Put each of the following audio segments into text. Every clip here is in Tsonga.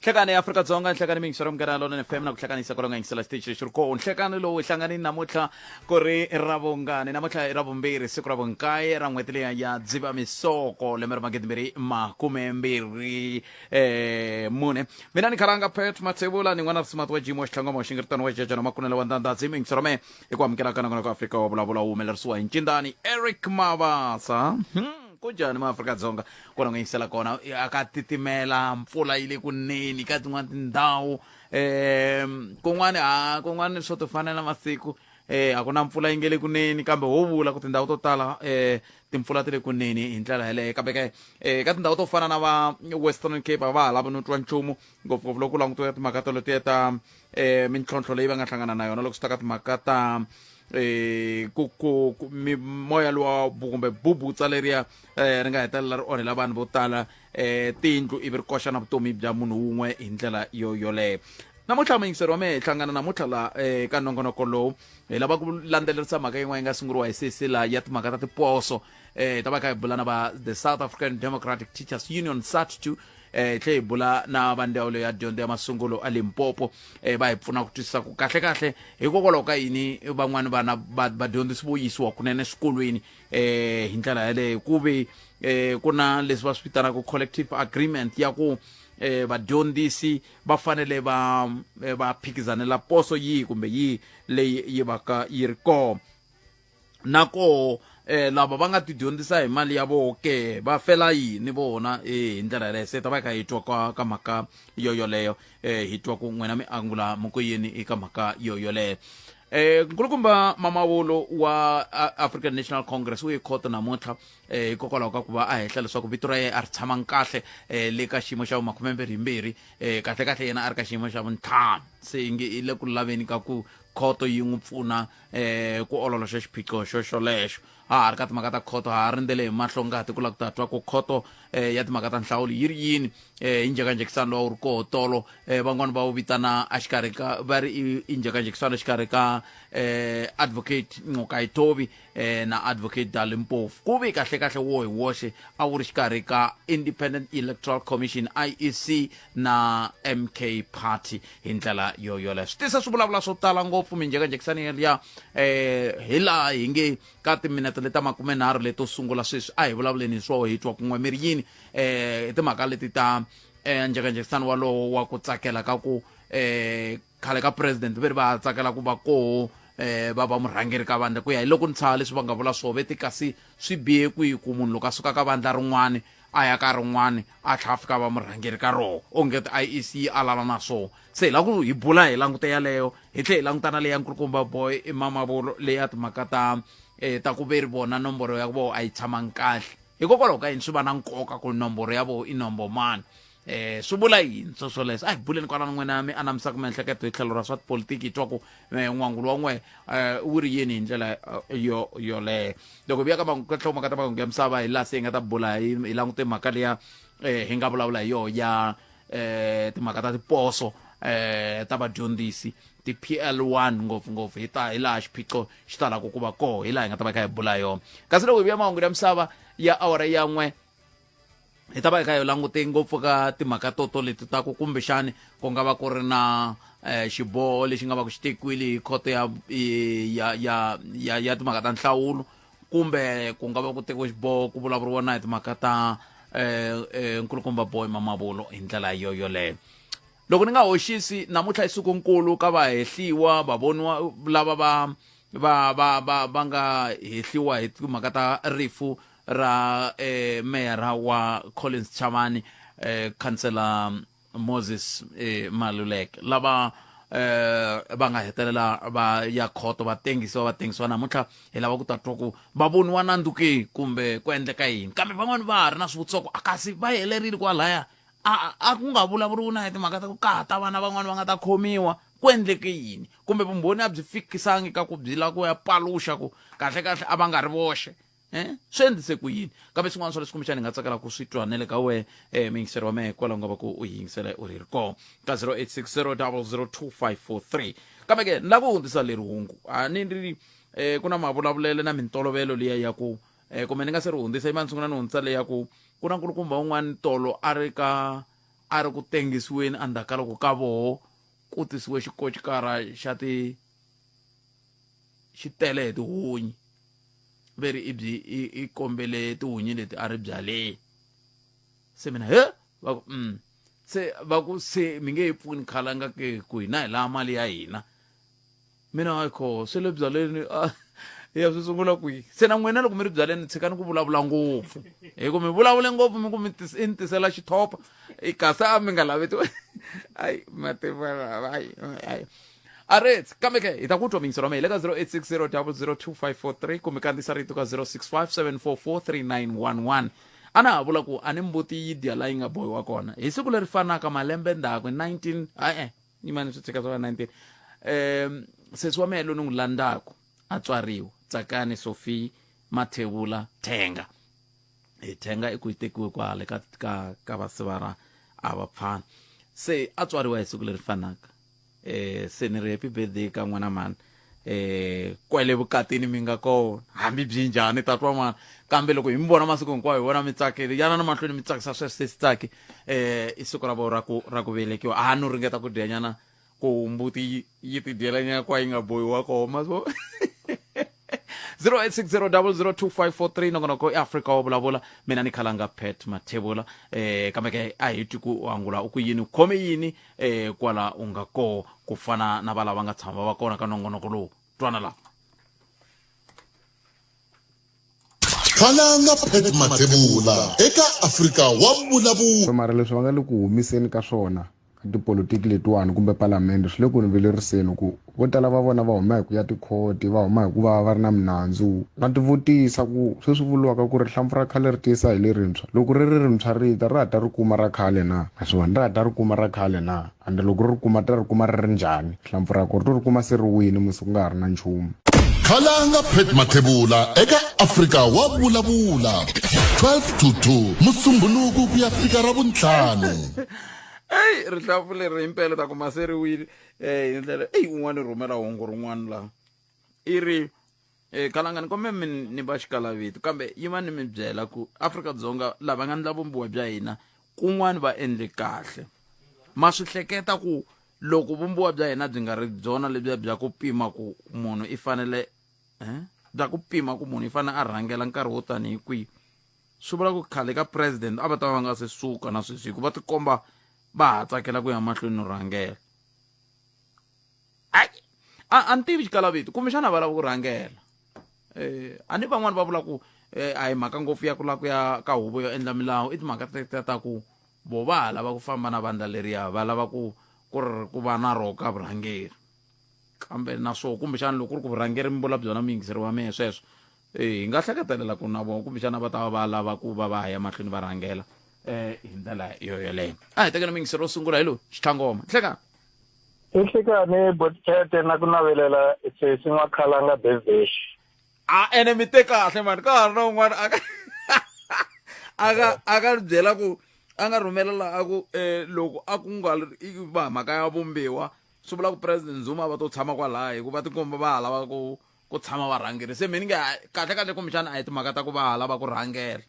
Nhlekani ya Afrika-Dzonga, nhlekani mi yingisela Munghana Lonene FM na ku hlanganisa kwala nga yingisela xitichi lexi ri kona. Nhlekani lowu hi hlanganini namuntlha ku ri Ravungani, namuntlha i Ravumbirhi, siku ra vunkaye ra n'hweti liya ya Dzivamisoko, lembe ra magidimbirhi makumembirhi mune. Mina ni Khalanga Pat Mathebula, ni n'wana Risimati wa Jimo wa Xitlhangoma wa Xingiritano wa Jejana Makunele wa Ndandadzi, mi yingisela me i ku amukela ka nongonoko Afrika wa vulavula wu humelerisiwa hi Ncindani Eric Mabasa. Kunjhani maAfrika-Dzonga kona ku yingisela kona a ka titimela mpfula yi le ku neni ka tin'wana tindhawu kun'wani ha kun'wani swo ti fanela masiku a ku na mpfula yi nge le kuneni kambe ho vula ku tindhawu to tala timpfula ti le kuneni hi ndlela yeleyo kambe ke ka tindhawu to fana na va Western Cape a va ha lavi no twa nchumu ngopfungopfu loko ku langutiwa timhaka toletiya ta mintlhontlho leyi va nga hlangana na yona loko swi ta ka timhaka ta ku ku ku mimoya luwa kumbe bubutsa leriya ri nga hetelela ri onhela vanhu vo tala tindlu ivi ri koxa na vutomi bya munhu wun'we hi ndlela yo yoleyo. Namuntlha muyingiseri wa mehe hi hlangana namuntlha la ka nongonoko lowu hi lava ku landzelerisa mhaka yin'wana yi nga sunguriwa hi sesi la ya timhaka ta tiposo. Hi ta va kha hi bula na va the South African Democratic Teachers Union, SADTU, hi tlhe hi bula na va ndzawulo ya dyondzo ya masungulo a Limpopo, va hi pfuna ku twisisa ku kahle kahle hikokwalaho ka yini van'wani vana va vadyondzisi vo yisiwa kunene eswikolweni hi ndlela yaleyo ku ve ku na leswi va swi vitanaka collective agreement ya ku vadyondzisi va fanele va va phikizanela poso yihi kumbe yihi leyi yi va ka yi ri kona. Na koho lava va nga ti dyondzisa hi mali ya voho ke va fela yini vona hi ndlela yaleyo. Se ta va hi kha hi twa ka ka mhaka yo yoleyo, hi twa ku n'wina mi angula mi ku yini eka mhaka yo yoleyo. Nkulukumba Mamabolo wa African National Congress u ye khoto namuntlha hikokwalaho ka ku va a hehla leswaku vito ra yena a ri tshamangi kahle le ka xiyimo xa vumakhumembirhimbirhi, kahle kahle yena a ri ka xiyimo xa vuntlhanu, se inge i le ku laveni ka ku khoto yi n'wi pfuna ku ololoxa xiphiqo xo xolexo. Ha ha ri ka timhaka ta khoto, ha ha rindzele hi mahlo-ngati ku lava ku ta twa ku khoto ya timhaka ta nhlawulo yi ri yini hi njhekanjhekisano lowu a wu ri koho tolo. Van'wani va wu vitana exikarhi ka va ri i njhekanjhekisano exikarhi ka Advocate Ngcukaitobi na Advocate Dali Mpofu. Ku ve kahle-kahle wo hi woxe a wu ri xikarhi ka Independent Electoral Commission, IEC, na MK Party hi ndlela yo yoleyo. Swi tisa swi vulavula swo tala ngopfu minjhekanjhekisano yeliya hi laha hi nge ka timinete leta makumenharhu leto sungula sweswi a hi vulavuleni hi swoho hi twa kun'we mi ri yini hi timhaka leti ta njhekanjhekisano walowo wa ku tsakela ka ku khale ka president ve ri va tsakela ku va koho va va murhangeri ka vandla ku ya hi loko ni tshaha leswi va nga vula swoho ve ti kasi swi bihe kwihi ku munhu loko a suka ka vandla rin'wani a ya ka rin'wani a tlhela a fika a va murhangeri ka roho onge ti IEC yi alana na swoho. Se hi lava ku hi bula hi langute yaleyo hi tlhela hi languta na leya nkulukumba Boy Mamabolo leya timhaka ta ta ku ve ri vona nomboro ya voho a yi tshamangi kahle hikokwalaho ka yini swi va na nkoka ku nomboro ya voho i nombo mani. Swi vula yini swo swoleswo? A hi buleni kwalano n'wina mi anamisaka miehleketo hi tlhelo ra swa tipolitiki hi twa ku n'wangulo wa n'we wu ri yini hi ndlela yo yoleyo. Loko hi vuya ka ka nhlokomhaka ta mahungu ya misava hi laha se hi nga ta bula hi hi langute mhaka liya hi nga vulavula hi yoho ya timhaka ta tiposo ta vadyondzisi ti-PL1 ngopfungopfu hi ta hi laha xiphiqo xi talaka ku va koho hi laha hi nga ta va kha hi bula yona. Kasi loko hi vuya mahungu ya misava ya awara ya n'we hi ta va hi kha hi langute ngopfu ka timhaka toto leti ta ku kumbexani ku nga va ku ri na xiboho lexi nga va ku xi tekiwile hi khoto ya ya ya ya ya timhaka ta nhlawulo kumbe ku nga va ku tekiwe xiboho ku vulavuriwa na hi timhaka ta nkulukumba Boy Mamabolo hi ndlela yo yoleyo. Loko ni nga hoxisi namuntlha i siku nkulu ka vahehliwa vavoniwa lava va va va va va nga hehliwa hi timhaka ta rifu ra meyara wa Collins Chavani, khansela Moses Maluleke, lava va nga hetelela va ya khoto va tengisiwa va tengisiwa namuntlha. Hi lava ku ta twa ku va voniwa nandzu ke kumbe ku endleka yini, kambe van'wani va ha ri na swivutiso ku a kasi va helerile kwalaya, a ku nga vulavuriwi na hi timhaka ta ku ka ha ta vana van'wani va nga ta khomiwa, ku endleke yini, kumbe vumbhoni a byi fikisangi ka ku byi lava ku ya paluxa ku kahle kahle a va nga ri voxe. Swi endlise ku yini? Kambe swin'wana swa leswi kumbexana hi nga tsakela ku swi twa na le ka wehe muyingiseri wa mehe kwalaho nga va ku u yi yingisela u ri ri kona ka 0860002543. Kambe ke ni lava ku hundzisa leri hungu a ni ri ku na mavulavulelo na mintolovelo liya ya ku kumbe ni nga se ri hundzisa yimani sungula ni hundzisa leya ku ku na nkulukumba un'wana tolo a ri ka a ri ku tengisiweni endzhaku ka loko ka voho ku tisiwe xikocikara xa ti xi tele hi tihunyi ve ri i byi i, i kombele tihunyi leti a ri byaleni se mina he va ku se va ku se mi nge yi pfuni khalanga ke ku hina hi laha mali ya hina mina hayi kho swi le byaleni a ya swi sungula kwihi se na n'wina loko mi ri byaleni tshikani ku vulavula ngopfu hi ku mi vulavule ngopfu mi ku mi i ni tisela xithopa kasi a mi nga lavi ayi mativa ayi ayi aret kambe ke hi ta ku twa mingiselo wa mehe le ka 0860 002543 kumbe kandziyisa rito ka 065 744 3911 a na ha vula ku a ni mbuti yi dya la yi nga bohiwa kona hi siku leri fanaka malembe ndzhaku 19 e-e yimani swi tshika swa 19 sesi wa mehe loyi ni n'wi landzaku a tswariwa tsakani sophie mathevula thenga hi thenga i ku yi tekiwe kwale ka ka ka vasivara a va pfana se a tswariwa hi siku leri fanaka se ni ri happy birthday ka n'wana mani kwale vukatini mi nga kona hambi byi njhani tatwa n'wana kambe loko hi mi vona masiku hinkwayo hi vona mi tsakile yana na mahlweni mi tsakisa sweswo se si tsaki i siku ra vo ra ku ra ku velekiwa a no ringeta ku dyanyana ku mbuti yi yi ti dyelanyana kwa yi nga bohiwa kona ma swo 0860002543 nongonoko i Afrika wa vulavula mina ni khalanga Pat Mathebula kambe ke a hi twi ku angula u ku yini u khome yini kwala u nga koho ku fana na valava nga tshama va kona ka nongonoko lowu twana la Khalanga Pat Mathebula eka Afrika wa vulavula. Mara leswi va nga le ku humiseni ka swona ka tipolotiki letiwani kumbe palamende swi le ku ni vileriseni ku vo tala va vona va huma hi ku ya tikhoti va huma hi ku va va ri na minandzu na tivutisa ku sweswi vuriwaka ku ri hlampfu ra khale ri tiyisa hi lerintshwa loko ri ri rintshwa ri ta ra ha ta ri kuma ra khale na naswona ra ha ta ri kuma ra khale na ende loko ri ri kuma ta ri kuma ri ri njhani hlampfu ra ko ri to ri kuma se ri wini musi ku nga ha ri na nchumu Khalanga Pat Mathebula eka Afrika wa vulavula 12 to 2 Musumbhunuku ku ya fika Ravuntlhanu. Eyi rihlampfu leri himpela ta kuma se ri wile hi ndlela eyi un'wana rhumela hungu rin'wana laha i ri Khalanga ni kombe mi ni va xikalavito kambe yi va ni mi byela ku Afrika-Dzonga lava nga ndla vumbiwa bya hina kun'wani va endle kahle ma swi hleketa ku loko vumbiwa bya hina byi nga ri byona lebyiya bya ku pima ku munhu i fanele bya ku pima ku munhu i fanele a rhangela nkarhi wo tanihi kwihi swi vula ku khale ka president a va ta va nga se suka na sweswi hikuva tikomba va ha tsakela ku ya mahlweni no rhangela ai a ni tivi xikalavito kumbexana va lava ku rhangela a ni van'wani va vula ku a hi mhaka ngopfu ya ku lava ku ya ka huvo yo endla milawu i timhaka tetiya ta ku vo va ha lava ku famba na vandla leriya va lava ku ku ri ku va na roho ka vurhangeri kambe na swoho kumbexana loko ku ri ku vurhangeri mi vula byona muyingiseri wa mehe sweswo hi nga hleketelela ku na vona kumbexana va ta va va lava ku va va ya mahlweni va rhangela hi ndlela yo yoleyo a hi tekela muyingiseri wo sungula hi lowu xitlhangoma hleka I nhlikani Botete na ku navelela sesi N'wakhalanga birthday. A ene mi te kahle mani ka ha ri na un'wana a ka a ka a ka byela ku a nga rhumela la a ku loko a ku nga i va mhaka ya vumbiwa swi vula ku president Zuma va to tshama kwalaya hikuva tikomba va ha lava ku ku tshama va rhangeri se mina nge kahle kahle kumbexana a hi timhaka ta ku va ha lava ku rhangela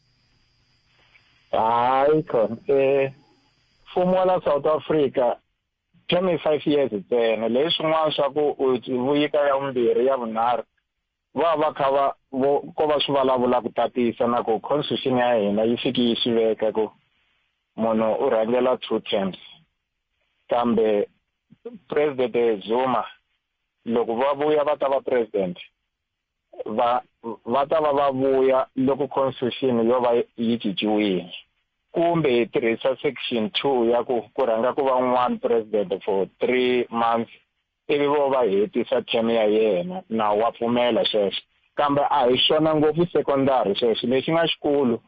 hayi khona mfumo wa la South Africa term i 5 years ntsena leswi swin'wana swa ku u vuyika ya vumbirhi ya vunharhu va va kha va vo ko va swi vulavula ku tatisa na ku constitution ya hina yi fiki yi swi veka ku munhu u rhangela 2 terms kambe president Zuma loko va vuya va ta va president va va ta va va vuya loko constitution yo va yi cinciwile kumbe hi tirhisa section 2 ya ku ku rhanga ku va un'wana president for 3 months ivi vo va hetisa term ya yena nawu wa pfumela sweswo kambe a hi swona ngopfu secondary sweswo lexi nga xikulu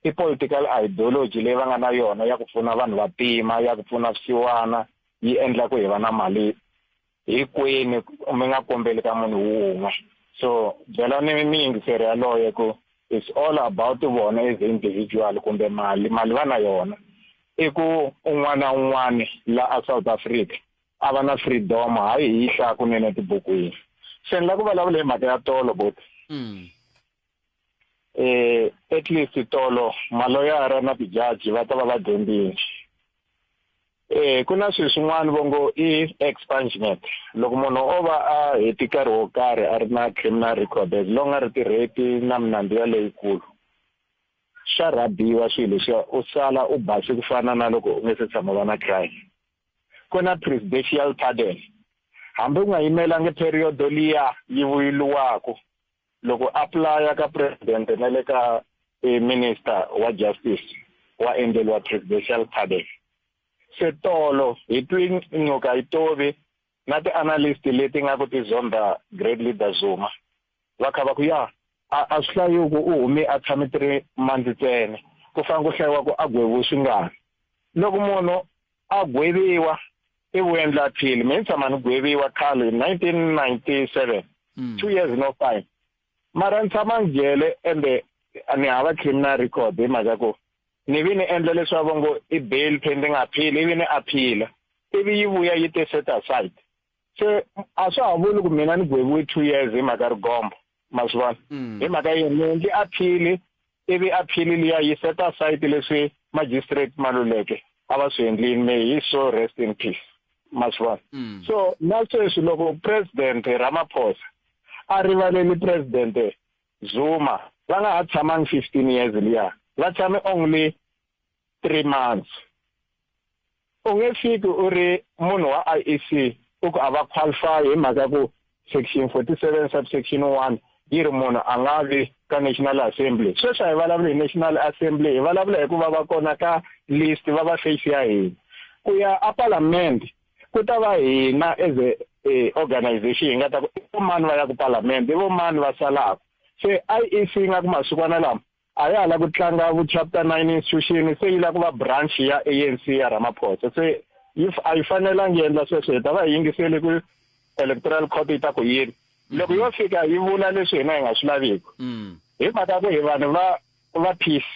i political ideology leyi va nga na yona ya ku pfuna vanhu vantima ya ku pfuna vusiwana yi endla ku hi va na mali hinkwenu mi nga kombeli ka munhu wun'we so byelani miyingiseri yaloye ku it's all about vona as individual kumbe mali mali va na yona i ku un'wana na un'wana la a South Africa a va na freedom hayi hi yi hlaya kunene tibukwini se ni la ku vulavula hi mhaka ya tolo boti at least tolo maloyara na tijaji va ta va va dyondzile. Ku na swilo swin'wana vo ngo i expungement. Loko munhu o va a heti nkarhi wo karhi a ri na criminal record as long a ri ti-rape na minandzu ya leyikulu, swa rhabiwa swilo leswiya u sala u base ku fana na loko u nge se tshama va na crime. Ku na presidential pardon. Hambi u nga yimelangi period liya yi vuyiliwaku, loko apply ka president na le ka minister wa justice wa endleriwa presidential pardon. Se tolo hi twi ncuka yi tovi na ti-analyst leti nga ku ti zonda great leader Zuma va kha va ku ya a swi hlayiwi ku u hume a tshame 3 months ntsena, ku fanele ku hlayiwa ku a gweviwe swingani. Loko munhu a gweviwa i vu endla appeal, mina ni tshama ni gweviwa khale hi 1997, 2 years no fine, mara ni tshama ni jele ende ni hava criminal record hi mhaka ku ni vi ni endla leswi va ngo i bail pending appeal, ivi ni appeal ivi yi vuya yi te set aside. Se a swa ha vuli ku mina ni gweviwe 2 years hi mhaka rigombo, ma swi vona? Hi mhaka yini ni endli appeal ivi appeal liya yi set aside leswi magistrate Maluleke a va swi endlini, may he so rest in peace, ma swi vona? So na sweswi loko president Ramaphosa a rivaleli president Zuma, va nga ha tshamangi 15 years liya, va tshame only 3 months. U nge fiki u ri munhu wa IEC u ku a va qualify hi mhaka ku section 47 subsection 1 yi ri munhu a nga vi ka National Assembly. Sweswi a hi vulavuli hi National Assembly, hi vulavula hi ku va va kona ka list, va va face ya hina. Ku ya a Parliament ku ta va hina as a organization hi nga ta ku i vo mani va ya ku Parliament, i vo mani va salaka. Se IEC yi nga ku masikwana lama a ya ha la ku tlanga vu chapter 9 institution, se yi la ku va branch ya ANC ya Ramaphosa. Se if a yi fanelangi yi endla sweswo, hi ta va hi yingisele ku electoral court yi ta ku yini. Loko yo fika yi vula leswi hina hi nga swi laviki, hi mhaka ku hi vanhu va peace,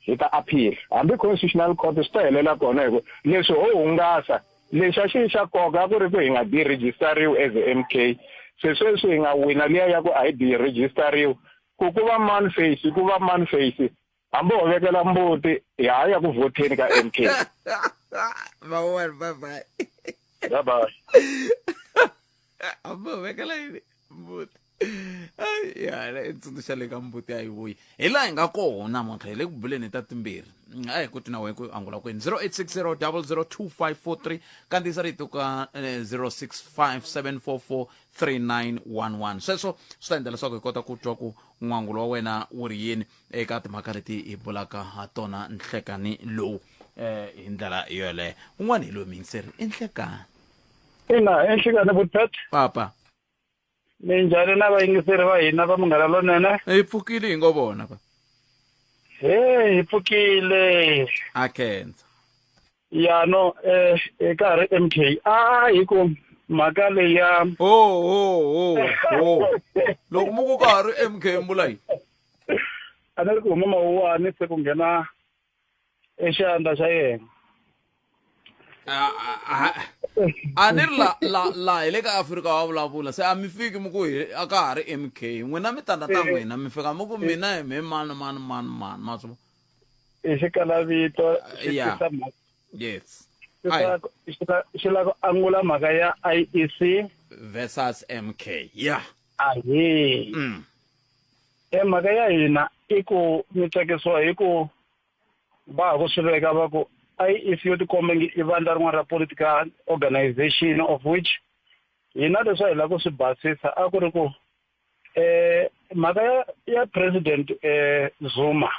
hi ta appeal. Hambi constitutional court swi ta helela kona, hi ku leswi ho hungasa lexi a xi xa nkoka a ku ri ku hi nga deregisteriwi as MK. Se sweswi hi nga wina liya ya ku a hi deregisteriwi, ku ku va man face, ku va man face, hambi ho vekela mbuti hi ha ya ku vhoteni ka MK. Mawuwani, bye bye. Bye bye. Hambi ho vekela yini mbuti, ya i tsundzuxa le ka mbuti a yi vuyi. Hi laha hi nga kona namuntlha, hi le ku buleni ta timbirhi. A hi kuti na wena ku angula kwini. 0860 002543, kandziyisa rito ka 065 744 3911. Sweswo swi ta endla leswaku hi kota ku twa ku n'wangulo wa wena wu ri yini eka timhaka leti hi bulaka ha tona nhlekani lowu. Hi ndlela yoleyo, un'wana hi loyi miyingiseri i nhlekani. Ina, i nhlekani vutpet. Papa. Minjhani na vayingiseri va hina va Munghana Lonene? Hi pfukile hi ngo vona pa. He, hi pfukile. A khensa. Ya no, ka ha ri MK. A hi ku mhaka leyi ya Oh, oh, oh, oh. Loko mu ku ka ha ri MK mbula yi. A ni ri ku huma mawuwani se ku nghena exandla xa yena. A ni ri la la la hi le ka Afrika wa vulavula, se a mi fiki mi ku hi a ka ha ri MK, n'wina mi tanda ta n'wina mi fika mi ku mina hi me mani mani mani mani, ma swi I xikalavito xi tisa mhaka. Yes. Xi lava ku angula mhaka ya IEC versus MK. Yeah. Ahee. E mhaka ya hina i ku mi tsakisiwa hi ku va ha ku swi veka va ku IEC yo tikomba ngi i vandla rin'wana ra political organization, of which hina leswi a hi lava ku swi basisa a ku ri ku mhaka ya president Zuma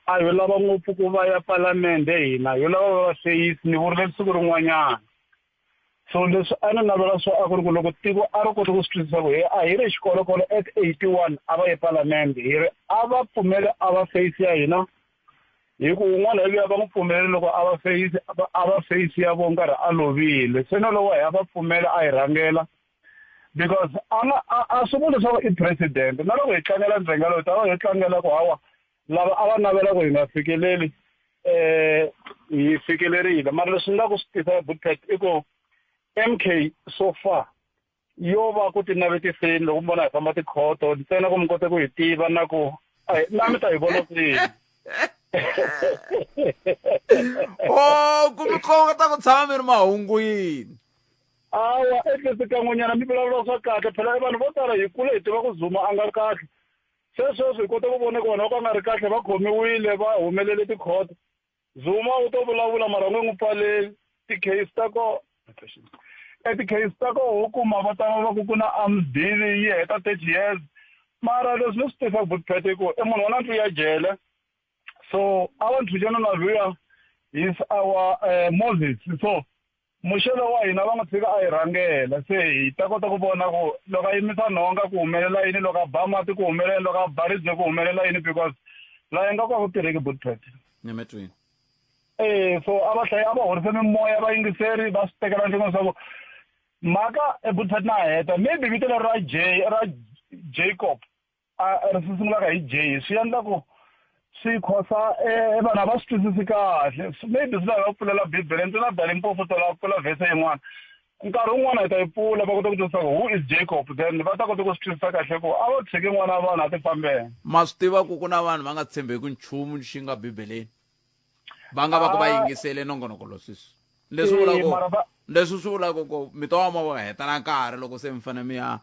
a yo lava ngopfu ku va ya palamende, hina yo lava va va feyisi, ni vurile siku rin'wanyana. So leswi a ni navela swo a ku ri ku loko tiko a ri koti ku swi twisisa ku he a hi ri xikolokolo at 81 a va ye palamende, hi ri a va pfumele a va face ya hina, hi ku un'wana hi luya va n'wi pfumelele loko a va face, a va face ya vo nkarhi a lovile, se na lowa hi a va pfumela a hi rhangela, because a nga a swi vuli leswaku i president. Na loko hi tlangela ndzhenga loyi, ta va hi tlangela ku hawa lava a va navela ku hi nga fikeleli, hi fikelerile. Mara leswi ni nga ku swi tisa Bootpet i ku MK so far yo va ku tinavetiseni loko mi vona hi famba tikhoto ntsena ku mi kota ku hi tiva na ku na mi ta hi vona kwini. O ku mi kota ku tshama mi ri mahungwini. Awa, at least kan'wenyana mi vulavula swa kahle. Phela vanhu vo tala hi kule hi tiva ku Zuma a nga kahle. Se sweswi hi kota ku vona ku vanhu va ka nga ri kahle va khomiwile va humelele tikhoto. Zuma u to vulavula mara u nge n'wi pfaleli. Ti-case ta ko e ti-case ta ko ho kuma va tala va ku ku na arms deal yi heta 30 years. Mara leswi ni swi tivaka Butpet i ku i munhu wa na ndlu ya jele. So our ntshunxeno na luya is our Moses. So Muxe lowa wa hina va n'wi tshika a hi rhangela, se hi ta kota ku vona ku loko a yimisa nhonga ku humelela yini, loko a ba mati ku humelela yini, loko a ba ribye ku humelela yini, because laha ingaku a ku tirheki Butpet. Nyametweni. E so a va hlayi a va horise mimoya vayingiseri va swi tekela enhlokweni leswaku mhaka e Butpet na heta maybe vito leri ra J ra Jacob a ri sungulaka hi J swi endla ku swi khosa e vanhu a va swi twisisi kahle maybe swi lava va pfulela bibele ntsena Dali Mpofu tola pfula vhese yin'wana nkarhi wun'wana hi ta yi pfula va kota ku twisisa ku who is Jacob then va ta kota ku swi twisisa kahle ku a va tshiki n'wana wa vanhu a ti fambela. Ma swi tiva ku ku na vanhu va nga tshembeki nchumu xi nga bibeleni va nga va ku va yingisele nongonoko lowu sweswi leswi vulaka leswi swi vulaka ku mi to ma va heta na nkarhi loko se mi fanele mi ya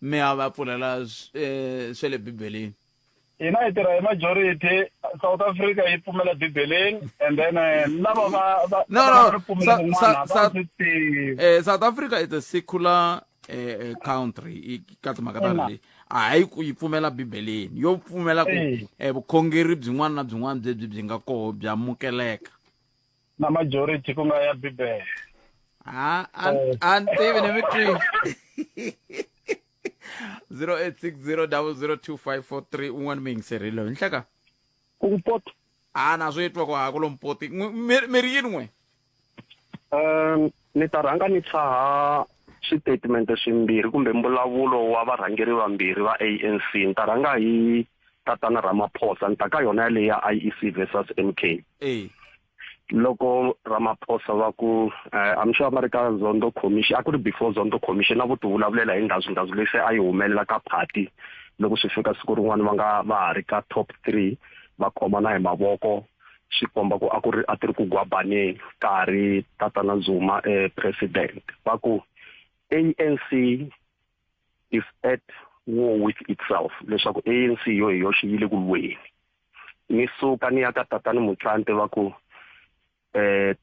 mi ya va pfulela swa le bibeleni. Hina hi tirha hi majority South Africa yi pfumela bibeleni and then lava va va no no ripfumelo rin'wana va swi tivi. South Africa is a secular country ka timhaka ta leyi a hayi ku yi pfumela bibeleni yo pfumela ku vukhongeri byin'wana na byin'wana byebyi byi nga koho bya amukeleka na majority ku nga ya bibele. A a ni tivi ni mi twi 0860002543 un'wana mi yingiserile hi nhleka ku pot a na swi twa ku ha ku lompoti mi ri yini n'we. Ni ta rhanga ni tshaha switatimende swimbirhi kumbe mbulavulo wa varhangeri vambirhi va ANC. Ni ta rhanga hi Tatana Ramaphosa, ni ta ka yona yaleyi ya IEC versus MK. Loko Ramaphosa va ku I'm sure va ri ka Zondo Commission, a ku ri before Zondo Commission, a vo ti vulavulela hi ndhazu-ndhazu leyi se a yi humelela ka party loko swi fika siku rin'wana va nga va ha ri ka top 3 va khomana hi mavoko swi komba ku a ku ri a ti ri ku gwabaneni ka ha ri Tatana Zuma president. Va ku ANC is at war with itself, leswaku ANC yo hi yoxe yi le ku lweni. Ni suka ni ya ka Tatani Motlanthe va ku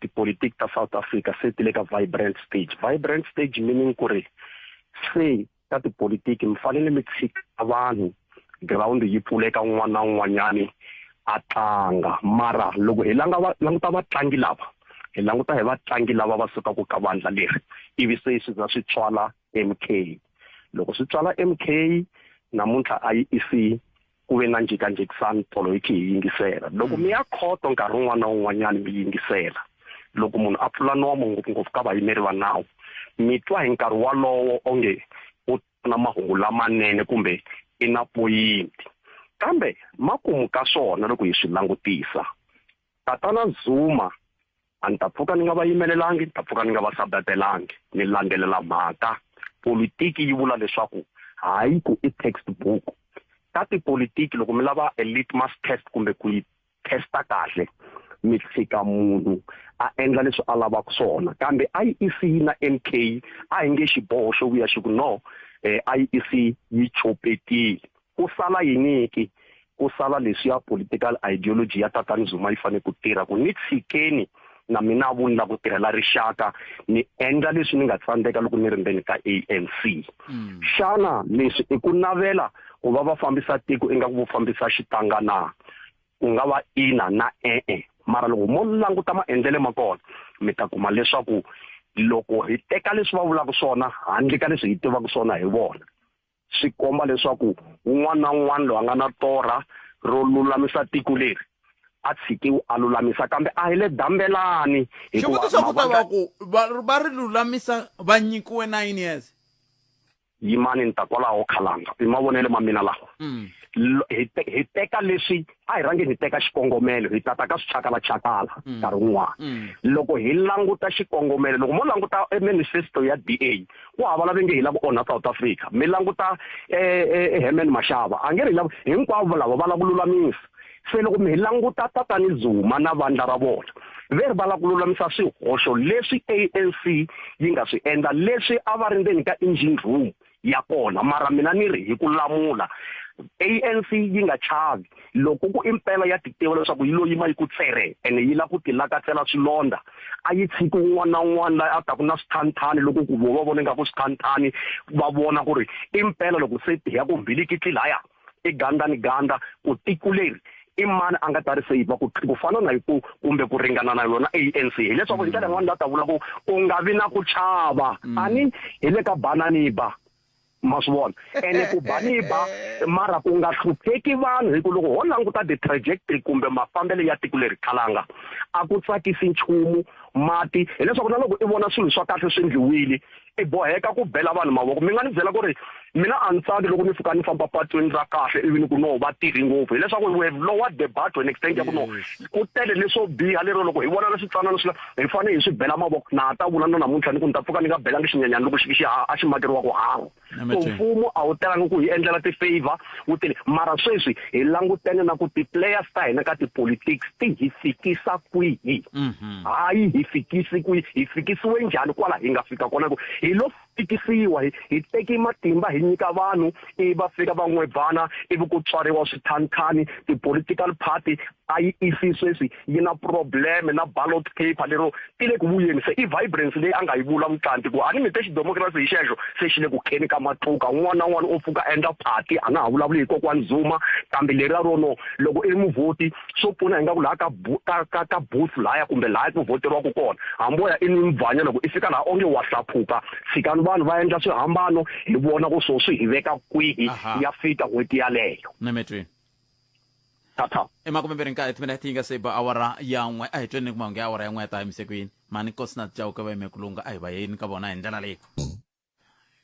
tipolitiki ta South Africa se ti le ka vibrant stage. Vibrant stage meaning ku ri se ka tipolitiki mi fanele mi tshika vanhu ground yi pfuleka un'wana na un'wanyani a tlanga. Mara loko hi languta vatlangi lava, hi languta hi vatlangi lava va sukaka ka vandla leri ivi se swi za swi tswala MK. Loko swi tswala MK namuntlha IEC ku ve na njhekanjhekisano tolo hi khe hi yingisela. Loko mi ya khoto nkarhi wun'wana na wun'wanyana mi yingisela, loko munhu a pfula nomo ngopfungopfu ka vayimeri va nawu, mi twa hi nkarhi walowo onge u na mahungu lamanene kumbe i na poyinti. Kambe makumu ka swona loko hi swi langutisa, Tatana Zuma a ni ta pfuka ni nga va yimelelangi, ni ta pfuka ni nga va sabatelangi, ni landzelela mhaka. Politiki yi vula leswaku hayi ku i textbook. Ka tipolitiki loko mi lava a litmus test kumbe ku yi testa kahle, mi tshika munhu a endla leswi a lavaka swona. Kambe IEC na MK a hi nge xiboho xo vuya xi ku no, IEC yi copetile. Ku sala yini ki? Ku sala leswiya political ideology ya Tatani Zuma yi fanele ku tirha ku ni tshikeni na mina vu ni la ku tirhela rixaka ni endla leswi ni nga tsandzeka loko ni ri ndzeni ka ANC. Xana leswi i ku navela ku va va fambisa tiko ingaku vo fambisa xitanga na? Ku nga va ina na e-e. Mara loko mo languta maendlele ma kona mi ta kuma leswaku loko hi teka leswi va vulaka swona handle ka leswi hi tivaka swona hi vona, swi komba leswaku un'wana na un'wana loyi a nga na torha ro lulamisa tiko leri a tshikiwi a lulamisa, kambe a hi le dambelani hikuva Xivutiso ku ta mavandla va ku va ri lulamisa va nyikiwe 9 years. Yimani ni ta kwalaho khalanga, i mavonelo ma mina lawa. Hi teka leswi, a hi rhangeni hi teka xikongomelo, hi tata ka swichakalachakala nkarhi wun'wana. Loko hi languta xikongomelo, loko mo languta e manifesto ya DA, ku hava lava nge hi lava ku onha South Africa. Mi languta Herman Mashaba, a nge ri hi lava, hinkwavo lava va lava ku lulamisa. Se loko mi hi languta tatani Zuma na vandla ra vona ve ri va lava ku lulamisa swihoxo leswi ANC yi nga swi endla leswi a va ri ndzeni ka engine room ya kona mara mina ni ri hi ku lamula ANC yi nga chavi loko ku impela ya titiva leswaku yi lo yima yi ku tsere ene yi lava ku tilakatsela swilondza a yi tshiki un'wana na un'wana la a taku na swithanthani loko ku vo va vona ingaku swithanthani va vona ku ri impela loko se ya ku mbilikitli laya i ganda ni ganda ku tiko leri i mani a nga ta ri seyivha ku ku fana na ku kumbe ku ringana na yona ANC hileswaku hi ndlela yin'wana la ta vula ku u nga vi na ku chava mm. ani hi le ka banani ba ma swi vona ene ku bani ba mara ku nga hlupheki vanhu hi ku loko ho languta the trajectory kumbe mafambelo ya tiko leri khalanga a ku tsakisi nchumu mati hileswaku na loko i vona swilo swa kahle swi endliwile i boheka ku bela vanhu mavoko mi nga ni byela ku ri mina a ni tsaki loko ni fika ni famba patwini ra kahle ivi ni ku no va tirhi ngopfu hileswaku we have lowered the bar to an extent ya ku no ku tele leswo biha lero loko hi vona leswitsanana swi hi fanele hi swi bela mavoko na ha ta vula na namuntlha ni ku ni ta pfuka ni nga belangi xinyenyana loko xi a xi makeriwa ku hawa so mfumo a wu telangi ku hi endlela ti-favor wu tele mara sweswi hi langutene na ku ti-players ta hina ka ti-politics ti hi fikisa kwihi mhm. hayi hi fikisi kwihi hi fikisiwe njhani kwala hi nga fika kona ku hi lo fikisiwa hi hi teki matimba hi nyika vanhu ivi va fika va n'webvana ivi ku tswariwa swithanthani ti-political party IEC sweswi yi na problem na ballot paper lero ti le ku vuyeni se i vibrance leyi a nga yi vula mutlanti ku a ni mi te xidemokirasi hi xexo se xi le ku kheni ka matluka un'wana na un'wana u pfuka endla party a nga ha vulavuli hi kokwani Zuma kambe leriya ro no loko i ri muvhoti swo pfuna ingaku laha ka ka ka ka booth lahaya kumbe lahaya ku vhoteriwaka kona hambi wo ya i ni mvhanya loko i fika laha onge wa hlaphuka tshikani vanhu va endla swihambano hi vona ku swo swi hi veka kwihi ya fika n'hweti yaleyo. Nemetweni. Tata. I makumembirhi nkaye timinete yi nga se ba awara ya n'we a hi tweni ku mahungu ya awara ya n'we ya ta yimise ku yini mhani Nkosinathi Chauke va yime ku lungha a hi va yeni ka vona hi ndlela leyi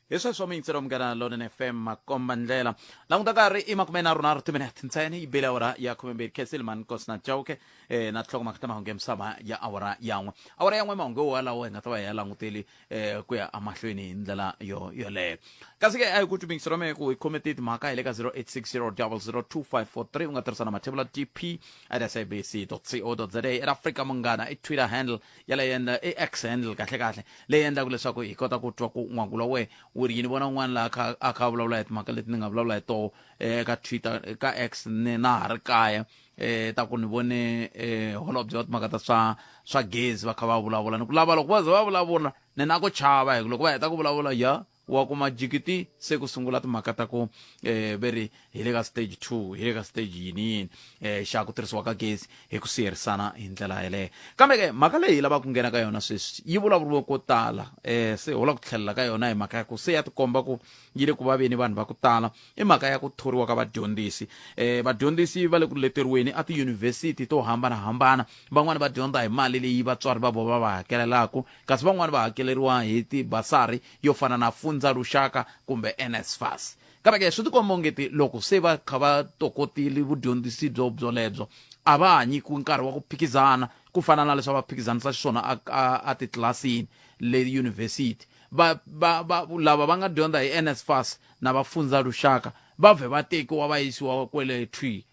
hi sweswo miyingiselo munghana lonene fm makomba ndlela languta nkarhi i makume nharhu nharhu timinete ntsena yi bile awara ya khumembirhi khensile mhani Nkosinathi Chauke eh, na tinhlokomhaka ta mahungu ya misava ya awara ya n'we awara ya n'we mahungu walawo hi nga ta va hi ya languteli eh ku ya amahlweni hi ndlela yo yoleyo kasi ke a hi ku twi me ku hi khome ti timhaka hi le ka 0860002543 u nga tirhisa na mathebula dp at sabc co za at africa munghana i twitter handle yaleyo endla i x handle kahle kahle leyi endlaka leswaku hi kota ku twa ku n'wangulo wa wena wu ri yini vona un'wana laha kha a kha a vulavula hi timhaka leti ni nga vulavula hi toho eka twitter ka x ni na ha ri kaya eh ta ku ni vone eh holobye wa timhaka ta swa swa gezi va kha va vulavula ni ku lava loko va ze va vulavula ni na ku chava hi ku loko va heta ku vulavula ya wa kuma jikiti se ku sungula timhaka ta ku eh ve ri hi le ka stage 2 hi le ka stage yini yini eh xa ku tirhisiwa ka gezi hi ku siyerisana hi ndlela yeleyo kambe ke mhaka leyi hi lavaka ku nghena ka yona sweswi yi vulavuriwe ko tala eh se ho la ku tlhelela ka yona hi mhaka ya ku se ya tikomba ku yi le ku vaveni vanhu va ku tala i mhaka ya ku thoriwa ka vadyondzisi um vadyondzisi va le ku leteriweni a tiyunivhesiti to hambanahambana van'wani va dyondza hi mali leyi vatswari va vona va va hakelelaka kasi van'wani va hakeleriwa hi tibasari yo fana na fundza lushaka kumbe nsfas kambe ke swi tikomba ongeti loko se va kha va tokotile vudyondzisi byo byolebyo a va ha nyikiwi nkarhi wa ku phikizana ku fana na leswi a va phikizanisa xiswona a, a, a titlilasini le yunivhesiti va, va, va lava va nga dyondza hi nsfas na va fundza luxaka va vhe va tekiwa va yisiwa kwele thwi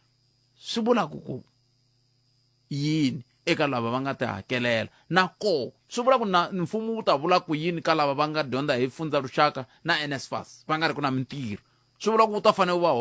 swi vula ku ku yini eka lava va nga ti hakelela na ko swi vula ku na mfumo wu ta vula ku yini ka lava va nga dyondza hi fundza luxaka na nsfas va nga ri ku na mintirho swi vula ku wu ta fanele wu va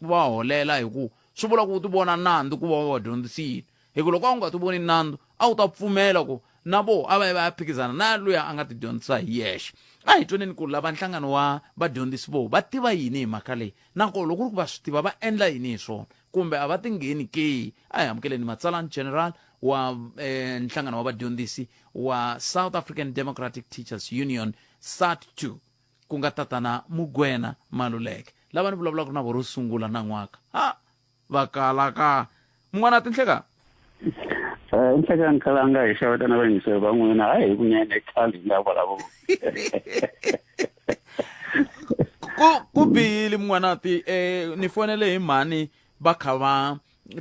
va holela hi ku swi vula ku u ti vona nandzu ku va va dyondzisile hi ku loko a wu nga ti voni nandzu a wu ta pfumela ku na vo a va yi va ya phikizana na luya a nga ti dyondzisa hi yexe a hi twaneni ku lava nhlangano wa vadyondzisi vo va tiva yini hi mhaka leyi na ko loko ku ri ku va swi tiva va endla yini hi swona kumbe a va ti ngheni ke a hi amukeleni matsalani general wa eh, nhlangano wa vadyondzisi wa South African Democratic Teachers Union SADTU ku nga tatana Mugwena Maluleke lava ni vulavulaka na vo ro sungula nan'waka ha va kala ka mun'wana tinhleka Eh, nhleka nkalanga hi xeweta na vayingiseri va n'wina hayi hi kunene khale hi nga vulavuli ku ku bihile mun'wanati eh ni fonele hi mhani va kha va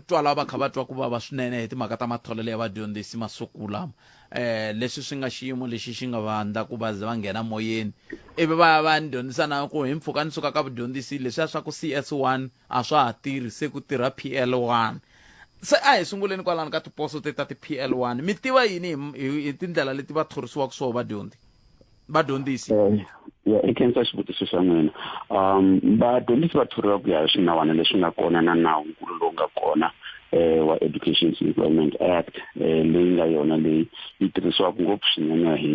twala va kha va twa ku vava swinene hi timhaka ta matholelo ya vadyondzisi masiku lama. eh leswi swi nga xiyimo lexi xi nga vandla ku va ze va nghena moyeni ivi va ya va ya ni dyondzisa na ku hi mpfhuka ni suka ka vudyondzisi leswiya swa ku CS1 a swa ha tirhi se ku tirha PL1 se a hi sunguleni kwalano ka tiposo te ta ti-PL1 mi tiva yini hi tindlela leti va thorisiwaka swoho vadyondzi vadyondzisi eh, ya i khensa xivutiso xa n'wina um vadyondzisi va thoriwa ku ya hi swinawana leswi nga kona na nawu nkulu lowu nga kona eh wa Education Employment Act eh leyi nga yona leyi yi tirhisiwaka ngopfu swinene hi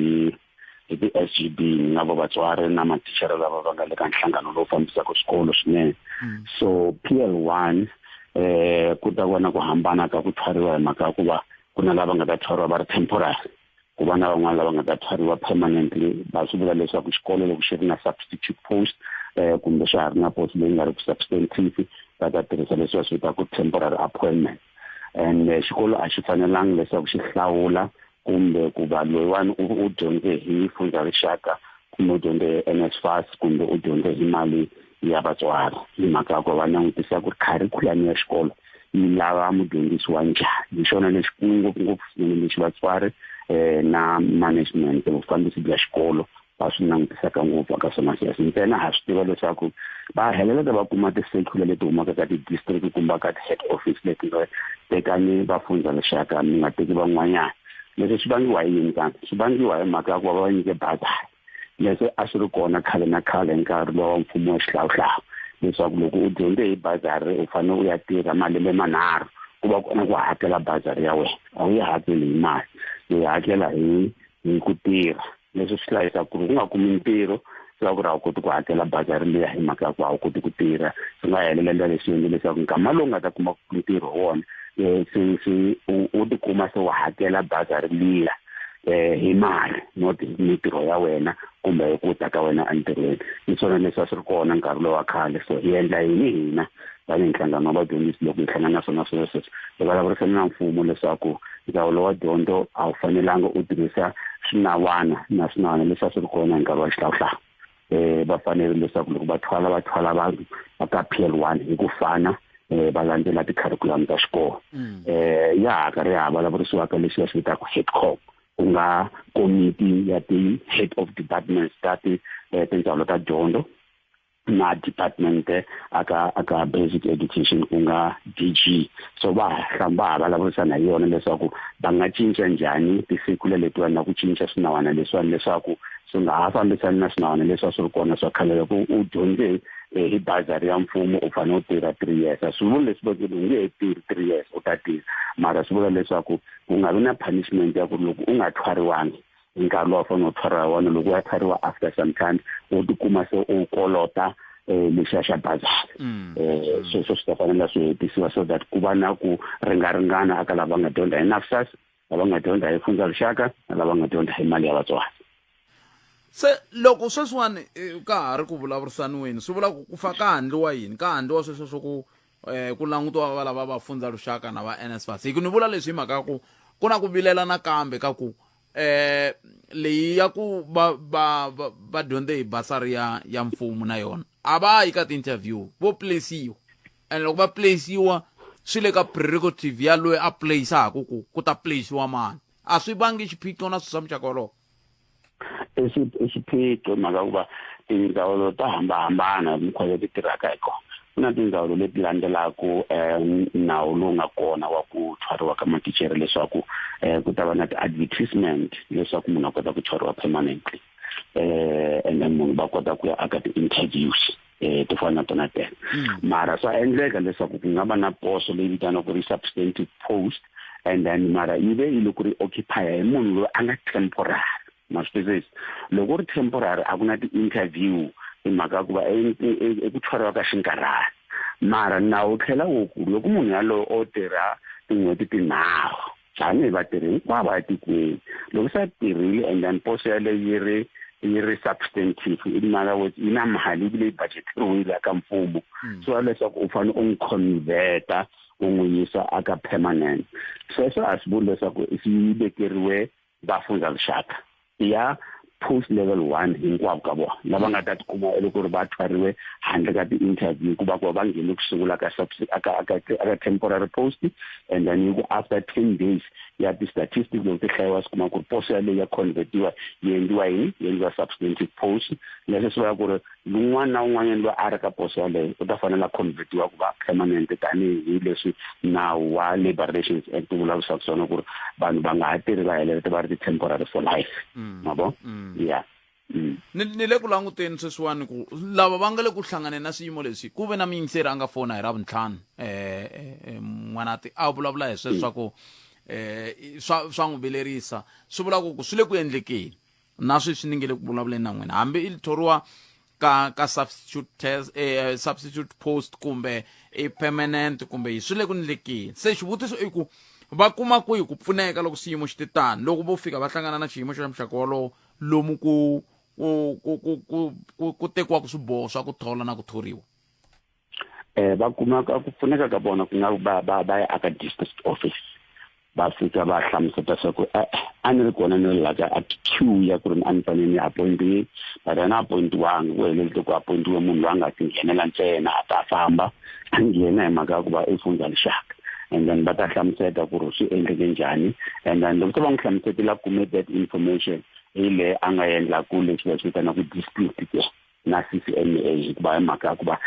hi ti-S_G_B na vo vatswari na mathicara lava va nga le ka nhlangano lowu fambisaka swikolo swinene mm. so P_L one eh ku ta va na ku hambana ka ku thwariwa hi mhaka ya ku va ku na lava nga ta thwariwa va ri temporary ku va na van'wana lava nga ta thwariwa permanently va swi vula leswaku xikolo loko xi ri na substitute post eh kumbe xa ha ri na post leyi nga ri ku substantive va ta tirhisa leswi va swi vitaka temporary appointment and eh, xikolo a xi fanelangi leswaku xi hlawula kumbe ku va loyiwani u dyondze hi fundza rixaka kumbe u dyondze hi NSFAS kumbe u dyondze hi mali ya vatswari hi mhaka ya ku va langutisa ku ri kharikhulamu ya xikolo yi lava mudyondzisi wa njhani hi xona lexikulu ngopfungopfu swinene lexi vatswari um na management vufambisi bya xikolo va swi langutisaka ngopfu eka swona sweswo ntsena ha swi tiva leswaku va heleleta va kuma ti-circular leti humaka ka ti-district kumbe ka ti-head office leti nga tekani vafundza rixaka mi nga teki van'wanyana leswi swi vangiwa hi yini kambe swi vangiwa hi mhaka ya ku va va nyike bazari leswi a swi ri kona khale na khale hi nkarhi lowa wa mfumo wa xihlawuhlawu leswaku loko u dyondze hi bazari u fanele u ya tirha malembe manharhu ku va kona ku hakela bazari ya wena a wu yi hakeli hi mali u yi hakela hi hi ku tirha leswi swi hlayisa ku ri u nga kumi ntirho swi va ku ri a wu koti ku hakela bazari liya hi mhaka ya ku a wu koti ku tirha swi nga helelela leswi endle leswaku nkama lowu nga ta kuma ntirho wona um se se u tikuma se u hakela bazari liya um hi mali not hi mintirho ya wena kumbe hi ku ta ka wena entirhweni hi swona leswi a swi ri kona nkarhi lowu wa khale so hi endla yini hina tanihi nhlangano wa vadyondzisi loko hi hlangana na swona swilo sweswo hi vulavurisana na mfumo leswaku ndzawulo wa dyondzo a wu fanelanga u tirhisa swinawana na swinawana leswi a swi ri kona hi nkarhi wa xihlawuhlawu um va fanerile leswaku loko va thwala va thwala vanhu va ka P L one hi ku fana um va landzela tikharikhulamu ta xikolo um ya ha karhi ya ha vulavurisiwaka lexi va xi vitaka headcom ku nga komiti ya ti-head of departments ta ti tindzawulo ta dyondzo na department aka aka basic education ku nga DG so va va ha vulavurisana hi yona leswaku va nga cinca njhani ti-circular letiwani na ku cinca swinawana leswiwani leswaku swi nga ha fambisani na swinawana leswi a swi ri kona swa khale loko u dyondze eh, hi bazari ya mfumo u fanele u tirha three years a swi vuli leswi u nge he tirhi three years u ta tirha mara swi vula leswaku ku nga vi na punishment ya ku ri loko u nga thwariwangi hi nkarhi lowu a fanele u thwariwa wona loko u ya thwariwa after some time u tikuma se u kolota um lexiya xa bazari um sweswo swi ta fanela swi hetisiwa so that ku va na ku ringaringana aka lava nga dyondza hi nafsas lava nga dyondza hi fundza rixaka na lava nga dyondza hi mali ya vatswari se loko sweswiwani eh, ka ha ri ku vulavurisaniweni swi vula ku ku fa ka handliwa yini ka handliwa sweswo swo ku eh, ku langutiwa va lava va fundza luxaka na va NSFAS hi ku ni vula leswi hi mhaka ya ku ku na ku vilela nakambe ka ku eh leyi ya ku va va va, va dyondze hi basari ya ya mfumo na yona a va yi ka ti-interview vo place-iwa and loko va place-iwa swi le ka prerogative ya loyi a place-aku ku ku ta place-iwa mani a swi vangi xiphiqo na swilo swa muxaka wolowo i xiphiqo mhaka ku va tindzawulo to hambanahambana mikhwa leti tirhaka hi kona ku na tindzawulo leti landzelaka um nawu lowu nga kona wa ku thwariwa ka matichere leswaku um ku ta va na ti-advertisement leswaku munhu a kota ku thwariwa permanently um and then munhu va kota ku ya aka ti-interviews eh to fana na tona tena hmm. mara swa endleka leswaku ku nga va na poso leyi vitaniwaka ri substantive post and then mara yi ve yi loko ri occupy hi munhu loyi a nga temporary ma swi twisisa loko ri temporary a ku na ti-interview hi mhaka ya ku va eku thwariwa ka xinkarhana mara nawu wu tlhela wu ku loko munhu yaloye o tirha tin'hweti tinharhu tanihi vatirhi hinkwavo etikweni loko se a tirhile and then poso yaleyo yi ri yi ri substantive in other words yi na mali leyi budgeteriwile eka mfumo hmm. swi vula leswaku u fanele u n'wi converta u n'wi yisa aka permanent sweswo a swi vuli leswaku swi vekeriwe vafundza rixaka ya Post level 1 hinkwavo ka vona lava nga ta tikuma loko ri va thwariwe handle ka ti-interview ku va ku va nghene ku sungula ka ka temporary post. And then yi ku after 10 days ya ti-statistics loko ti hlayiwa, swi kuma ku ri post yaleyo ya convertiwa, yi endliwa yini? Yi endliwa substantive post. Leswi swi vula ku ri un'wana na un'wanyana loyi a ri ka poso yaleyo u ta fanela convertiwa ku va permanent, tanihi leswi nawu wa Labour Relations Act wu vulavurisaka swona ku ri vanhu va nga ha tirhi va heleleta va ri ti-temporary for life. Ma vo? Yeah. Ni le ku languteni sweswiwani ku lava va nga le ku hlanganeni na swiyimo leswi, ku ve na muyingiseri a nga fona hi Ravuntlhanu, N'wanati, a vulavula hi sweswo swa ku swa n'wi vilerisa. Swi vula ku swi le ku endlekeni na sweswi ni nge le ku vulavuleni na n'wina, hambi i thoriwa ka substitute test, substitute post kumbe i permanent kumbe yi swi le ku endlekeni. Se xivutiso i ku va kuma kwihi ku pfuneka loko xiyimo xi te tani, loko vo fika va hlangana na xiyimo xa muxaka wolowo lomu ku tekiwaka swiboho swa ku thola na ku thoriwa? Va kuma ka ku pfuneka ka vona ku nga va ya aka district office, va fika va hlamuseta swa ku a ni ri kona, ni ri la ka a queue ya ku ri a ni fanele ni appointiwe, but a ni appointiwanga. Ku helelete ku appointiwe munhu loyi a nga ti nghenela ntsena, a ta famba a nghena hi mhaka ya ku va i Fundza Lixaka. And then va ta hlamuseta ku ri swi endleke njhani. And then loko se va n'wi hlamusetile, a kume that information, hi leyi a nga endlaku leswi va swi vitanaka dispute ke na CCMA, hikuva hi mhaka ya ku va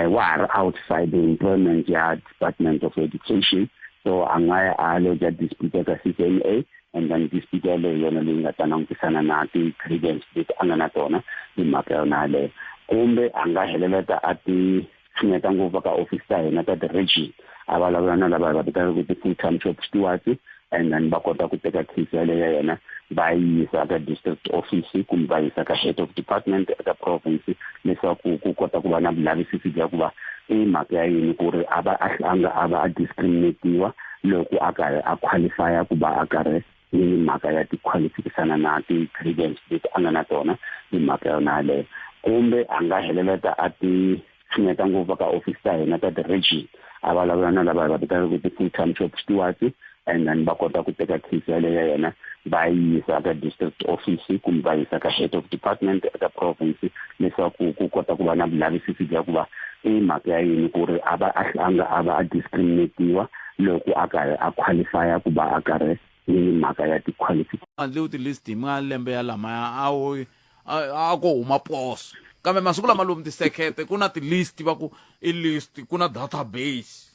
wa ha ri outside the employment ya Department of Education. So a nga ya a lodge dispute ka CCMA, and then dispute yaleyo yona leyi nga ta langutisana na ti-grievance leti a nga na tona hi mhaka yona yaleyo. Kumbe a nga heleleta a ti tshineta ngopfu ka office ta hina ta ti-region, a vulavula na lava hi va vitanaka ti-full time shop stewards, and then va kota ku teka case yaleyo ya yena va yi yisa ka district office kumbe va yisa ka head of department eka province, leswaku ku kota ku va na vulavisisi bya ku va i mhaka ya yini ku ri a va a hlanga a va a discriminatiwa loko a karhi a qualifya ku va a karhi ni mhaka ya ti-qualifikisana na ti-grievance leti a nga na tona hi mhaka yona yaleyo. Kumbe a nga heleleta a ti tshineta ngopfu ka office ta hina ta ti-region, a vulavula na lava hi va vitanaka ti-full time shop stewards, and then va kota ku teka case yaleyo ya yena va yi yisa ka district office kumbe va yisa ka head of department eka province, leswaku ku kota ku va na vulavisisi bya ku va i mhaka ya yini ku ri a va a hlanga a va a discriminatiwa loko a karhi a qualifya ku va a karhi ni mhaka ya ti-qualification. Endliwi ti-list hi malembe ya lamaya a wu a ko huma poso, kambe masiku lama lomu tisekete ku na ti-list, va ku i list, ku na database.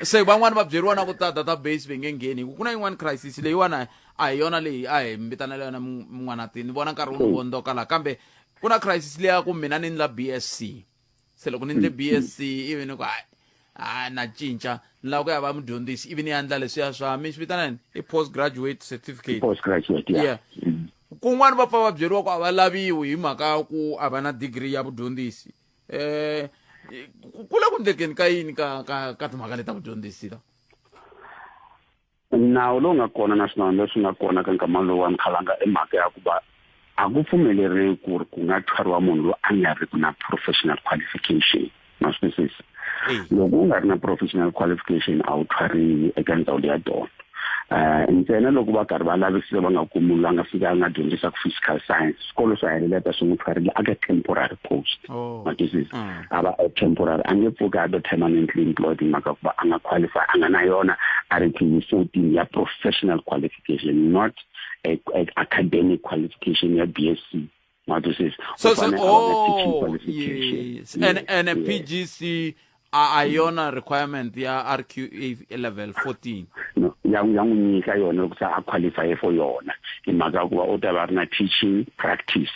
Se van'wani va byeriwa na ku ta database va nge ngheni, hi ku ku na yin'wani crisis leyiwani a hi yona leyi a hi vitanela yona. N'wanati, ni vona nkarhi wu ni vondzoka laha, kambe ku na crisis leya ku mina ni ndla BSc. Se loko ni ndle BSc, ivi ni ku hayi, a na cinca, ni lava ku ya va mudyondzisi, ivi ni ya ndla leswiya swa mi swi vitana yini, i post graduate certificate. Post graduate, yeah. Yeah. Kun'wani va pfa va byeriwa ku a va laviwi hi mhaka ya ku a va na degree ya vudyondzisi. Ku le ku ndlekeni ka yini ka timhaka leti ta vudyondzisi la? Nawu lowu nga kona na swinawani leswi nga kona ka nkama lowuwani, khalanga, i mhaka ya ku va a ku pfumeleriwi ku ri ku nga thwariwa munhu loyi a nga ri ku na professional qualification. Ma swi twisisa? Loko u nga ri na professional qualification, a wu thwariwi eka ndzawulo ya dyondzo. Ntsena loko va karhi va lavisisa va nga kumi munhu loyi a nga fika a nga dyondzisaka physical science, swikolo swa heleleta swi n'wi thwarile aka temporary post. Ma twisisa? A va a temporary, a nge pfuki a ve permanently employed hi mhaka ku va a nga qualify, a nga na yona RQE 14 ya professional qualification, not a academic qualification ya BSc. Ma twisisa? So U so fanele a va na teaching oh qualification. Yes, and a PGC a yona requirement ya RQA level 14? No, ya n'wi nyika yona loko se a qualify for yona, hi mhaka ya ku va u ta va ri na teaching practice.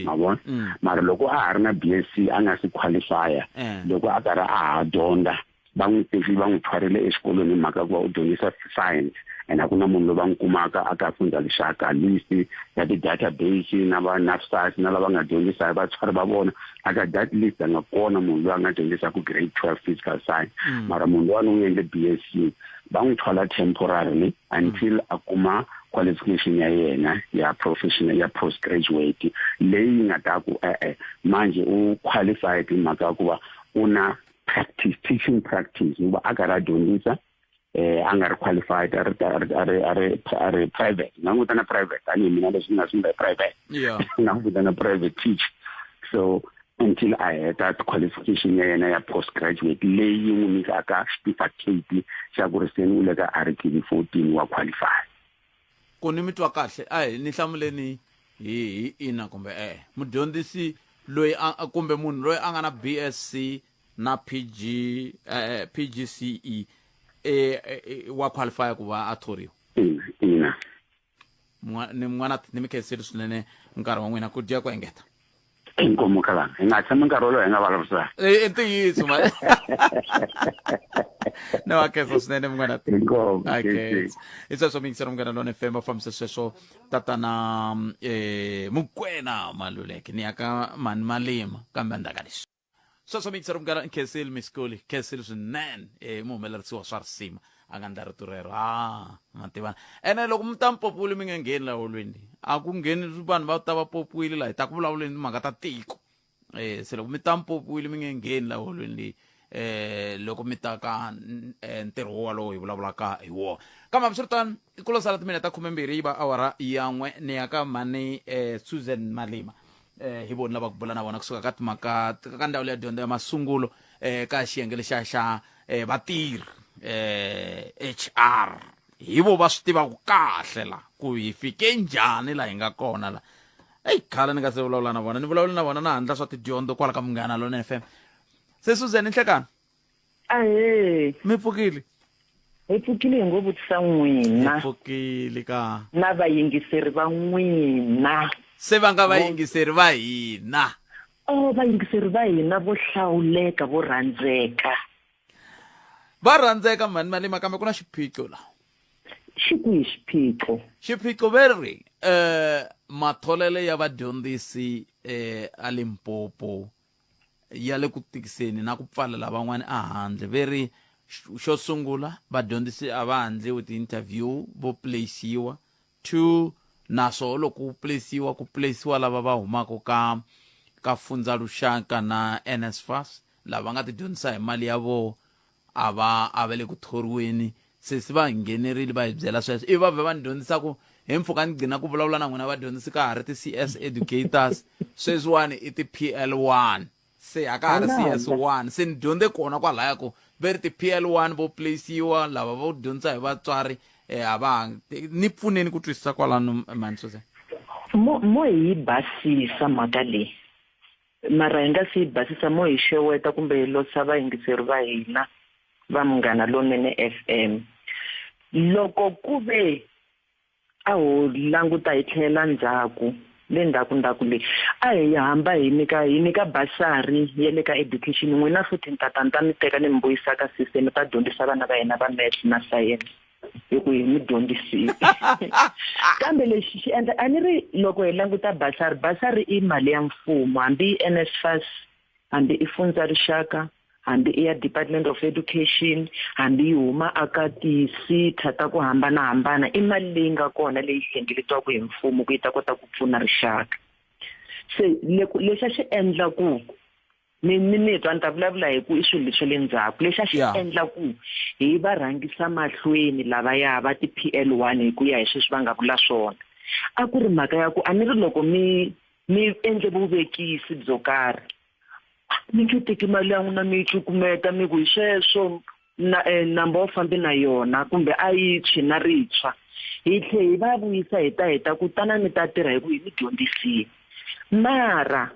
Ma vona? Mara loko a ha ri na BSc, a nga si qualifya, loko a karhi a ha dyondza, va n'wi teki, va n'wi thwarile exikolweni hi mhaka ya ku va u dyondzisa science, and a ku na munhu loyi va n'wi kumaka a ka Fundza Lixaka list ya ti-database na va NSFAS na lava nga dyondzisa hi vatswari va vona. Aka that list a nga kona munhu loyi a nga dyondzisaka grade 12 physical science. Mara munhu luwani u endle BSc, va n'wi thwala temporarily until a kuma qualification ya yena ya professional, ya postgraduate, leyi nga ta ku e-e, manje u qualified hi mhaka ya ku va u na practice, teaching practice, hikuva a karhi a dyondzisa. A nga ri qualified, a ri a ri a ri a ri a ri private, ni nga n'wi vitana private tanihi mina leswi ni nga swi private. Ni nga n'wi vitana private teacher. So until a heta qualification ya yena ya postgraduate leyi yi n'wi nyikaka xitifiketi xa ku ri seni u le ka RQB 14 wa qualify. Ku ni mi twa kahle, a hi ni hlamuleni hi ina kumbe e mudyondzisi loyi a kumbe munhu loyi a nga na BSc na PG PGCE wa qualify ku va a thoriwa? Ina. Ni n'wana ni mi khensile swinene nkarhi wa n'wina ku dya ku engeta. Inkomu khalanga, hi nga tshami nkarhi wolowo hi nga vulavurisana. I ntiyiso ma ni wa khensa swinene munghana. Inkomu. I sweswo miyingiselo Munghana Lone FM, va fambisa sweswo tatana Mukwena Maluleke ni ya ka mani Malima, kambe endzhaku ka leswi sweswo miyingiselo munghana nkhensile miskoli, khensile swinene muhumelerisiwa swa risima a nga ndla rito rero a mativana ene loko mi ta mi popiwile mi nge ngheni la holweni, a ku ngheni vanhu va ta va popiwile la hi ta ku vulavuleni timhaka ta tiko. Se loko mi ta mi popiwile mi nge ngheni la holweni leyi loko mi ta ka ntirho wolowo hi vulavulaka hi wona. Kambe hambiswiritano i ku lo sala timinete ta 12 yi va awara ya 1, ni ya ka mhani Susan Malima. Hi voni lava ku bula na vona kusuka ka timhaka ka ndzawulo ya dyondzo ya masungulo ka xiyenge lexiya xa vatirhi HR. Hi vo va swi tivaka kahle la ku hi fike njhani la hi nga kona la. Eyi khale ni nga se vulavula na vona, ni vulavula na vona na handla swa tidyondzo kwala ka Munghana Lona FM. Se Susan, nhlekani. Ahee. Mi pfukile? Hi pfukile, hi ngo vutisa n'wina. Hi pfukile ka. Na vayingiseri va n'wina. Se va nga vayingiseri va hina. Oh, vayingiseri va hina vo hlawuleka, vo rhandzeka. Va rhandzeka mhani Malima, kambe ku na xiphiqo la. Xi kwihi xiphiqo? Xiphiqo ve ri matholelo ya vadyondzisi a Limpopo ya le ku tikiseni na ku pfalela van'wana ehandle. Ve ri xo sungula vadyondzisi a va handliwi ti-interview, vo place-iwa. 2 naswo loko ku place-iwa, ku place-iwa lava va humaka ka Fundza Lushaka na NSFAS, lava va nga ti dyondzisa hi mali ya voho a va a va le ku thoriweni. Sesi va nghenerile va hi byela sweswo, ivi va vhe va ni dyondzisa ku hi mpfhuka ni gcina ku vulavula na n'wina vadyondzisi ka ha ri ti-CS educators, sweswiwani i ti-PL1, se a ka ha ri CS1. Se ni dyondze kona kwalaya ku ve ri ti-PL1 vo place-iwa, lava vo dyondzisa hi vatswari a va ni pfuneni ku twisisa kwalano mhani Susan. Mo hi basisa mhaka leyi, mara hi nga si yi basisa mo hi xeweta kumbe hi losa vayingiseri va hina va Munghana Lonene FM. Loko ku ve a ho languta hi tlhela ndzhaku le ndzhaku ndzhaku le, a hi hamba hi nyika hi nyika basari ya le ka education, n'wina futhi ni tata ni ta mi teka ni mi vuyisa ka system ta dyondzisa vana va hina va maths na science hi ku hi mi dyondzisile. Kambe lexi xi endla a ni ri loko hi languta basari, basari i mali ya mfumo, hambi i NSFAS, hambi i Fundza Rixaka, hambi i ya Department of Education, hambi yi huma aka ti-SETA ta ku hambanahambana, i mali leyi nga kona leyi hlengeletiwaka hi mfumo ku yi ta kota ku pfuna rixaka. Se lexi a xi endla ku ni twa ni ta vulavula hi ku i swilo leswi le ndzhaku, lexi a xi endla ku hi va rhangisa mahlweni lavaya va ti-PL1 hi ku ya hi sweswi va nga vula swona, a ku ri mhaka ya ku a ni ri loko mi endle vuvekisi byo karhi, mi nge teki mali ya n'wina mi yi cukumeta mi ku hi sweswo na namba wu fambi na yona kumbe a yi tshwi na ritshwa. Hi tlhe hi va vuyisa hi ta heta ku tana mi ta tirha hi ku hi mi dyondzisile. Mara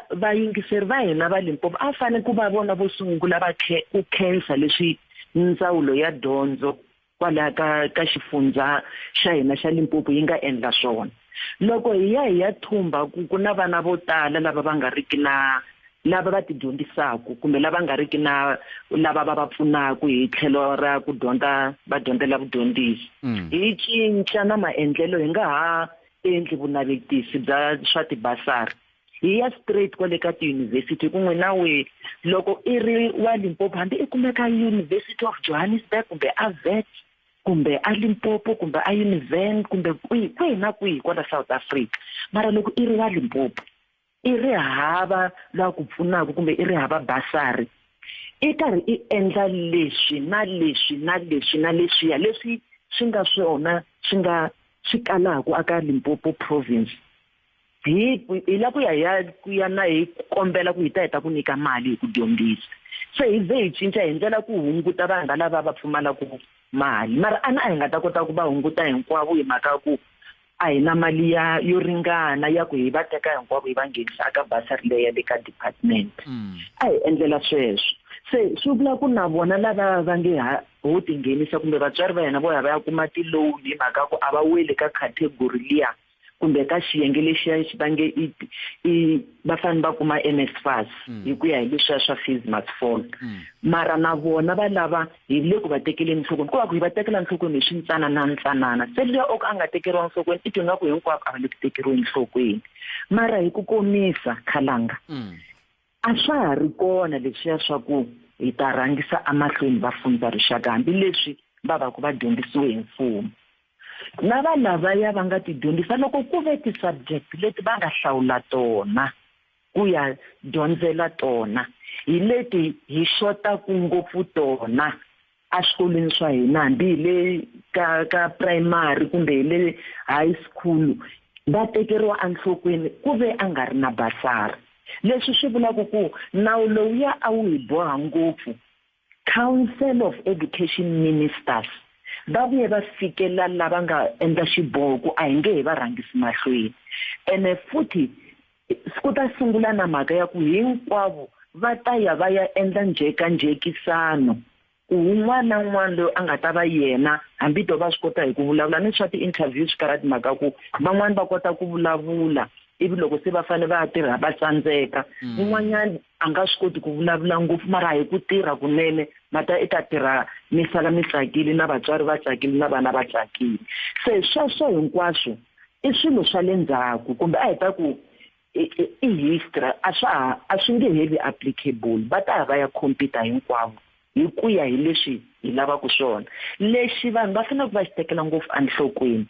vayingiseri va hina va Limpopo a fanele ku va vona vo sungula va ku khensa leswi ndzawulo ya dyondzo kwalaya ka xifundza xa hina xa Limpopo yi nga endla swona. Loko hi ya hi ya thumba ku na vana vo tala lava va nga riki na lava va tidyondzisaka kumbe lava nga riki na lava va va pfunaka hi tlhelo ra ku dyondza va dyondzela vudyondzisi. Hi cinca na maendlelo, hi nga ha endli vunavetisi bya swa tibasari, hi ya straight kwale ka tiyunivhesiti. Ku n'wina we loko i ri wa Limpopo, hambi i kumeka University of Johannesburg kumbe a Wits kumbe a Limpopo kumbe a Univen kumbe kwihi kwihi na kwihi kwala South Africa, mara loko i ri wa Limpopo i ri hava la ku pfunaka kumbe i ri hava basari, I karhi i endla leswi na leswi na leswi na leswiya leswi swi nga swona swi nga swi kalaka aka Limpopo province. Hi hi la ku ya hi ya ku ya na hi kombela ku hi ta heta ku nyika mali hi ku dyondzisa. Se hi ze hi cinca hi ndlela ku hunguta vanhu valava va pfumalaka mali mara a na a hi nga ta kota ku va hunguta hinkwavo hi mhaka ya ku a hi na mali ya yo ringana ya ku hi va teka hinkwavo hi va nghenisa aka basari leyi ya le ka department. A hi endlela sweswo. Se swi vula ku na vona lava va nge ha ho tinghenisa kumbe vatswari va hina vo ya va ya kuma ti-loan hi mhaka ku a va weli ka category liya kumbe ka xiyenge lexiya va nge i i va fanele va kuma NSFAS hi ku ya hi leswiya swa fees must fall. Mara na vona va lava hi le ku va tekeleni nhlokweni, ko va ku hi va tekela nhlokweni hi swintsanana ntsanana. Se luya o ka a nga tekeriwa nhlokweni i twa nga ku hinkwavo a va le ku tekeriweni nhlokweni. Mara hi ku komisa khalanga a swa ha ri kona leswiya swa ku hi ta rhangisa emahlweni va fundza rixaka hambileswi va va ku va dyondzisiwe hi mfumo. Na va lavaya va nga ti dyondzisa loko ku ve ti-subject leti va nga hlawula tona ku ya dyondzela tona hi leti hi xotaku ngopfu tona eswikolweni swa hina hambi hi le ka ka primary kumbe hi le high school va tekeriwa enhlokweni ku ve a nga ri na basari. Leswi swi vulaka ku nawu lowuya a wu hi boha ngopfu. Council of Education Ministers va vuye va fikela lava nga endla xiboho ku a hi nge he va rhangisi mahlweni. Ene futhi ku ta sungula na mhaka ya ku hinkwavo va ta ya va ya endla njhekanjhekisano ku wun'wana na wun'wana loyi a nga ta va yena hambi to va swi kota hi ku vulavula ni swa ti-interview swi karhati mhaka ku van'wani va kota ku vulavula ivi loko se va fanele va ya tirha va tsandzeka. Un'wanyana a nga swi koti ku vulavula ngopfu mara hi ku tirha kunene mata i ta tirha mi sala mi tsakile na vatswari va tsakile na vana va tsakile. Se sweswo hinkwaswo i swilo swa le ndzhaku kumbe a hi ta ku i history a swa ha a swi nge he vi applicable va ta ya va ya compete hinkwavo hi ku ya hi leswi hi lavaka swona. Lexi vanhu va faneleke va xi tekela ngopfu enhlokweni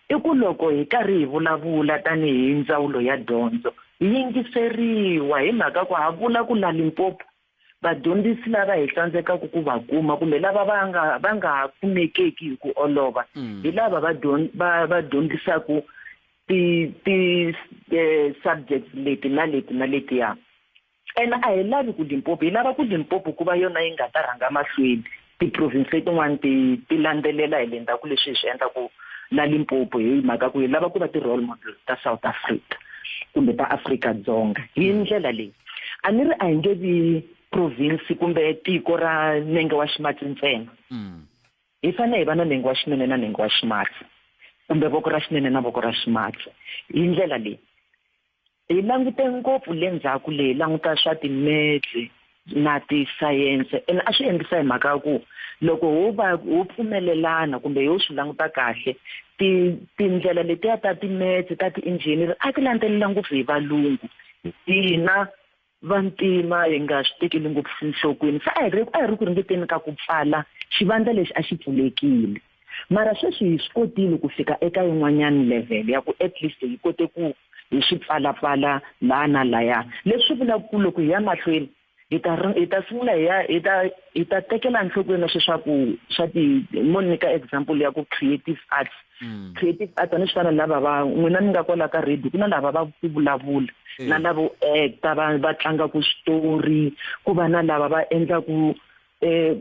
i ku loko hi karhi hi vulavula tanihi ndzawulo ya dyondzo hi yingiseriwa hi mhaka ku ha vula ku la Limpopo vadyondzisi lava hi tsandzekaka ku va kuma kumbe lava va nga va nga ha kumekeki hi ku olova hi lava va va va dyondzisaka ti ti subjects leti na leti na letiya. Ene a hi lavi ku Limpopo, hi lava ku Limpopo ku va yona yi nga ta rhanga mahlweni ti-province letin'wana ti ti landzelela hi le ndzhaku leswi hi swi endlaku la Limpopo hi mhaka ku hi lava ku va ti-role models ta South Africa kumbe ta Afrika-Dzonga. Hi ndlela leyi a ni ri a hi nge vi province kumbe tiko ra nenge wa ximatsi ntsena. Hi fanele hi va na nenge wa xinene na nenge wa ximatsi kumbe voko ra xinene na voko ra ximatsi. Hi ndlela leyi hi langute ngopfu le ndzhaku leyi languta swa timetse na tisayense ene a swi endlisa hi mhaka ya ku loko ho va ho pfumelelana kumbe ho swi languta kahle ti tindlela letiya ta timetse ta ti-engineer a ti landzelela ngopfu hi valungu hina vantima hi nga swi tekeli ngopfu enhlokweni. Se a hi ri a hi ri ku ringeteni ka ku pfala xivandla lexi a xi pfulekile. Mara sweswi hi swi kotile ku fika eka yin'wanyana level ya ku at least hi kote ku hi swi pfalapfala laha na laya. Leswi vulaka ku loko hi ya mahlweni hi ta hi ta sungula hi ya hi ta hi ta tekela enhlokweni na sweswa ku swa ti mo nyika example ya ku creative arts. Creative arts a ni swi fana lava va n'wina mi nga kwala ka radio ku na lava va ku vulavula na lavo actor va va tlangaka switori ku va na lava va endlaku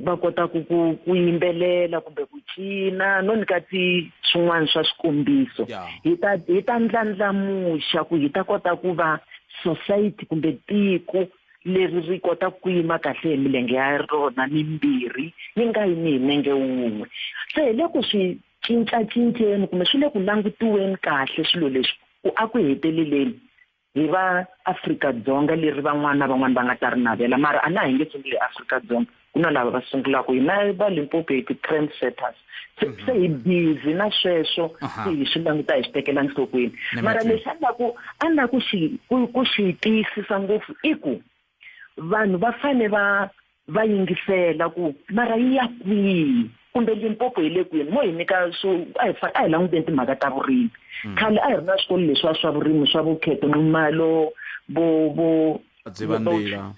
va kota ku ku ku yimbelela kumbe ku cina no nyika ti swin'wana swa swikombiso. Hi ta hi ta ndlandlamuxa ku hi ta kota ku va society kumbe tiko leri ri kotaka ku yima kahle hi milenge ya rona mimbirhi yi nga yimi hi nenge wun'we. Se hi le ku swi cincacinceni kumbe swi le ku langutiweni kahle swilo leswi ku a ku heteleleni hi va Afrika-Dzonga leri van'wana na van'wana va nga ta ri navela mara a na hi nge sunguli Afrika-Dzonga ku na lava va sungulaka hina va Limpopo hi ti-trend setters se se hi busy na sweswo se hi swi languta hi swi tekela enhlokweni. Mara lexi a ni la ku a ni la ku xi ku ku xi tiyisisa ngopfu i ku vanhu va fane va va yingisela ku mara yi ya kwihi kumbe Limpopo hi le kwini mo hi nyika swo a hi a hi languteni timhaka ta vurimi. Khale a hi ri na swikolo leswiya swa vurimi swa vo Kheto Nxumalo vo vo Madzivandila.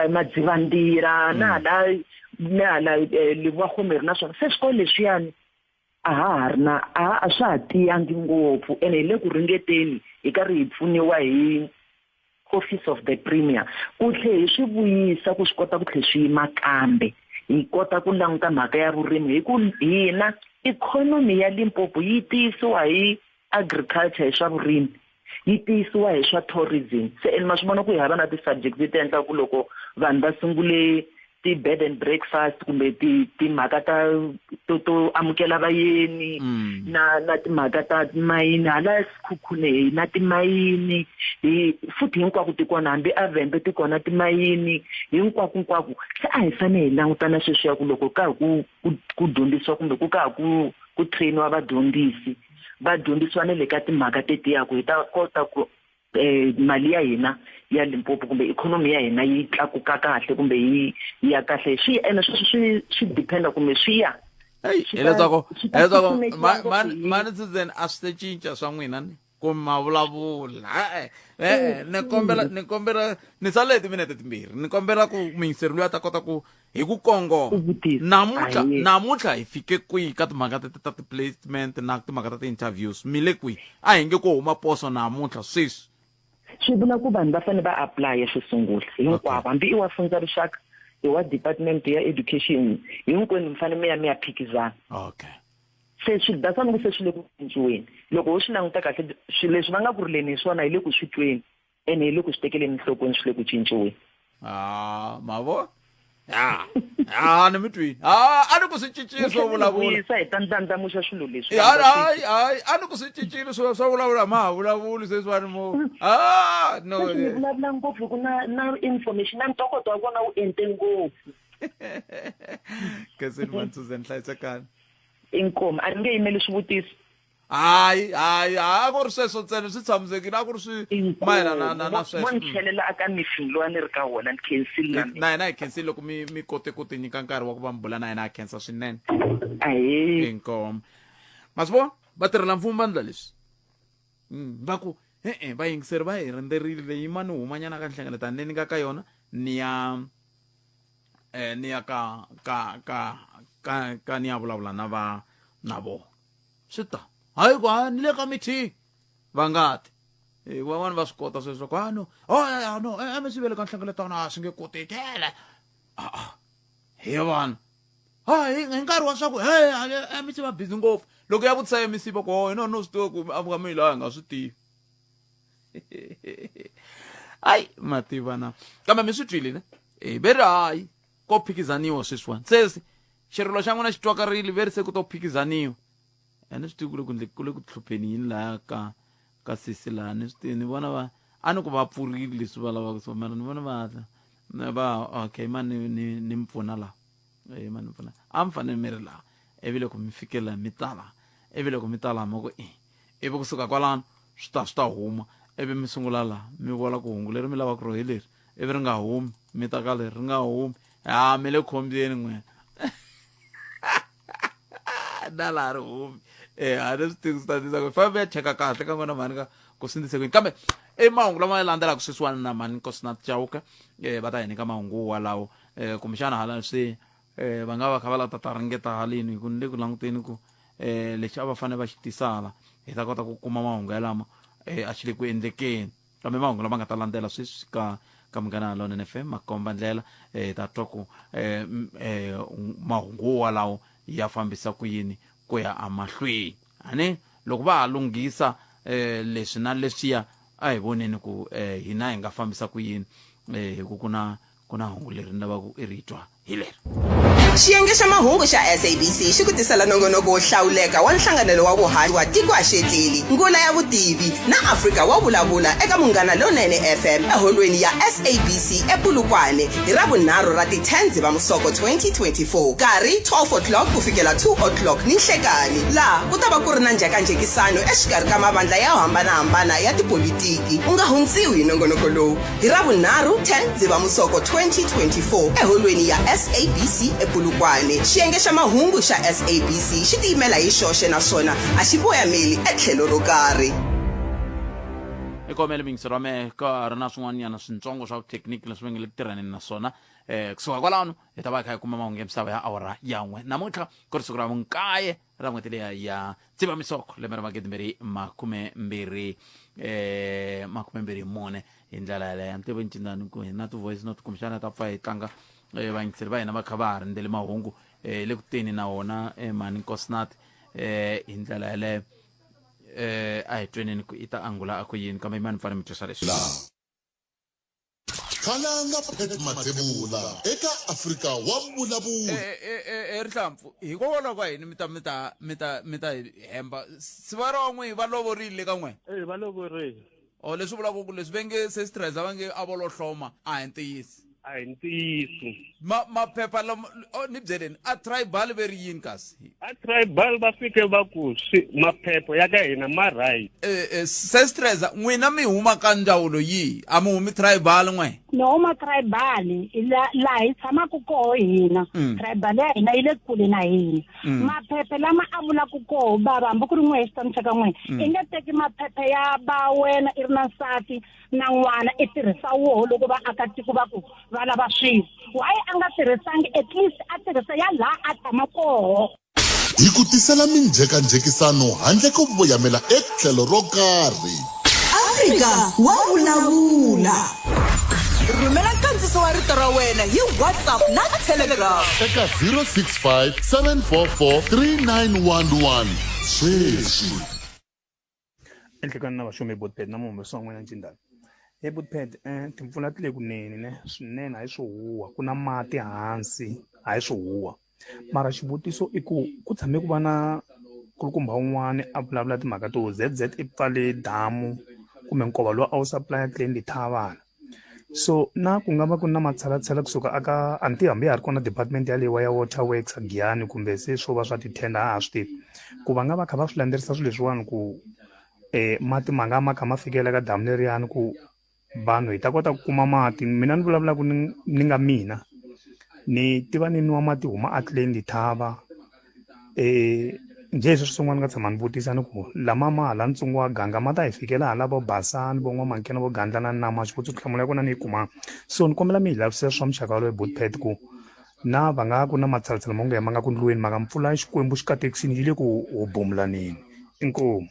Madzivandila na hala na hala Lebowakgomo ri na swona. Se swikolo leswiyani a ha ha ri na a a swa ha tiyangi ngopfu ene hi le ku ringeteni hi karhi hi pfuniwa hi Office of the Premier ku tlhe hi swi vuyisa ku swi kota ku tlhe swi yima kambe hi kota ku languta mhaka ya vurimi hi ku hina ikhonomi ya Limpopo yi tiyisiwa hi agriculture hi swa vurimi yi tiyisiwa hi swa tourism. Se ene ma swi vona ku hi hava na ti-subject leti endlaka ku loko vanhu va sungule ti-bed and breakfast kumbe ti timhaka ta to to amukela vayeni na na timhaka ta timayini hala Sekhukhune hi na timayini hi futhi hinkwako ti kona hambi a Vhembe ti kona timayini hinkwako hinkwako. Se a hi fanele hi languta na sweswiya ku loko ka ha ku ku ku dyondzisiwa kumbe ku ka ha ku ku train-iwa vadyondzisi va dyondzisiwa na le ka timhaka tetiya ku hi ta kota ku mali ya hina ya Limpopo kumbe ikhonomi ya hina yi tlakuka kahle kumbe yi ya kahle. Swi ene sweswo swi swi depend-a kumbe swi ya Hey, swi ta hileswaku swi ta hileswaku susumetiwa ma ngopfu ma hi mani Suzan a swi se cinca swa n'wina ni ku ma vulavula e-e e-e ni kombela ni kombela ni sale hi timinete timbirhi ni kombela ku muyingiseri loyi a ta kota ku hi ku kongoma Ku vutisa. namuntlha Ahee. namuntlha hi fike kwihi ka timhaka tete ta ti-placement na timhaka ta ti-interviews mi le kwihi a hi nge ko huma poso namuntlha sweswi Swi vula ku vanhu va fanele va apply xo sungula hinkwavo hambi i wa Fundza Rixaka i wa department ya education hinkwenu mi fanele mi ya mi ya phikizana. Okay. Se swi that's why ni ku se swi le ku cinciweni loko ho swi languta kahle swilo leswi va nga ku rileni hi swona hi le ku swi tweni ene hi le ku swi tekeleni enhlokweni swi le ku cinciweni. Ah, ma vo? Ah, ah, ni mi twini. Ah, a ni ku swi cincile swo vulavula. Vuyisa hi ta ndlandlamuxa swilo leswi. Hayi, hayi, hayi, a ni ku swi cincile swo swo vulavula ma ha vulavuli sweswiwani mo. Ah, no. Sweswi ni vulavula ngopfu ku na na information na ntokoto wa kona wu ente ngopfu. Khenseni Mantsuzeni hlayisekani. Inkomu, a ni nge yimeli swivutiso. Hayi, hayi, a ku ri sweswo ntsena swi tshamisekile a ku ri swi mayelana na na sweswo. Mo ni tlhelela aka meeting lowa ni ri ka wona ni khensile na mina. Na hina hi khensile loko mi mi kote ku ti nyika nkarhi wa ku va mi bula na hina ha khensa swinene. Ahee. Inkomu. Ma swi vona vatirhela mfumo va ndla leswi. Va ku e-e vayingiseri va hi rhendzerile yima ni humanyana ka nhlengeletano leyi ni nga ka yona ni ya ni ya ka ka ka ka ka ni ya vulavula na va na vona. Swi ta hayi ku ha ni le ka meeting va nga ti hi van'wani va swi kota sweswo ku ha no oh ya no e mi swi vele ka nhlengeletano a swi nge koteki hele a he vana ha hi nkarhi wa swa ku he mi se va busy ngopfu loko ya vutisa MEC va ku oh hina no swi tiva ku a va mi laha hi nga swi tivi ayi ma tiva na kambe mi swi twile ne e ve ri hayi ko phikizaniwa sweswiwani se xirilo xa n'wina xi twakarile ve ri se ku to phikizaniwa a ni swi tivi ku le ku ndle ku le ku hlupheni yini laya ka ka sesi laha ni swi tivi ni vona va a ni ku va pfurile leswi va lavaka swona mara ni vona va hatla va okay ma ni ni ni mi pfuna laha e ma ni pfuna a mi fanele mi ri laha ivi loko mi fikela mi ta laha ivi loko mi ta laha ma ku i ivi kusuka kwalano swi ta swi ta huma ivi mi sungula laha mi vona ku hungu leri mi lavaka ro hi leri ivi ri nga humi mi ta ka leri ri nga humi ha mi le khombyeni n'wina na laha ri humi e a ni swi tivi swi ta tisa ku famba ya cheka kahle ka n'wina mhani ka ku swi ndise kwini kambe i mahungu lama ya landzelaka sweswiwani na mhani Nkosinathi Chauke um va ta hi nyika mahungu walawo um kumbexana hala swi um va nga va kha va lava ta ta ringeta haleni hi ku ni le ku languteni ku um lexi a va fanele va xi tisa hala hi ta kota ku kuma mahungu yalama um a xi le ku endlekeni kambe mahungu lama nga ta landzela sweswi ka ka Munghana Lonene FM ma komba ndlela hi ta twa ku mahungu walawo ya fambisa ku yini ku ya emahlweni ani loko va ha lunghisa leswi na leswiya a hi voneni ku hina hi nga fambisa ku yini hi ku ku na ku na hungu leri ni lavaka i ri twa hi leri. Xiyenge xa mahungu xa SABC xi ku tisela nongonoko wo hlawuleka wa nhlanganelo wa vuhaxi wa Tiko A Xi Etleli, Ngula ya Vutivi na Afrika Wa Vulavula eka Munghana Lonene FM eholweni ya SABC ePolokwane hi Ravunharhu ra ti 10 Dzivamusoko 2024, nkarhi 12 o'clock ku fikela 2 o'clock ninhlekani. Laha ku ta va ku ri na njhekanjhekisano exikarhi ka mavandla yo hambanahambana ya tipolitiki. U nga hundziwi hi nongonoko lowu. Hi Ravunharhu 10 Dzivamusoko 2024 eholweni ya SABC ePolokwane. Xiyenge xa mahungu xa SABC xi tiyimela hi xoxe naswona a xi voyameli etlhelo ro karhi. I kombele mingisero wa mehe ka ha ri na swin'wanyana swintsongo swa vuthekiniki leswi va nge le ku tirhaneni na swona. Kusuka kwalano hi ta va hi kha hi kuma mahungu ya misava ya awara ya n'we. Namuntlha ku ri siku ra vunkaye ra n'hweti leya ya Dzivamisoko lembe ra magidimbirhi makumembirhi 24 hi ndlela yaleyo. A ni tivi ncindani ku hi na ti-voice note kumbexana ta pfa hi tlanga vayingiseri va hina va kha va ha rindzele mahungu le ku teni na wona mhani Nkosinathi hi ndlela yaleyo. A hi tweneni ku i ta angula a ku yini kambe mani pfane mi twisa leswi. Khalanga Pat Mathebula eka Afrika wa Vulavula. E rihlampfu hikokwalaho ka yini mi ta mi ta mi ta mi ta hi hemba siva ra n'wi va lovorile ka n'we? E va lovorile. O leswi vulaka ku leswi ve nge sesitreza va nge a vo lo hloma a hi ntiyiso. A hi ntiyiso. Ma maphepha lama o ni byeleni a tribal ve ri yini kasi? A tribal va fike va ku swi maphepha ya ka hina ma right. Sestreza n'wina mi huma ka ndzawulo yihi? A mi humi tribal n'we? Ni huma tribal la laha hi tshamaka koho hina. Tribal ya hina yi le kule na hina. Maphepha lama a vulaka koho bava hambi ku ri n'we hi xitanu xa ka n'we i nge teki maphepha ya ba wena i ri na nsati na n'wana i tirhisa woho loko vaakatiko va ku va lava swilo why a nga tirhisangi at least a tirhisa ya laha a tshama koho. Hi ku tisela minjhekanjhekisano handle ko voyamela etlhelo ro karhi. Afrika wa vulavula. Rhumela nkandziso wa rito ra wena hi WhatsApp na Telegram. Eka 065 744 3911 sweswi. Enhlekani na vaxumi Botped na muhumesi wa n'wina Ncindana. He Botped timpfula ti le ku neni ne swinene hayi swo huwa ku na mati hansi hayi swo huwa mara xivutiso i ku ku tshame ku va na kulukumba un'wani a vulavula timhaka to Z_Z i pfale damu kumbe nkova lowu a wu supply Klein Lethabana. So na ku nga va ku ri na matshalatshala kusuka aka a ni tivi hambi ya ha ri kona department yaleyo ya water works a Giyani kumbe se swo va swa ti-tender a ha swi tivi ku va nga va kha va swi landzelerisa swilo leswiwani ku mati ma nga ma kha ma fikela ka damu leriyani ku vanhu hi ta kota ku kuma mati mina ni vulavulaka ni ni nga mina ni tiva ni nwa mati huma a Klein Letaba njhe hi sweswi swin'wana ni nga tshama ni vutisa ni ku lama ma hala ntsongo wa ganga ma ta hi fikela hala vo Basani vo N'wamankena vo Gandlana na ma xivutiso nhlamulo ya kona ni yi kumanga so ni kombela mi hi lavisisa swa muxaka walowo Botpet ku na va nga ku na matshalatshala mo nge ma nga ku ndliweni maka mpfula Xikwembu xi katekisini yi le ku hobomulaneni inkomu.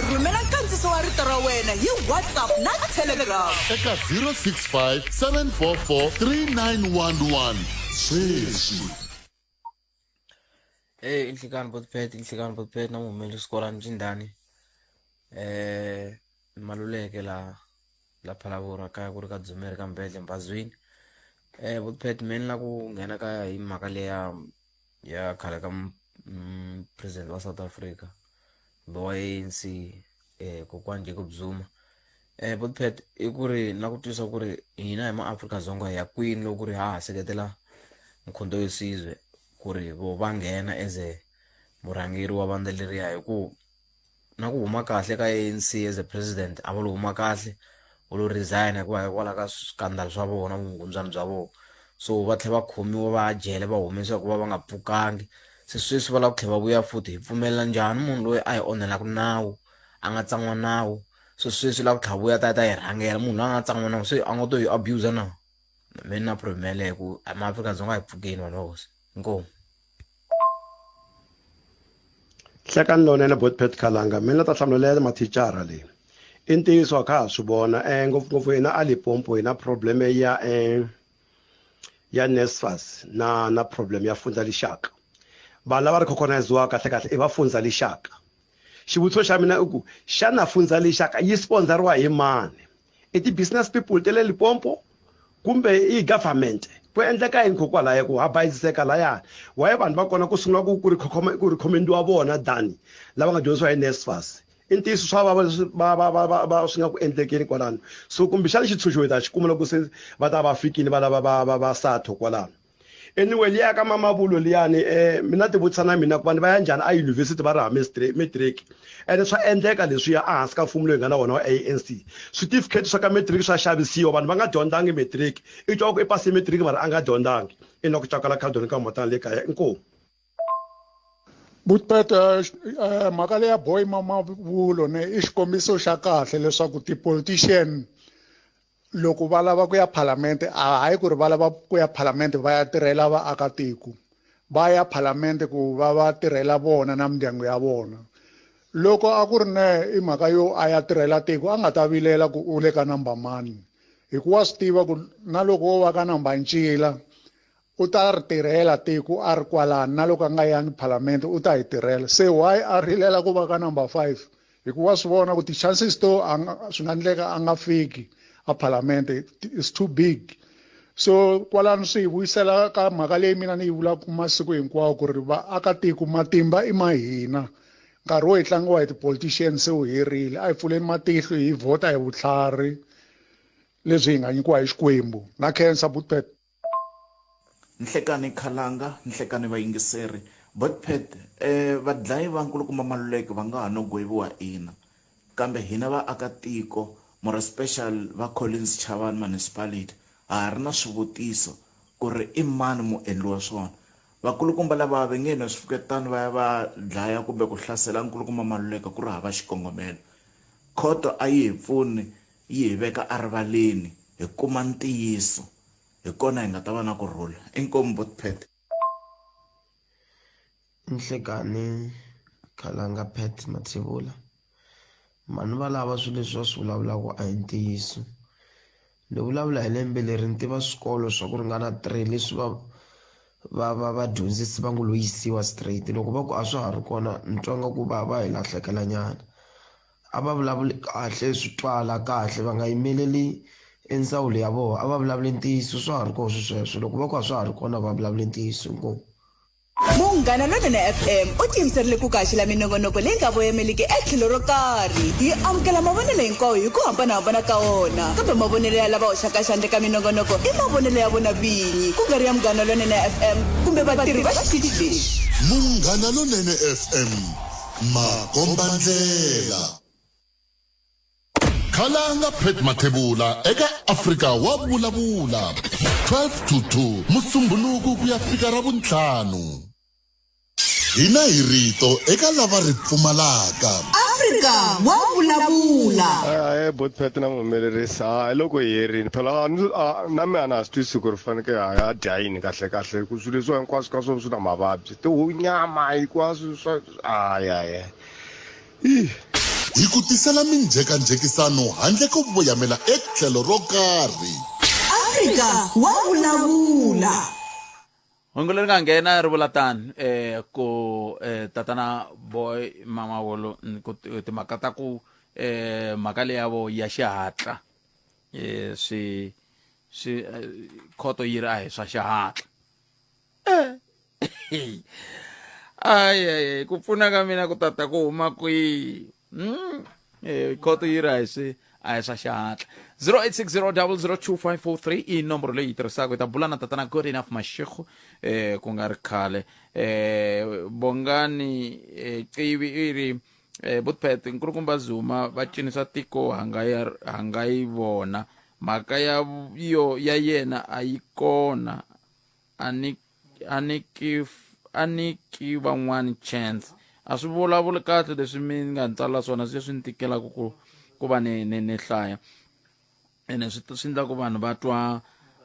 Rhumela nkandziso wa rito ra wena hi WhatsApp na Telegram. Eka 065 744 3911 sweswi. Hey, inhlekani Botpet, inhlekani Botpet na muhumelerisi Skolani Ncindani. Maluleke la la Phalaborwa kaya ku ri ka Dzumeri ka Mbedle Mbazwini. Botpet mina ni la ku nghena ka hi mhaka leya ya khale ka president wa South Africa kumbe wa ANC kokwani Jacob Zuma. Botpet i ku ri na ku twisa ku ri hina hi maAfrika-Dzonga hi ya kwini loko ku ri ha ha seketela Mkhonto we Sizwe ku ri vo va nghena as a murhangeri wa vandla leriya hi ku na ku huma kahle ka ANC as a president a va lo huma kahle u lo resign hikuva hikwalaho ka swikandali swa vona vukungundzwani bya vona so va tlhela va khomiwa va ya jele va humesiwa hikuva va nga pfukangi se sweswi va lava ku tlhela va vuya futhi hi pfumelela njhani munhu loyi a hi onhelaka nawu a nga tsan'wa nawu so sweswi lava ku tlhela vuya ta ta hi rhangela munhu loyi a nga tsan'wa nawu se a nga to hi abuse na mina na problem yaleyo ku maAfrika-Dzonga a hi pfukeni vanhu va hosi inkomu. Hlekani lowunene Botpet Khalanga mina ta hlamula leya mathicara leyi i ntiyiso a kha ha swi vona ngopfungopfu hina a Limpopo hi na problem ya ya NSFAS na na problem ya Fundza Lixaka vanhu lava recogniziwaka kahle kahle i va Fundza Lixaka xivutiso xa mina i ku xana Fundza Lixaka yi sponsoriwa hi mani i ti-business people ta le Limpopo kumbe i government ku endleka yini kokwalaya ku ha bayiziseka layani why vanhu va kona ku sungula ku ku ku recommend-iwa vona than lava nga dyondzisiwa hi NSFAS i ntiyiso swa vava leswi va va va va va swi nga ku endlekeni kwalano so kumbexana xitshunxo hi ta xi kuma loko se va ta va fikile va lava va va va satho kwalano anyway liya ka mamavulo liyani mina ti vutisa na mina ku vanhu va ya njhani a university va ri hava matric ene swa endleka leswiya ehansi ka mfumo lowu hi nga na wona wa ANC switifiketi swa ka matric swa xavisiwa vanhu va nga dyondzangi matric i twa ku i pase matric mara a nga dyondzangi i na ku cakala khadoni ka motana le kaya inkomu. Butpet mhaka leya boy mamavulo ne i xikombiso xa kahle leswaku ti-politician loko va lava ku ya phalamende a hayi ku ri va lava ku ya phalamende va ya tirhela vaakatiko va ya phalamende ku va va tirhela vona na mindyangu ya vona loko a ku ri ne i mhaka yo a ya tirhela tiko a nga ta vilela ku u le ka number mani hikuva wa swi tiva ku na loko wo va ka number ncila u ta ri tirhela tiko a ri kwalani na loko a nga yangi phalamende u ta hi tirhela se why a rilela ku va ka number 5 hikuva wa swi vona ku ti-chances to swi nga endleka a nga fiki a phalamende is too big so kwalano swi hi vuyisela ka mhaka leyi mina ni yi vulaka masiku hinkwawo ku ri vaakatiko matimba i ma hina nkarhi wo hi tlangiwa hi ti-politician se wu herile a hi pfuleni matihlo hi vhota hi vutlhari lebyi hi nga nyikiwa hi xikwembu na khensa butpet Nhlekani Khalanga, Nhlekani vayingiseri. Botpet, eh, vadlayi va nkulukumba Maluleke va nga ha no gweviwa ina. Kambe hina vaaka-tiko, more special va Collins Chavani Municipality, ha ha ri na swivutiso ku ri i mani muendli wa swona. Vakulukumba lava va nge nwe swifuketani va ya va dlaya kumbe ku hlasela nkulukumba Maluleke ku ri hava xikongomelo. Khoto a yi hi pfuni yi hi veka erivaleni hi kuma ntiyiso. Hi kona hi nga ta va na ku rhula. Inkomu Botpet. Nhlekani Khalanga Pat Mathebula mhani va lava swilo leswi va swi vulavulaka a hi ntiyiso ni vulavula hi lembe leri ni tiva swikolo swa ku ringana 3 leswi va va va vadyondzisi va ngo lo yisiwa straight loko va ku a swa ha ri kona ni twa nga ku va va hi lahlekela nyana a va vulavuli kahle swi twala kahle va nga yimeleli endzawulo ya vona a va vulavuli ntiyiso swa ha ri kona swi sweswo loko va ku a swa ha ri kona va vulavuli ntiyiso inkomu Munghana Lonene FM u tiyimiserile ku kaxela minongonoko leyi nga voyameliki etlhelo ro karhi. Hi amukela mavonelo hinkwawo hi ku hambanahambana ka wona, kambe mavonelo ya lava hoxaka xandla eka minongonoko i mavonelo ya vona vinyi, ku nga ri ya Munghana Lonene FM kumbe vatirhi va xitichi lexi. Munghana Lonene FM makombandlela khalanga pet mathebula eka afrika wa vulavula 12 to 2 musumbhunuku ku ya fika ra vuntlhanu hina hi rito eka lava ri pfumalaka Afrika wa vulavula. Ahee botpet na muhumelerisi ha loko hi herini phela a ni- a- na mina a na ha swi twisisi ku ri faneke ha ya dya yini kahle kahle ku swilo leswiwa hinkwaswo ka swona swi na mavabyi tihunyama hinkwaswo swa ayaya Hi ku tisela minjhekanjhekisano handle ko voyamela etlhelo ro karhi. Afrika wa vulavula. Hungu leri nga nghena ri vula tani eh ku eh tatana boy mama wolo ku timhaka ta ku eh mhaka leyi ya vo ya xihatla eh swi swi khoto yi ri a hi swa xihatla ay ay ku pfuna ka mina ku tata ku huma kwihi eh khoto yi ri a hi swi a hi swa xihatla 0860002543 i nomboro leyi yi tirhisaka hi ta bula na tatana good enough mashego eh ku nga ri khale eh bongani eh, qivi i ri eh butpet nkulukumba zuma va cinisa tiko hanga hanga yi vona mhaka ya yo ya yena a yi kona a ni a ni ki a ni ki van'wani chance a swi vulavuli kahle leswi mi nga ni tsalela swona swi swi ni tikelaka ku ku va ni ni ni hlaya ene swi swi endla ku vanhu va twa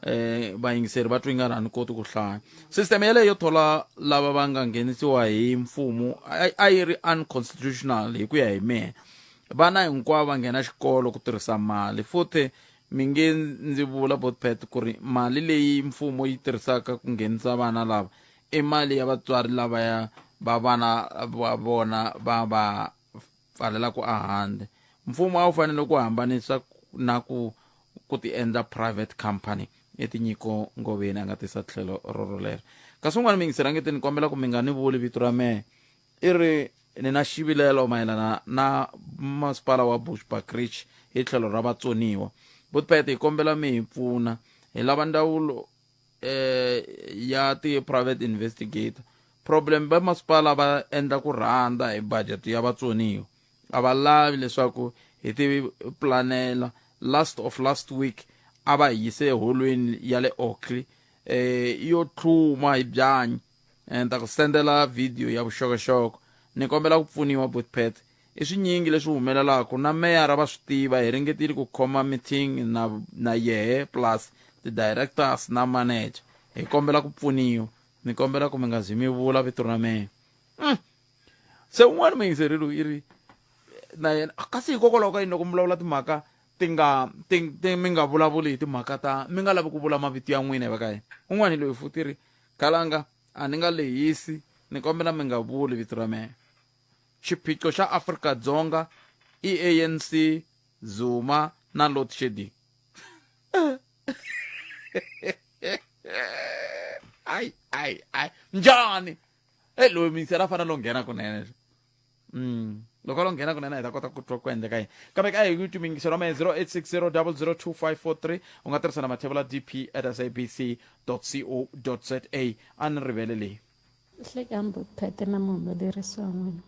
eh vayingiseri va twa ingari a ni koti ku hlaya system yeleyo yo thola lava va nga nghenisiwa hi mfumo a yi ri unconstitutional hi ku ya hi mehe vana hinkwavo va nghena xikolo ku tirhisa mali futhi Mi nge ndzi vula Botpet ku ri mali leyi mfumo yi tirhisaka ku nghenisa vana lava i mali ya vatswari lavaya va vana va vona va va pfalelaka ehandle. Mfumo a wu fanele ku hambanisa na ku ku tiendla private company. I Tinyiko Ngoveni a nga tisa tlhelo rorolero. Kasi un'wana muyingiseri a nge te ni kombela ku mi nga ni vuli vito ra mehe. I ri ni na xivilelo mayelana na masipala wa Bushbuckridge hi tlhelo ra vatsoniwa. Botpet hi kombela mi hi pfuna hi lava ndzawulo eh, ya ti-private investigator. Problem va masipala va endla ku rhandza hi budget ya vatsoniwa. A va lavi leswaku hi ti planela. Last of last week a va hi yise eholweni ya le Oakley eh, yo tlhuma hi byanyi. Ni ta ku sendela video ya vuxokoxoko. Ni kombela ku pfuniwa Butpet. I swinyingi leswi humelelaku na meyara va swi tiva hi ringetile ku khoma meeting na na yehe plus ti directors na manager. Hi kombela ku pfuniwa. Ni kombela ku mi nga zi mi vula vito ra mehe. Se un'wana muyingiseri loyi i ri na yena kasi hikokwalaho ka yini loko mi vulavula timhaka ti nga ti, ti mi nga vulavuli hi timhaka ta mi nga lavi ku vula mavito ya n'wina hi va ka yena. Un'wana loyi futhi ri Khalanga a ni nga lehisi ni kombela mi nga vuli vito ra mehe. Xiphiqo xa Afrika-Dzonga i ANC, Zuma na load shedding. Ai ai ai njhani? Hey loyi miyingiseri a fanele lo nghena kunene. Loko a lo nghena kunene hi ta kota ku twa ku endleka yini. Kambe ka hi ku miyingiseri wa mehe 0860002543 u nga tirhisa na mathevula dp at sabc co za a ni rivele leyi. Hlekani Botpete na muhumelerisi wa n'wina.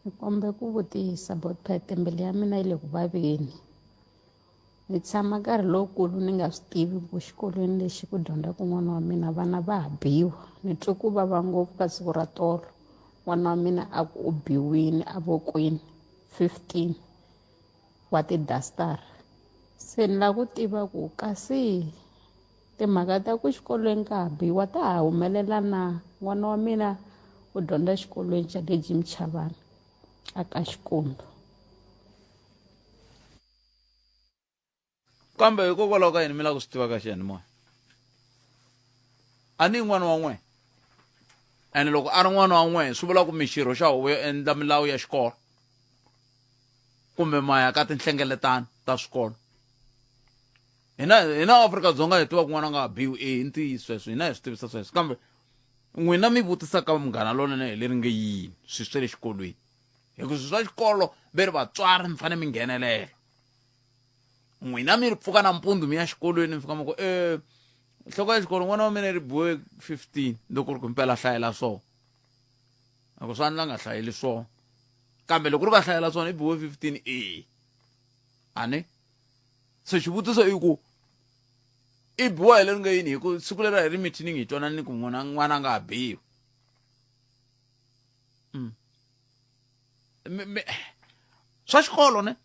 Ni kombe ku vutisa Botpete mbilu ya mina yi le ku vaveni. Ni tshama nkarhi lowukulu ni nga swi tivi ku xikolweni lexi ku dyondzaka n'wana wa mina vana va ha biwa. Ni twe ku vava ngopfu ka siku ra tolo n'wana wa mina a ku u biwile evokweni 15 wa tidastara. Se ni lava ku tiva ku kasi timhaka ta ku xikolweni ka ha biwa ta ha humelela na? N'wana wa mina u dyondza xikolweni xa le Jim Chavani a ka Xikundu. Kambe hikokwalaho ka yini mi lava ku swi tiva ka xiyanimoya? A ni n'wana wa n'we. Ene loko a ri n'wana wa n'we swi vula ku mi xirho xa huvo yo endla milawu ya xikolo kumbe ma ya ka tinhlengeletano ta swikolo. Hina hina Afrika-Dzonga hi tiva ku n'wana a nga ha biwi e i ntiyiso sweswo hina hi swi tivisa sweswo kambe n'wina mi vutisa ka munghana lonene hi leri nge yini swilo swa le xikolweni hi ku swilo swa xikolo ve ri vatswari mi fanele mi nghenelela n'wina mi ri pfuka nampundzu mi ya xikolweni mi fika mi ku e nhloko ya xikolo n'wana wa mina ri biwe 15 loko ri ku mpela hlayela swona loko swa ndla nga hlayeli swona kambe loko ri va hlayela swona i biwe 15 e ani se xivutiso i ku i biwa hi leri nga yini hi ku siku leri a hi ri mithining hi twanani ku n'wana n'wana a nga ha biwi swa xikolo ne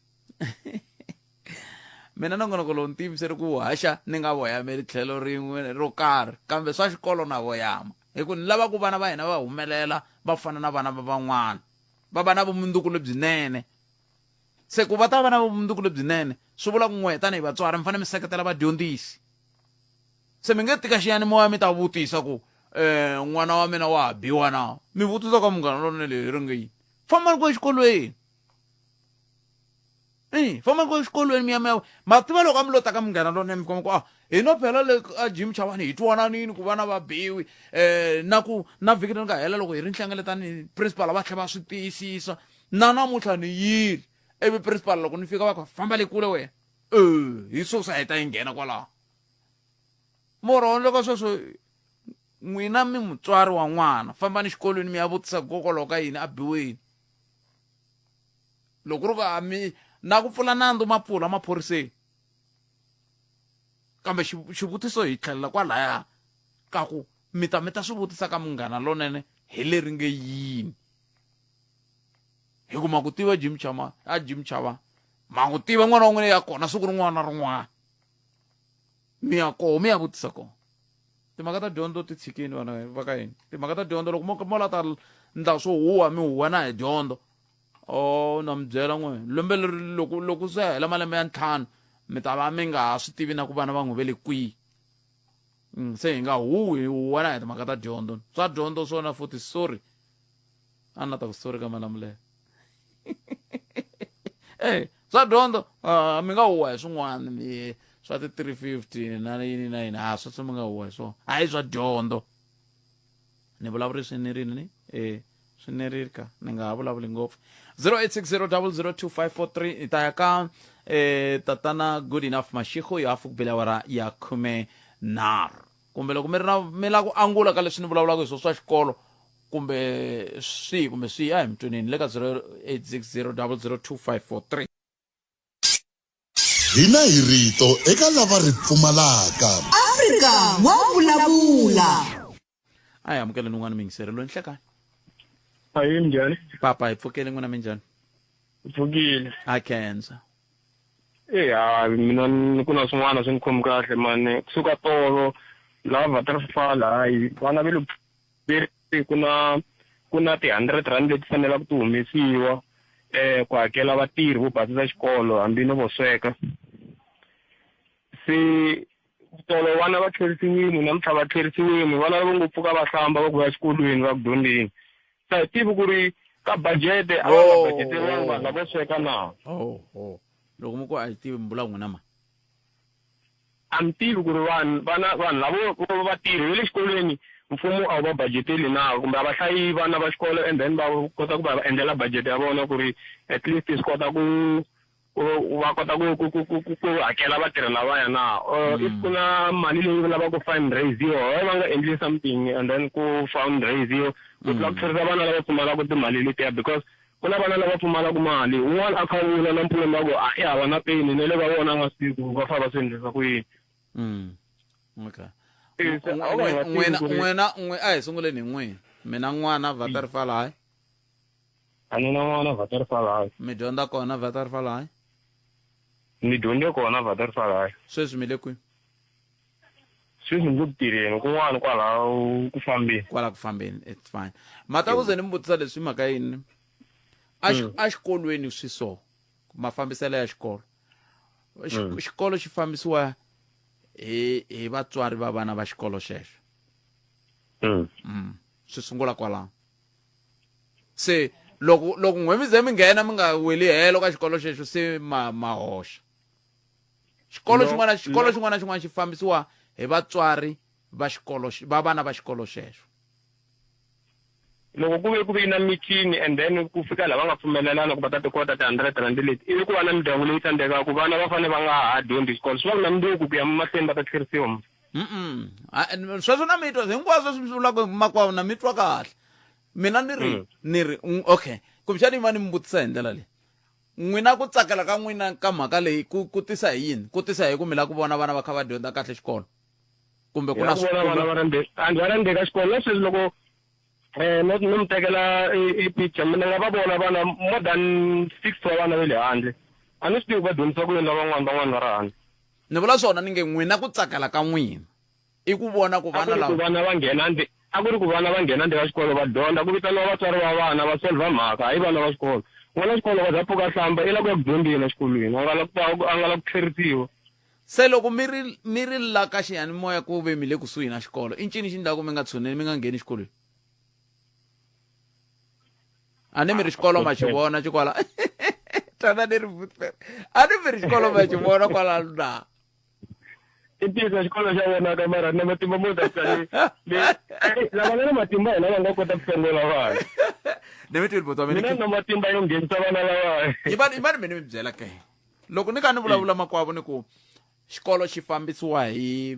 mina nongonoko lowu ni tiyimisele ku haxa ni nga voyameli tlhelo rin'we ro karhi kambe swa xikolo na voyama hi ku ni lava ku vana va hina va humelela va fana na vana va van'wana va va na vumundzuku lebyinene se ku va ta va na vumundzuku lebyinene swi vula ku n'we tanihi vatswari mi fanele mi seketela vadyondzisi se mi nge tika xiyanimoya mi ta vutisa ku um n'wana wa mina wa ha biwa na mi vutisa ka munghana lonene leyi ri nge yini fambani ku exikolweni e fambani ku exikolweni mi ya mi ya ma tiva loko a mi lo ta ka munghana lonene mi kuma ku a hi no phela le a Jim Chavani hi twananini ku vana va biwi um na ku na vhiki leri nga hela loko hi ri nhlengeletani principal va tlhela va swi tiyisisa na namuntlha ni yile ivi principal loko ni fika va ku famba le kule wena e hi susa hi ta yi nghena kwalaho moro loko sweswo n'wina mi mutswari wa n'wana fambani xikolweni mi ya vutisa hikokwalaho ka yini a biweni loko ri ku a mi na ku pfula nandzu ma pfula maphoriseni kambe xivutiso hi tlhelela kwalaya ka ku mi ta mi ta swi vutisa ka munghana lonene hi leri nge yini hi ku ma ku tiva Jim Chama a Jim Chava ma ku tiva n'wana wa n'wina ya kona siku rin'wana na rin'wana mi ya koho mi ya vutisa kona timhaka ta dyondzo ti tshikini vana va ka yini timhaka ta dyondzo loko mo mo la ta ndla swo huwa mi huwa na hi dyondzo o na mi byela n'we lembe leri loko loko se hela malembe ya ntlhanu mi ta va mi nga ha swi tivi na ku vana va n'wi ve le kwihi se hi nga huwi hi huwa na hi timhaka ta dyondzo swa dyondzo swona futhi sorry a ni la ta ku sorry ka malamulele e swa dyondzo mi nga huwa hi swin'wana mi swa ti 350 na yini na yini a sweswo mi nga huwa hi swona hayi swa dyondzo ni vulavuri swi nerini ni e swi nerili ka ni nga ha vulavuli ngopfu 0860002543 hi ta ya ka tatana good enough mashiko ya hafu ku bela awara ya 13 kumbe loko mi ri na mi lava ku angula ka leswi ni vulavulaka hi swona swa xikolo kumbe swihi kumbe swihi a hi mi tweneni le ka 0860002543 Hina hi rito eka lava ri pfumalaka. Afrika wa vulavula. A hi amukeleni un'wana muyingiseri loyi nhlekani. Ayi njhani? Papa hi pfukile n'wina minjhani? Pfukile. A khensa. E ha mina ni ku na swin'wana swi ni khomi kahle mani kusuka tolo laha Waterfall hayi vana ve le ku na ku na ti-hundred rand leti fanelaka ti humesiwa eh ku hakela vatirhi vo basisa xikolo hambi no vo sweka se tolo vana va tlherisiwile namuntlha va tlherisiwile vana lava ngo pfuka va hlamba va ku ya exikolweni va ku dyondzeni sa hi tivi ku ri ka budget a va nga budgeteriwangi vanhu lavo sweka na oh oh loko mi ku a hi tivi mi vula n'wina ma a mi tivi ku ri vanhu vana vanhu lavo vo vatirhi va le xikolweni mfumo a wu va budgeteli na kumbe a va hlayi vana va xikolo and then va kota ku va endlela budget ya vona ku ri at least swi kota ku ku va kota ku ku ku ku ku ku hakela vatirhi lavaya na or if ku na mali leyi lavaka ku fundraisiwa why va nga endli something and then ku fundraisiwa ku tlula ku tlherisa vana lava pfumalaka timali letiya because ku na vana lava pfumalaka mali un'wana a kha a vula nampundzu a ku a i hava na peni na le ka vona a nga swi tivi ku va fanele va swi endlisa ku yini Okay n'wina n'wina n'we a hi sunguleni hi n'wina mina n'wana Waterfall High A ni na n'wana Waterfall High. Mi dyondza kona Waterfall High? Ni dyondze kona Waterfall High. Sweswi mi le kwihi? Sweswi ni le ku tirheni kun'wana kwala ku fambeni. Kwala ku fambeni, it's fine. Mata ku ze ni mi vutisa leswi hi mhaka yini? A a xikolweni swi so, mafambiselo ya xikolo. Xikolo xi fambisiwa hi hi vatswari va vana va xikolo xexo. Swi sungula kwalano. Se loko loko n'we mi ze mi nghena mi nga weli helo ka xikolo xexo se ma ma hoxa. Xikolo xin'wana xikolo xin'wana na xin'wana xi fambisiwa hi vatswari va xikolo va vana va xikolo xexo. Loko ku ve ku ve na meeting and then ku fika laha va nga pfumelelana ku va ta ti kota ti-hundred rand leti ivi ku va na mindyangu leyi tsandzekaka vana va fanele va nga ha dyondzi xikolo swi va ku na mundzuku ku ya mahlweni va ta tlherisiwa Sweswo na mi twa hinkwaswo leswi mi swi vulaka makwavo na mi twa kahle. Mina ni ri ni ri okay kumbexana yi va ni mi vutisa hi ndlela leyi n'wina ku tsakela ka n'wina ka mhaka leyi ku ku tisa hi yini ku tisa hi ku mi lava ku vona vana va kha va dyondza kahle xikolo kumbe ku na vona vana va ri ndzeni va ri ndzeni ka xikolo na sweswi loko um no no mi tekela i picture mina nga va vona vana more than six wa vana va le handle a ni swi tivi ku va dyondzisa ku yini lavan'wana van'wana va ri handle ni vula swona ni nge n'wina ku tsakela ka n'wina i ku vona ku vana lava vana va nghena ndzi a ku ri ku vana va nghena ndzeni ka xikolo va dyondza ku vitaniwa vatswari va vana va solver mhaka hayi vana va xikolo n'wana xikolo va za pfuka hlamba i la ku ya ku dyondzeni exikolweni a nga la ku a nga la ku tlherisiwa se loko mi ri mi ri la ka xiyanimoya ku ve mi le kusuhi na xikolo i ncini xi ndlaku mi nga tshuneli mi nga ngheni xikolweni a ni mi ri xikolo ma xi vona xikwala tana ni ri a ni mi ri xikolo ma xi vona kwalano na I ntiyiso xikolo xa vonaka mara na matimba mo ta lava nga na matimba hi lava nga kota ku hlongola vana ni mi twile botwa mina na matimba yo nghenisa vana lava yimani yimani mi ni mi byela ke loko ni kha ni vulavula makwavo ni ku xikolo xi fambisiwa hi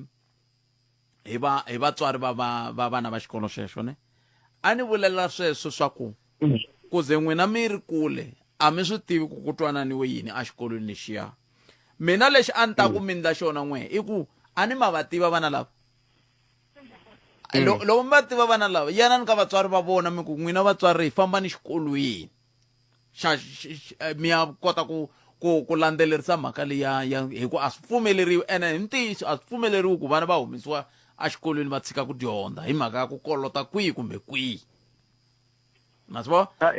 hi va hi vatswari va va va vana va xikolo xexo ne a ni vulela sweswo swa ku ku ze n'wina mi ri kule a mi swi tivi ku ku twananiwe yini exikolweni lexiya mina lexi a ni ta ku mi ndla xona n'we i ku a ni ma va tiva vana lava loko mi va tiva vana lava yanani ka vatswari va vona mi ku n'wina vatswari hi famba ni xikolweni xa mi ya kota ku ku ku landzelerisa mhaka leyi ya ya hi ku a swi pfumeleriwi ene hi ntiyiso a swi pfumeleriwi ku vana va humesiwa exikolweni va tshika ku dyondza hi mhaka ya ku kolota kwihi kumbe kwihi ma swi vona ah,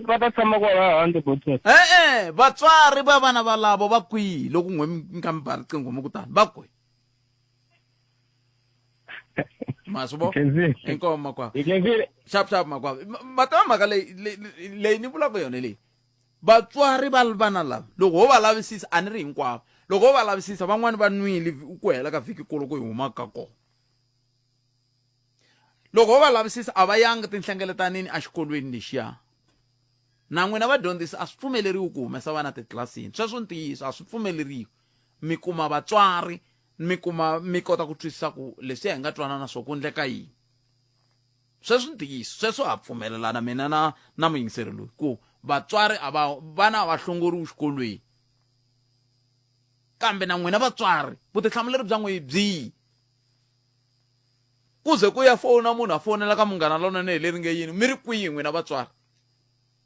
va ta tshama kwala handle e-e vatswari va vana valavo va kwihi loko n'we mi nga mi ba riqingho mi ku tani va kwihi ma swi vo inkomu makwavo xap xap makwavo ma tiva mhaka leyi leyi ni vulaka yona leyi vatswari va vana lava loko ho va lavisisa a ni ri hinkwavo loko ho va lavisisa van'wani va nwile ku hela ka vhiki kulu ku hi humaka ka kona loko ho va lavisisa a va yanga tinhlengeletanini exikolweni lexiya na n'wina vadyondzisi a swi pfumeleriwi ku humesa vana titlilasini sweswo ntiyiso a swi pfumeleriwi mi kuma vatswari mi kuma mi kota ku twisisa ku leswiya hi nga twanana swo ku ndleka yini sweswo ntiyiso sweswo ha pfumelelana mina na na muyingiseri loyi ku vatswari a va vana a va hlongoriwi xikolweni kambe na n'wina vatswari vutihlamuleri bya n'wi byihi Ku ze ku ya fona munhu a fonela ka Munghana Lonene hi leri nge yini, mi ri kwihi n'wina vatswari?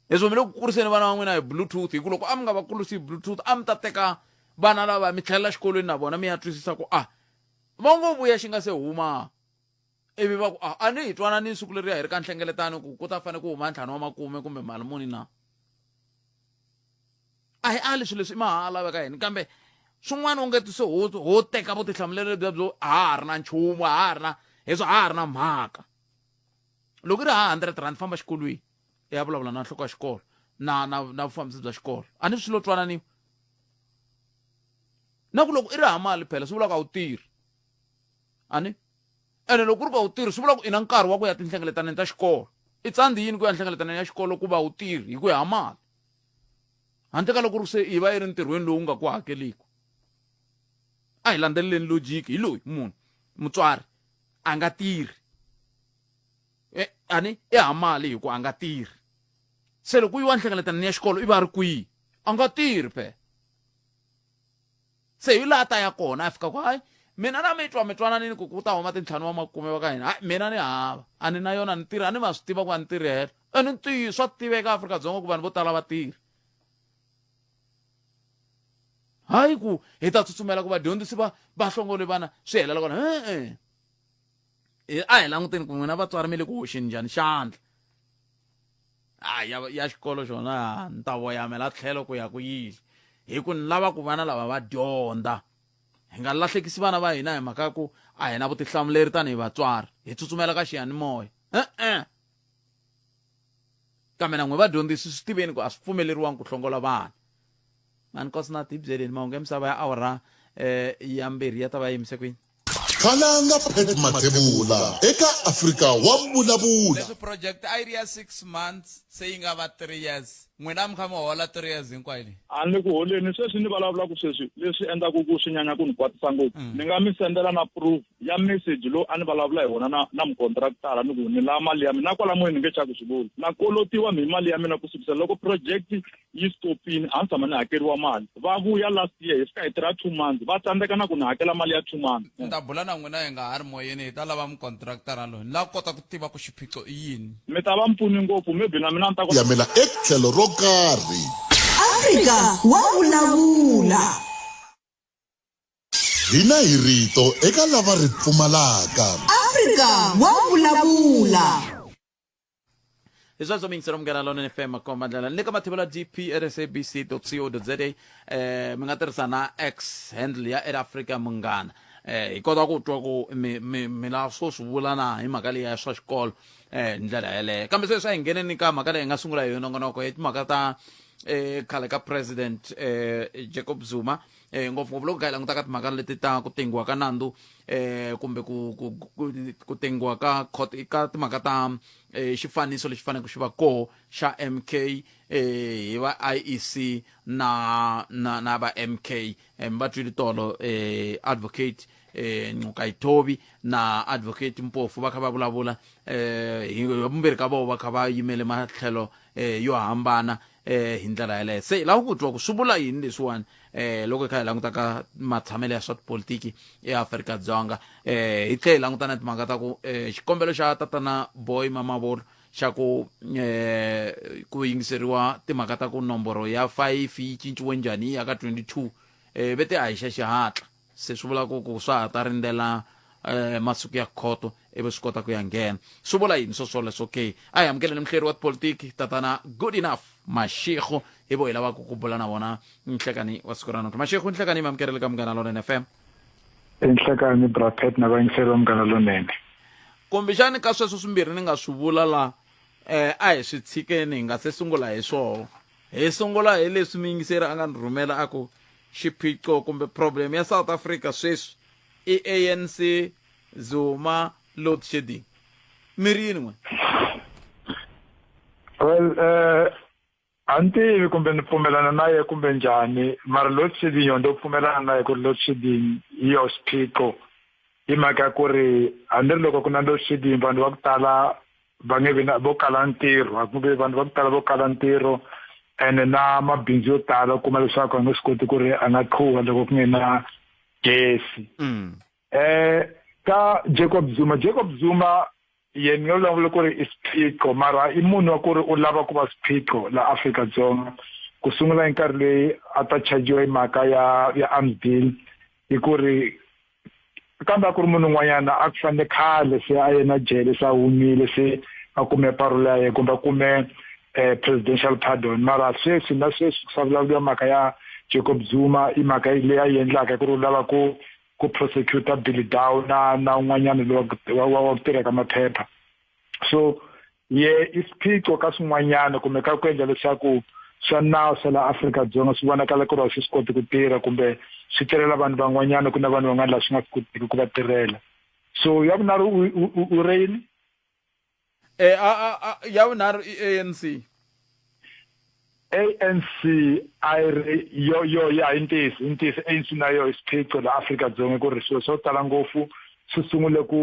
Leswo mi le ku kuriseni vana va n'wina hi bluetooth, hi ku loko a mi nga va kurisi hi bluetooth a mi ta teka vana lava mi tlhelela xikolweni na vona mi ya twisisa ku a va ngo vuya xi nga se huma. Ivi va ku a a ni hi twanani siku leriya hi ri ka nhlengeletano ku ku ta fanele ku huma ntlhanu wa makume kumbe mali muni na. A hi ali swilo leswi i mahala va ka hina kambe swin'wana u nge se ho ho teka vutihlamuleri lebyiya byo a ha ha ri na nchumu a ha ha ri na heswo a ha ha ri na mhaka. Loko i ri ha 100 rand famba xikolweni i ya vulavula na nhloko ya xikolo na na na vufambisi bya xikolo a ni swi lo twananiwa na ku loko i ri ha mali phela swi vula ku a wu tirhi a ni ene loko ku ri ku a wu tirhi swi vula ku i na nkarhi wa ku ya tinhlengeletaneni ta xikolo i tsandzi yini ku ya nhlengeletaneni ya xikolo ku va wu tirhi hi ku ya ha mali handle ka loko ri se yi va yi ri ntirhweni lowu nga ku hakeliku a hi landzeleleni logic hi loyi munhu mutswari a nga tirhi e, ani i ha mali hi ku a nga tirhi se loko ku yiwa nhlengeletanini ya xikolo i va ri kwihi a nga tirhi phela se hi laha ta ya kona a fika ku hayi mina na mi twa mi twananini ku ku ta huma tintlhanu wa makume va ka hina hayi mina ni hava a ni na yona ni tirhi a ni ma swi tiva ku a ni tirhi helo ene ntiyiso swa tiveka Afrika-Dzonga ku vanhu vo tala va tirhi hayi ku hi ta tsutsumela ku vadyondzisi va va hlongole vana swi helela kona e-e a hi languteni ku n'wina vatswari mi le ku hoxeni njhani xandla a ya ya xikolo xona ni ta voyamela tlhelo ku ya ku yile hi ku ni lava ku vana lava va dyondza hi nga lahlekisi vana va hina hi mhaka ya ku a hi na vutihlamuleri tanihi vatswari hi tsutsumela ka xiyanimoya e-e kambe na n'we vadyondzisi swi tiveni ku a swi pfumeleriwangi ku hlongola vana mani nkosinathi hi byeleni mahungu ya misava ya awara um ya mbirhi ya ta va yimise kwini Khalanga Pat Mathebula eka Afrika wa Vulavula. Leswi project a yi ri ya 6 months se yi nga va 3 years n'wina mi kha mi hola 3 years hinkwayo leyi A ni ku holeni sweswi ni vulavulaka sweswi leswi endlaku ku swi nyanya ku ni kwatisa ngopfu ni nga mi sendela na proof ya message lowu a ni vulavula hi wona na na mukontraktara ni ku ni lava mali ya mina na kwala moyeni ni nge chavi ku swi vula na kolotiwa mi mali ya mina ku sukisela loko project yi stopini a ni tshama ni hakeriwa mali va vuya last year hi fika hi tirha two months va tsandzeka na ku ni hakela mali ya two months ni ta bula na n'wina hi nga ha ri moyeni hi ta lava mukontraktara loyi ni lava ku kota ku tiva ku xiphiqo i yini mi ta va mi pfuni ngopfu maybe na mina ni ta yamela etlhelo ro karhi Afrika wa vulavula. Hina hi rito eka lava ri pfumalaka. Afrika wa vulavula. Hi sweswo miyingiselo Munghana Lonene FM makomba ndlela ni le ka mathivela dp at sabc co za eh mi nga tirhisa na x handle ya at africa munghana eh hi kota ku twa ku mi mi mi lava swo swi vula na hi mhaka leyi ya swa xikolo eh hi ndlela yeleyo kambe sweswi a hi ngheneni ka mhaka leyi hi nga sungula hi yona nongonoko ya timhaka ta eh khale ka president eh Jacob Zuma eh ngopfungopfu loko kha hi languta ka timhaka leti ta ku tengiwa ka nandzu eh kumbe ku ku ku, ku tengiwa ka court ka timhaka ta eh, xifaniso lexi faneleke xi va koho xa MK eh hi va IEC na na na va MK eh, mi va twile tolo eh advocate eh Ngcukaitobi na advocate Mpofu va kha va vulavula eh hi vumbirhi ka vona va kha va yimele matlhelo eh yo hambana eh hi ndlela yeleyo se hi lava ku twa ku swi vula yini leswiwani eh loko hi kha hi languta ka matshamelo ya swa tipolitiki eAfrika-Dzonga eh hi tlhela hi languta na timhaka ta ku eh xikombelo xa tatana Boy Mamabolo xa ku eh ku yingiseriwa timhaka ta ku nomboro ya 5 yi cinciwe njhani yi ya ka 22 eh ve te a hi xa xihatla se swi vula ku ku swa ha ta rindzela eh, masiku ya khoto ivi swi kota ku ya nghena swi vula yini swo swoleswo ke a hi amukeleni muhleri wa tipolitiki tatana good enough mashego hi vo hi lavaka ku bula na vona nhlekani wa siku ra namuntlha mashego nhlekani mi amukelele ka munghana lonene fm Enhlekani bra Pat na vayingiseri va munghana lonene. Kumbexani ka sweswo swimbirhi ni nga swi vula la eh a hi swi tshikeni hi nga se sungula hi swoho hi sungula hi leswi muyingiseri a nga ni rhumela a ku xiphiqo kumbe problem ya South Africa sweswi i ANC Zuma load shedding mi ri yini n'we Well eh a ni tivi kumbe ni pfumelana na ye kumbe njhani mara load shedding yona ndo pfumelana na ye ku ri load shedding hi yo xiphiqo hi mhaka ya ku ri hambi ri loko ku na load shedding vanhu va ku tala va nge vi na vo kala ntirho a ku nge vanhu va ku tala vo kala ntirho ene na mabindzu yo tala u kuma leswaku a nge swi koti ku ri a nga qhuva loko ku nge na gesi. Eh Ka Jacob Zuma, Jacob Zuma yena ni nga vulavula ku ri i xiphiqo mara i munhu wa ku ri u lava ku va xiphiqo la Afrika-Dzonga ku sungula hi nkarhi leyi a ta chajiwa hi mhaka ya ya arms deal hi ku ri kambe a ku ri munhu un'wanyana a ku fanele khale se a ye na jele se a humile se a kume parole ya yena kumbe a kume eh, presidential pardon mara sweswi na sweswi ku sa vulavuriwa mhaka ya Jacob Zuma i mhaka leyi a yi endlaka ku ri u lava ku ku prosecutor Billy Dow na na un'wanyana loyi wa wa ku tirha ka maphepha so ye i xiphiqo ka swin'wanyana kumbe ka ku endla leswaku swa nawu swa laha Afrika-Dzonga swi vonakala ku ri a swi swi koti ku tirha kumbe swi tirhela vanhu van'wanyana ku na vanhu van'wana laha swi nga swi kotiki ku va tirhela so ya vunharhu u re yini e a a ya vunharhu i ANC ANC a yi ri yo yo ya i ntiyiso i ntiyiso ANC na yo i xiphiqo la Afrika-Dzonga ku ri swilo swo tala ngopfu swi sungule ku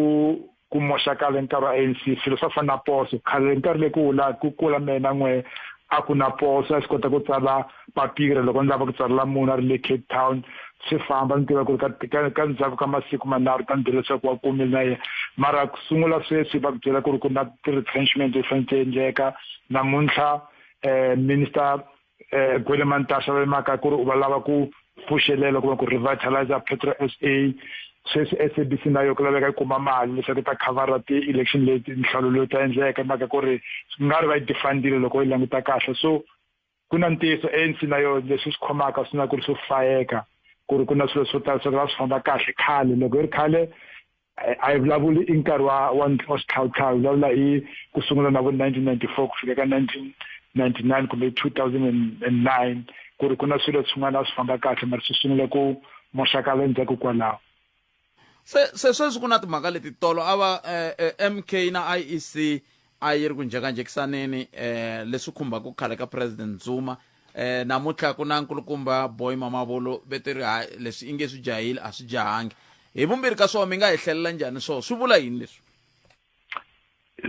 ku moxakala hi nkarhi wa ANC swilo swa fana na poso khale nkarhi leyi ku wula ku kula mehe na n'we a ku na poso a swi kota ku tsala papila loko ni lava ku tsalela munhu a ri le Cape Town swi famba ni tiva ku ri ka ka ka ndzhaku ka masiku manharhu ta ni byela leswaku wa kumile na yena mara ku sungula sweswi va ku byela ku ri ku na ti-retrenchment leyi fanele ti endleka namuntlha eh minister eh Gwele Mantashe va mhaka ku ri u va lava ku pfuxelela kumbe ku revitalize Petro SA sweswi SABC na yo ku laveka yi kuma mali leswaku yi ta khavara ti-election leti nhlawulo lowu ta endleka mhaka ku ri nga ri va yi defundile loko yi languta kahle so ku na ntiyiso ANC na yo leswi swi khomaka swi na ku ri swo fayeka ku ri ku na swilo swo tala swa ku va swi famba kahle khale loko yi ri khale a yi vulavuli i nkarhi wa wa wa xitlhawutlhawu yi vulavula hi ku sungula na vo 1994 ku fika ka 1999 kumbe 2009 ku ri ku na swilo swin'wana a swi famba kahle mara swi sungule ku moxakala endzhaku kwalaho se se sweswi ku na timhaka leti tolo a va eh, eh, MK na IEC a yi ri ku njhekanjhekisaneni eh, leswi khumbaka khale ka president Zuma eh, namuntlha ku na nkulukumba boy mamavolo vete ri hayi leswi inge swi jahile a swi jahangi hi vumbirhi ka swona mi nga hi hlelela njhani swona swi vula yini leswi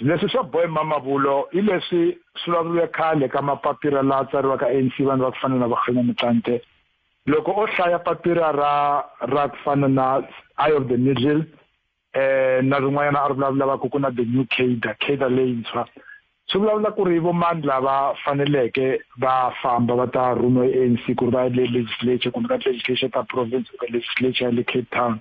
leswi swa boy mamavulo i leswi swi vulavuriwe khale ka mapapila laha tsariwaka ANC vanhu va ku fana na va Motlanthe loko o hlaya papila ra ra ku fana na eye of the needle eh na rin'wanyana a ri vulavula va ku ku na the new cadre cadre leyintshwa swi vulavula ku ri vo mani lava faneleke va famba va ta rhumiwa ANC ku ri va ya le legislature kumbe ka legislature ta province kumbe legislature ya le Cape Town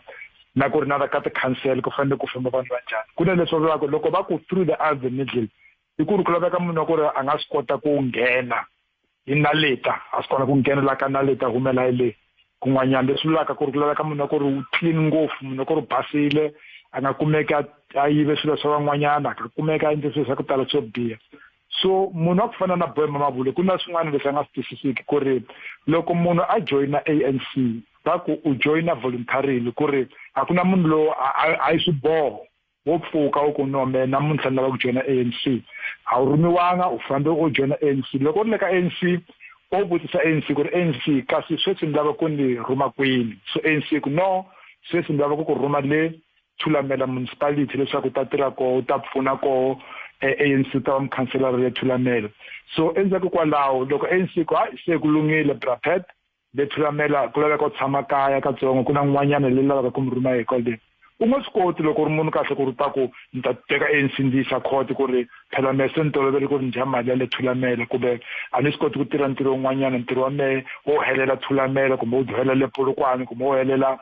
na ku ri na ka ti-council ku fanele ku famba vanhu va njhani ku na leswi vulaka loko va ku through the eye of the needle i ku ri ku laveka munhu wa ku ri a nga swi kota ku nghena hi naleta a swi kona ku nghena la ka naleta humela hi le kun'wanyana leswi vulaka ku ri ku laveka munhu wa ku ri u clean ngopfu munhu wa ku ri basile a nga kumeki a yive swilo swa van'wanyana a nga kumeki a endle swilo swa ku tala swo biha so munhu wa ku fana na Boy Mamabule ku na swin'wana leswi a nga swi twisisiki ku ri loko munhu a joyina ANC va ku u joyina voluntarily ku ri a ku na munhu lowu a yi swiboho wo pfuka u ku no me namuntlha ni lava ku joyina ANC a wu rhumiwanga u fambe u joyina ANC loko u ri le ka ANC o vutisa ANC ku ri ANC kasi sweswi ni lava ku ni rhuma kwini so ANC ku no sweswi ni lava ku ku rhuma le Thulamela municipality leswaku u ta tirha koho u ta pfuna koho ANC u ta va mukhanselara le Thulamela so endzhaku kwalaho loko ANC ku hayi se ku lunghile bra Pat le Thulamela ku laveka u tshama kaya katsongo ku na n'wanyana leyi lavaka ku mi rhuma hi kwale u nga swi koti loko u ri munhu kahle ku ri ta ku ni ta teka ANC ndzi yisa court ku ri phela mehe se ni tolovele ku ri ni dya mali ya le Thulamela kumbe a ni swi koti ku tirha ntirho wun'wanyana ntirho wa mehe wo helela Thulamela kumbe wu helela le Polokwane kumbe wo helela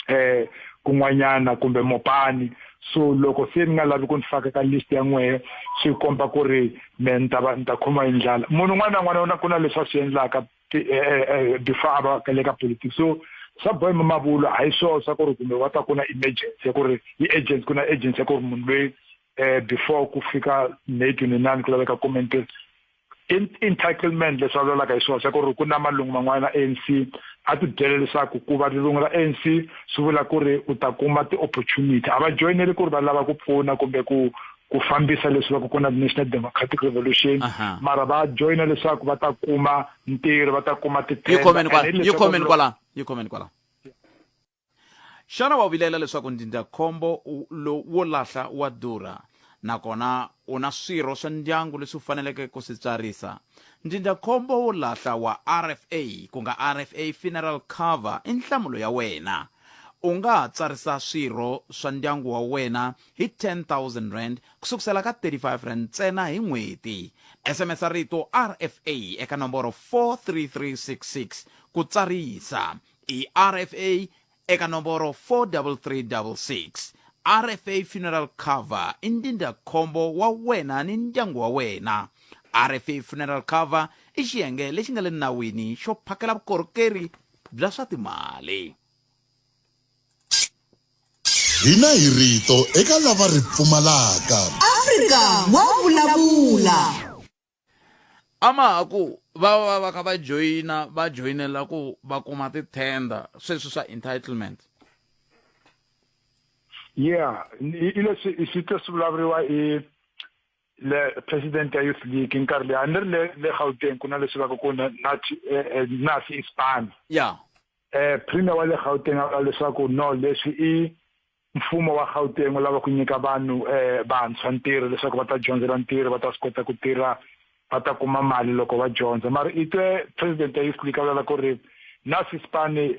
eh kun'wanyana kumbe Mopani so loko se ni nga lavi ku ni faka ka list ya n'wehe swi komba ku ri me ni ta va ni ta khoma hi ndlala munhu un'wana na un'wana ku na leswi a swi endlaka eh, eh, eh, before a va le ka politics so swa boy mavulwa a hi swona swa ku ri kumbe wa ta ku na emergency ya ku ri i agency ku na agency ya ku ri munhu loyi eh before ku fika May 29 ku laveka kume ntirho entitlement leswi va vulavulaka hi swona swa ku ri ku na malungu man'wana ANC a ti byele leswaku ku va lilungu ra ANC swi vula ku ri u ta kuma ti-opportunity a va joyineli ku ri va lava ku pfuna kumbe ku ku fambisa leswi va ku ku na national democratic revolution mara va joyina leswaku va ta kuma ntirho va ta kuma yi khomeni kwala yi khomeni kwala yi khomeni kwala Xana wa vilela leswaku ndzindzakhombo lowu wo lahla wa durha nakona u na swirho swa ndyangu leswi u faneleke ku swi tsarisa? Ndzindzakhombo wo lahla wa RFA, ku nga RFA Funeral Cover, i nhlamulo ya wena. U nga ha tsarisa swirho swa ndyangu wa wena hi R10,000 ku sukusela ka R35 ntsena hi n'hweti. SMS rito RFA eka nomboro 43366 ku tsarisa. I RFA eka nomboro 43366. RFA Funeral Cover i ndzindzakhombo wa wena ni ndyangu wa wena. RFA Funeral Cover i xiyenge lexi nga le nawini xo phakela vukorhokeri bya swa timali. Hina hi rito eka lava ri pfumalaka. Afrika wa vulavula. A ma ha ku va va va kha va joyina va joyinela ku va kuma ti-tender sweswi swa entitlement. Yeah, i leswi swi twe swi vulavuriwa i le president ya youth league nkarhi leyi a ni ri le le Gauteng ku na leswi va ku na nasi ispan. Yeah. Premier wa le Gauteng a vula leswaku no leswi i mfumo wa Gauteng wu lava ku nyika vanhu vantshwa ntirho leswaku va ta dyondzela ntirho va ta swi kota ku tirha va ta kuma mali loko va dyondza mara i twe president ya youth league a vula ku ri na sisipani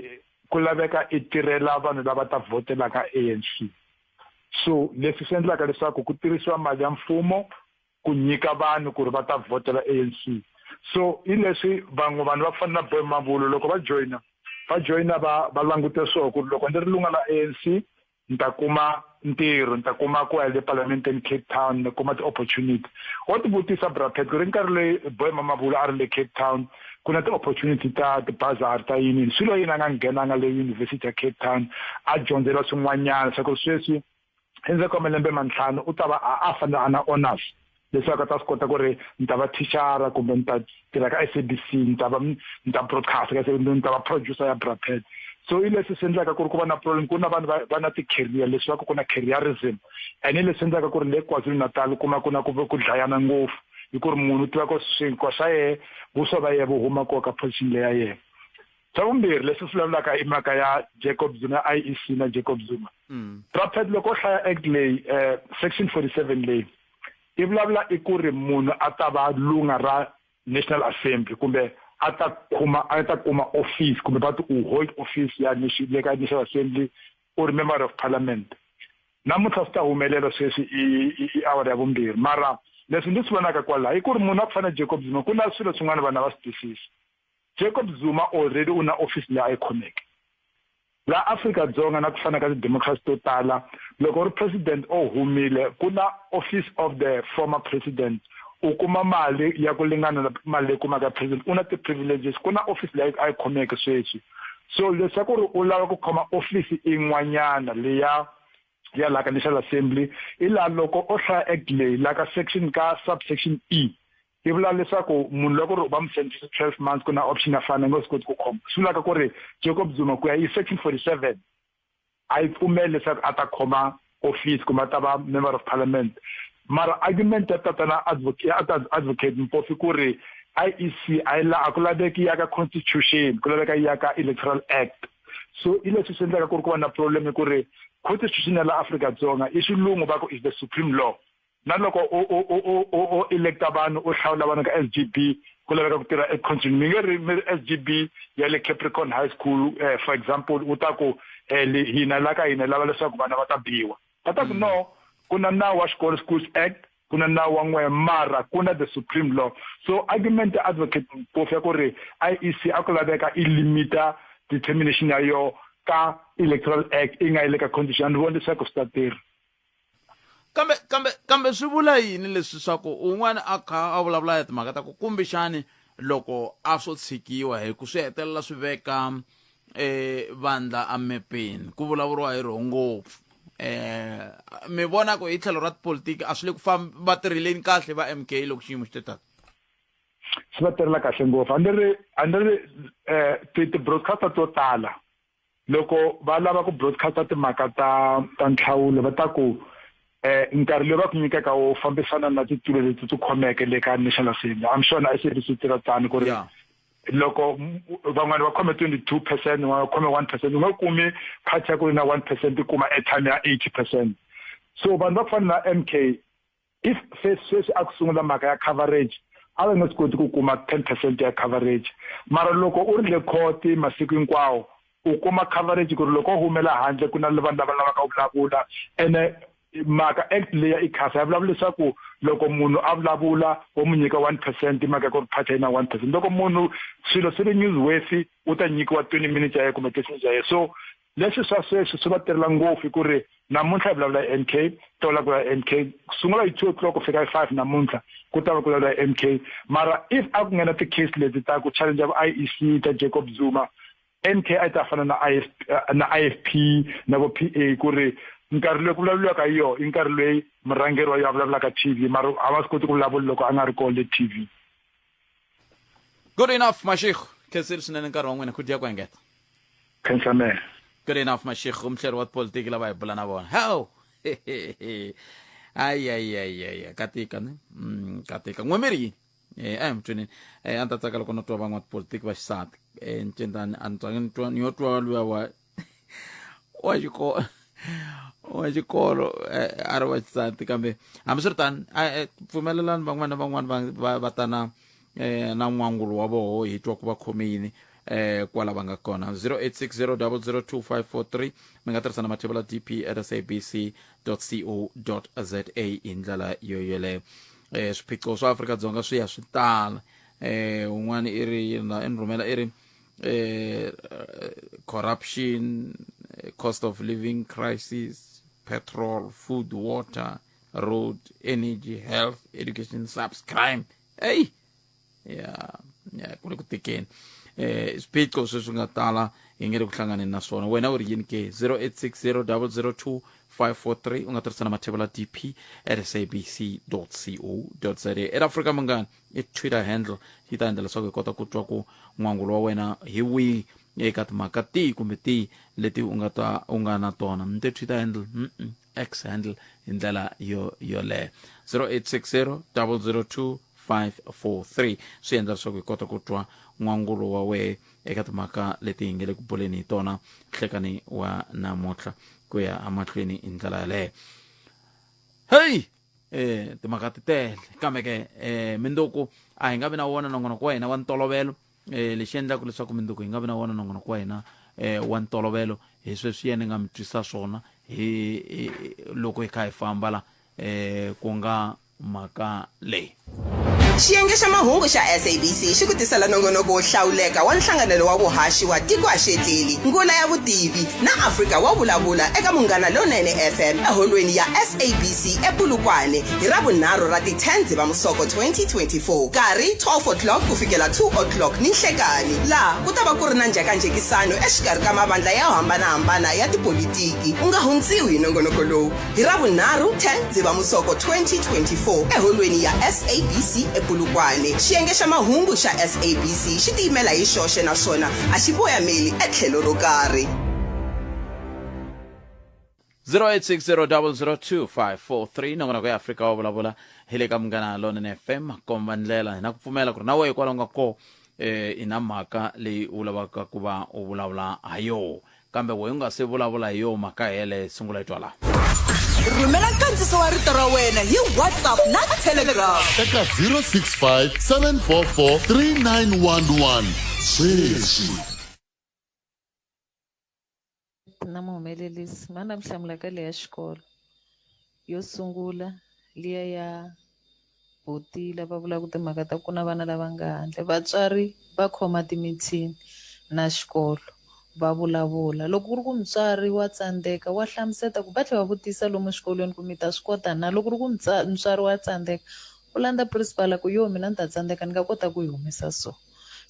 ku laveka i tirhela vanhu lava ta vhotelaka ANC so leswi swi endlaka leswaku ku tirhisiwa mali ya mfumo ku nyika vanhu ku ri va ta vhotela ANC so hi leswi van'we vanhu va ku fana na Boy Mavulo loko va joyina va joyina va va langute swoho ku ri loko ndzi ri lunga la ANC ni ta kuma ntirho ni ta kuma ku ya le palamenteni Cape Town ni kuma ti-opportunity wo ti vutisa Bra Pat ku ri nkarhi loyi Boy Mamabolo a ri le Cape Town ku na ti-opportunity ta ti-bazari ta yini yini swilo yini a nga nghenanga le University ya Cape Town a dyondzela swin'wanyana swa ku sweswi endzhaku ka malembe mantlhanu u ta va a a fanele a na honors leswaku a ta swi kota ku ri ni ta va thichara kumbe ni ta tirha ka S_A_B_C ni ta va ni ta broadcast ka ni ta va producer ya Bra Pat so hi leswi swi endlaka ku ri ku va na problem ku na vanhu va va na ti-career leswi va ku ku na careerism ene hi leswi endlaka ku ri le KwaZulu-Natal u kuma ku na ku ku dlayana ngopfu hi ku ri munhu u tiva ku swinkwa swa yehe vuswa va yehe vu huma kona ka position leyi ya yena. Xa vumbirhi leswi swi vulavulaka i mhaka ya Jacob Zuma I_E_C na Jacob Zuma. Bra Pat loko u hlaya act leyi section 47 leyi i vulavula i ku ri munhu a ta va lunga ra National Assembly kumbe a ta khuma a ta kuma office kumbe va ti u hold office ya le ka National Assembly u ri member of parliament. Namuntlha swi ta humelela sweswi i i awara ya vumbirhi mara leswi ndzi swi vonaka kwalaho i ku ri munhu a ku fana na Jacob Zuma ku na swilo swin'wana vanhu a va swi twisisi. Jacob Zuma already u na office leyi a yi khomeke. Laha Afrika-Dzonga na ku fana ka ti-democracy to tala, loko u ri president o humile ku na office of the former president, u kuma mali ya ku lingana na mali leyi kumaka president, u na ti-privileges, ku na office leyi a yi khomeke sweswi. So leswaku ri u lava ku khoma office in'wanyana leya ya laha ka National Assembly i laha loko o hlaya act leyi laha ka section ka subsection E yi vula leswaku munhu loko ri va n'wi sentence 12 months ku na option ya fana nga swi koti ku khoma swi vulaka ku ri Jacob Zuma ku ya hi section 47 a yi pfumeli leswaku a ta khoma office kumbe a ta va member of parliament mara argument ya tatana advocate Mpofu ku ri IEC a yi la a ku laveki ya ka constitution ku laveka ya ka electoral act so i leswi swi endlaka ku ri ku va na problem ku ri constitution ya la Afrika-Dzonga i xilungu va ku is the supreme law na loko u u u u u u electa vanhu u hlawula vanhu ka S_G_B ku laveka ku tirha econstitution mi nge ri mi ri S_G_B ya le Capricorn High School for example u ta ku hina la ka hina hi lava leswaku vana va ta biwa va ta ku no ku na nawu wa xikolo Schools Act ku na nawu wa n'we mara ku na the supreme law so argument ya advocate Mpofu ya ku ri I_E_C a ku laveka i limita determination ya yo ka electoral act yi nga yi le ka constitution a ni voni leswaku swi ta tirha. Kambe kambe kambe swi vula yini leswi swa ku un'wana a kha a vulavula ya timhaka ta ku kumbexani loko a swo tshikiwa hi ku swi hetelela swi veka eh vandla emepeni ku vulavuriwa hi rho ngopfu eh mi vona ku hi tlhelo ra tipolitiki a swi le ku famba va tirheleni kahle va M_K loko xiyimo xi te tani swi va tirhela kahle ngopfu a ni ri a ni ri eh ti-broadcaster to tala Loko va lava ku broadcast-a timhaka ta ta ntlhawulo va ta ku nkarhi lowu va ku nyikaka wo fambisana na titulo leti ti khomeke le ka National Assembly. I'm sure na S_A_B_C yi tirha tano ku ri loko van'wani va khome 22 percent van'wani va khome 1 percent u nge kumi party ya ku ri na 1 percent yi kuma airtime ya 80 percent. So vanhu va ku fana na M_K If se sweswi a ku sungula mhaka ya coverage a va nge swi koti ku kuma 10 percent ya coverage mara loko u ri le court masiku hinkwawo. U kuma coverage ku ri loko u humela handle ku na vanhu lava lavaka ku vulavula ene mhaka act leyi ya ICASA ya vulavula leswaku loko munhu a vulavula wo n'wi nyika 1% hi mhaka ya ku ri party yi na 1%. Loko munhu swilo swi ri newsworthy u ta nyikiwa 20 minutes ya yena kumbe 30 minutes ya yena. So leswi swa sweswi swi va tirhela ngopfu hi ku ri namuntlha hi vulavula hi M_K, tolo ku vulavula M_K, ku sungula hi 2 o'clock ku fika hi 5 namuntlha ku ta va ku vulavula hi M_K. Mara if a ku nghena ti-case leti ta ku challenge va I_E_C ta Jacob Zuma, M_K a yi ta fana na na I_F_P na vo P_A ku ri nkarhi lowu ku vulavuriwaka hi yona i nkarhi loyi murhangeri wa yona a vulavulaka T_V mara a va swi koti ku vulavula loko a nga ri kona le T_V. Good enough Mashego. Khensile swinene nkarhi wa n'wina ku dya ku engeta. Khensa mehe. Good enough Mashego mhleri wa tipolitiki lava hi bula na vona. How? Ay ay ay ay katika ne. Katika. N'we mi ri yini? Eh a hi mi tweneni. Eh a ni ta tsaka loko no twa van'watipolitiki va xisati. Eh ncendani a ni twa ni twa ni yo twa luya wa wa xikolo wa xikolo eh, a ri wa xisati kambe hambiswiritano eh, pfumelelani van'wana na van'wana va, va, va ta na eh, na n'wangulo wa voho hi twa ku va khome yini eh kwala va nga kona 0860002543 mi nga tirhisa na mathebula dp at sabc co za hi ndlela yo yoleyo eh swiphiqo swa Afrika-Dzonga swi ya swi tala eh un'wana i ri na i ni rhumela i ri eh corruption, cost of living crisis, petrol, food, water, road, energy, health, education, subs, crime. Hey, ya ya ku le ku tikeni eh swiphiqo sweswi nga tala hi nge le ku hlanganeni na swona wena u ri yini ke 0860002543 u nga tirhisa na mathebula dp at sabc co za at africa munghana i twitter handle yi ta endla leswaku hi kota ku twa ku n'wangulo wa wena hi wihi eka timhaka tihi kumbe tihi leti u nga ta u nga na tona ni te twitter handle mm -mm, x handle hi ndlela yo yoleyo 0860 002 543 swi endla leswaku hi kota ku twa n'wangulo wa wehe eka timhaka leti hi nge le ku buleni hi tona nhlekani wa namuntlha ku ya emahlweni hi ndlela yaleyo heyi eh timhaka ti tele kambe ke eh minduku a hi nga vi na wona nongonoko wa hina wa ntolovelo eh lexi endlaka leswaku minduku hi nga vi na wona nongonoko wa hina eh wa ntolovelo hi sweswi yena nga mi twisa swona hi loko hi kha hi famba la eh ku nga mhaka leyi. Xiyenge xa mahungu xa SABC xi ku tisela nongonoko wo hlawuleka wa nhlanganelo wa vuhaxi wa Tiko a xi etleli, Ngula ya Vutivi na Afrika wa Vulavula eka Munghana Lonene FM eholweni ya SABC ePolokwane hi Ravunharhu ra ti 10 Dzivamusoko 2024, nkarhi 12 o'clock ku fikela 2 o'clock ninhlekani, laha ku ta va ku ri na njhekanjhekisano exikarhi ka mavandla yo hambanahambana ya tipolitiki. U nga hundziwi hi nongonoko lowu. Hi Ravunharhu, 10 Dzivamusoko 2024, eholweni ya SABC ePolokwane. Xiyenge xa mahungu xa SABC xi tiyimela hi xoxe naswona a xi voyameli etlhelo ro karhi. 0860002543 nongonoko ya Afrika wa vulavula hi le ka Munghana Lonene FM komba ndlela hi na ku pfumela ku ri na wehe kwala u nga kona eh i na mhaka leyi u lavaka ku va u vulavula ha yona Kambe we u nga se vulavula hi yo mhaka hele, sungula yi twa la. Rhumela nkandziso wa rito ra wena hi WhatsApp na Telegram. Eka 065 744 3911 sweswi. Na muhumelerisi ma na ku hlamula ka leya xikolo yo sungula liya ya buti lava vulaka timhaka ta ku na vana lava nga handle vatswari va khoma timithini na xikolo va vulavula loko ku ri ku mutswari wa tsandzeka wa hlamuseta ku va tlhela va vutisa lomu xikolweni ku mi ta swi kota na loko ku ri ku mutswari wa tsandzeka u landza principal a ku yo mina ni ta tsandzeka ni nga kota ku yi humesa so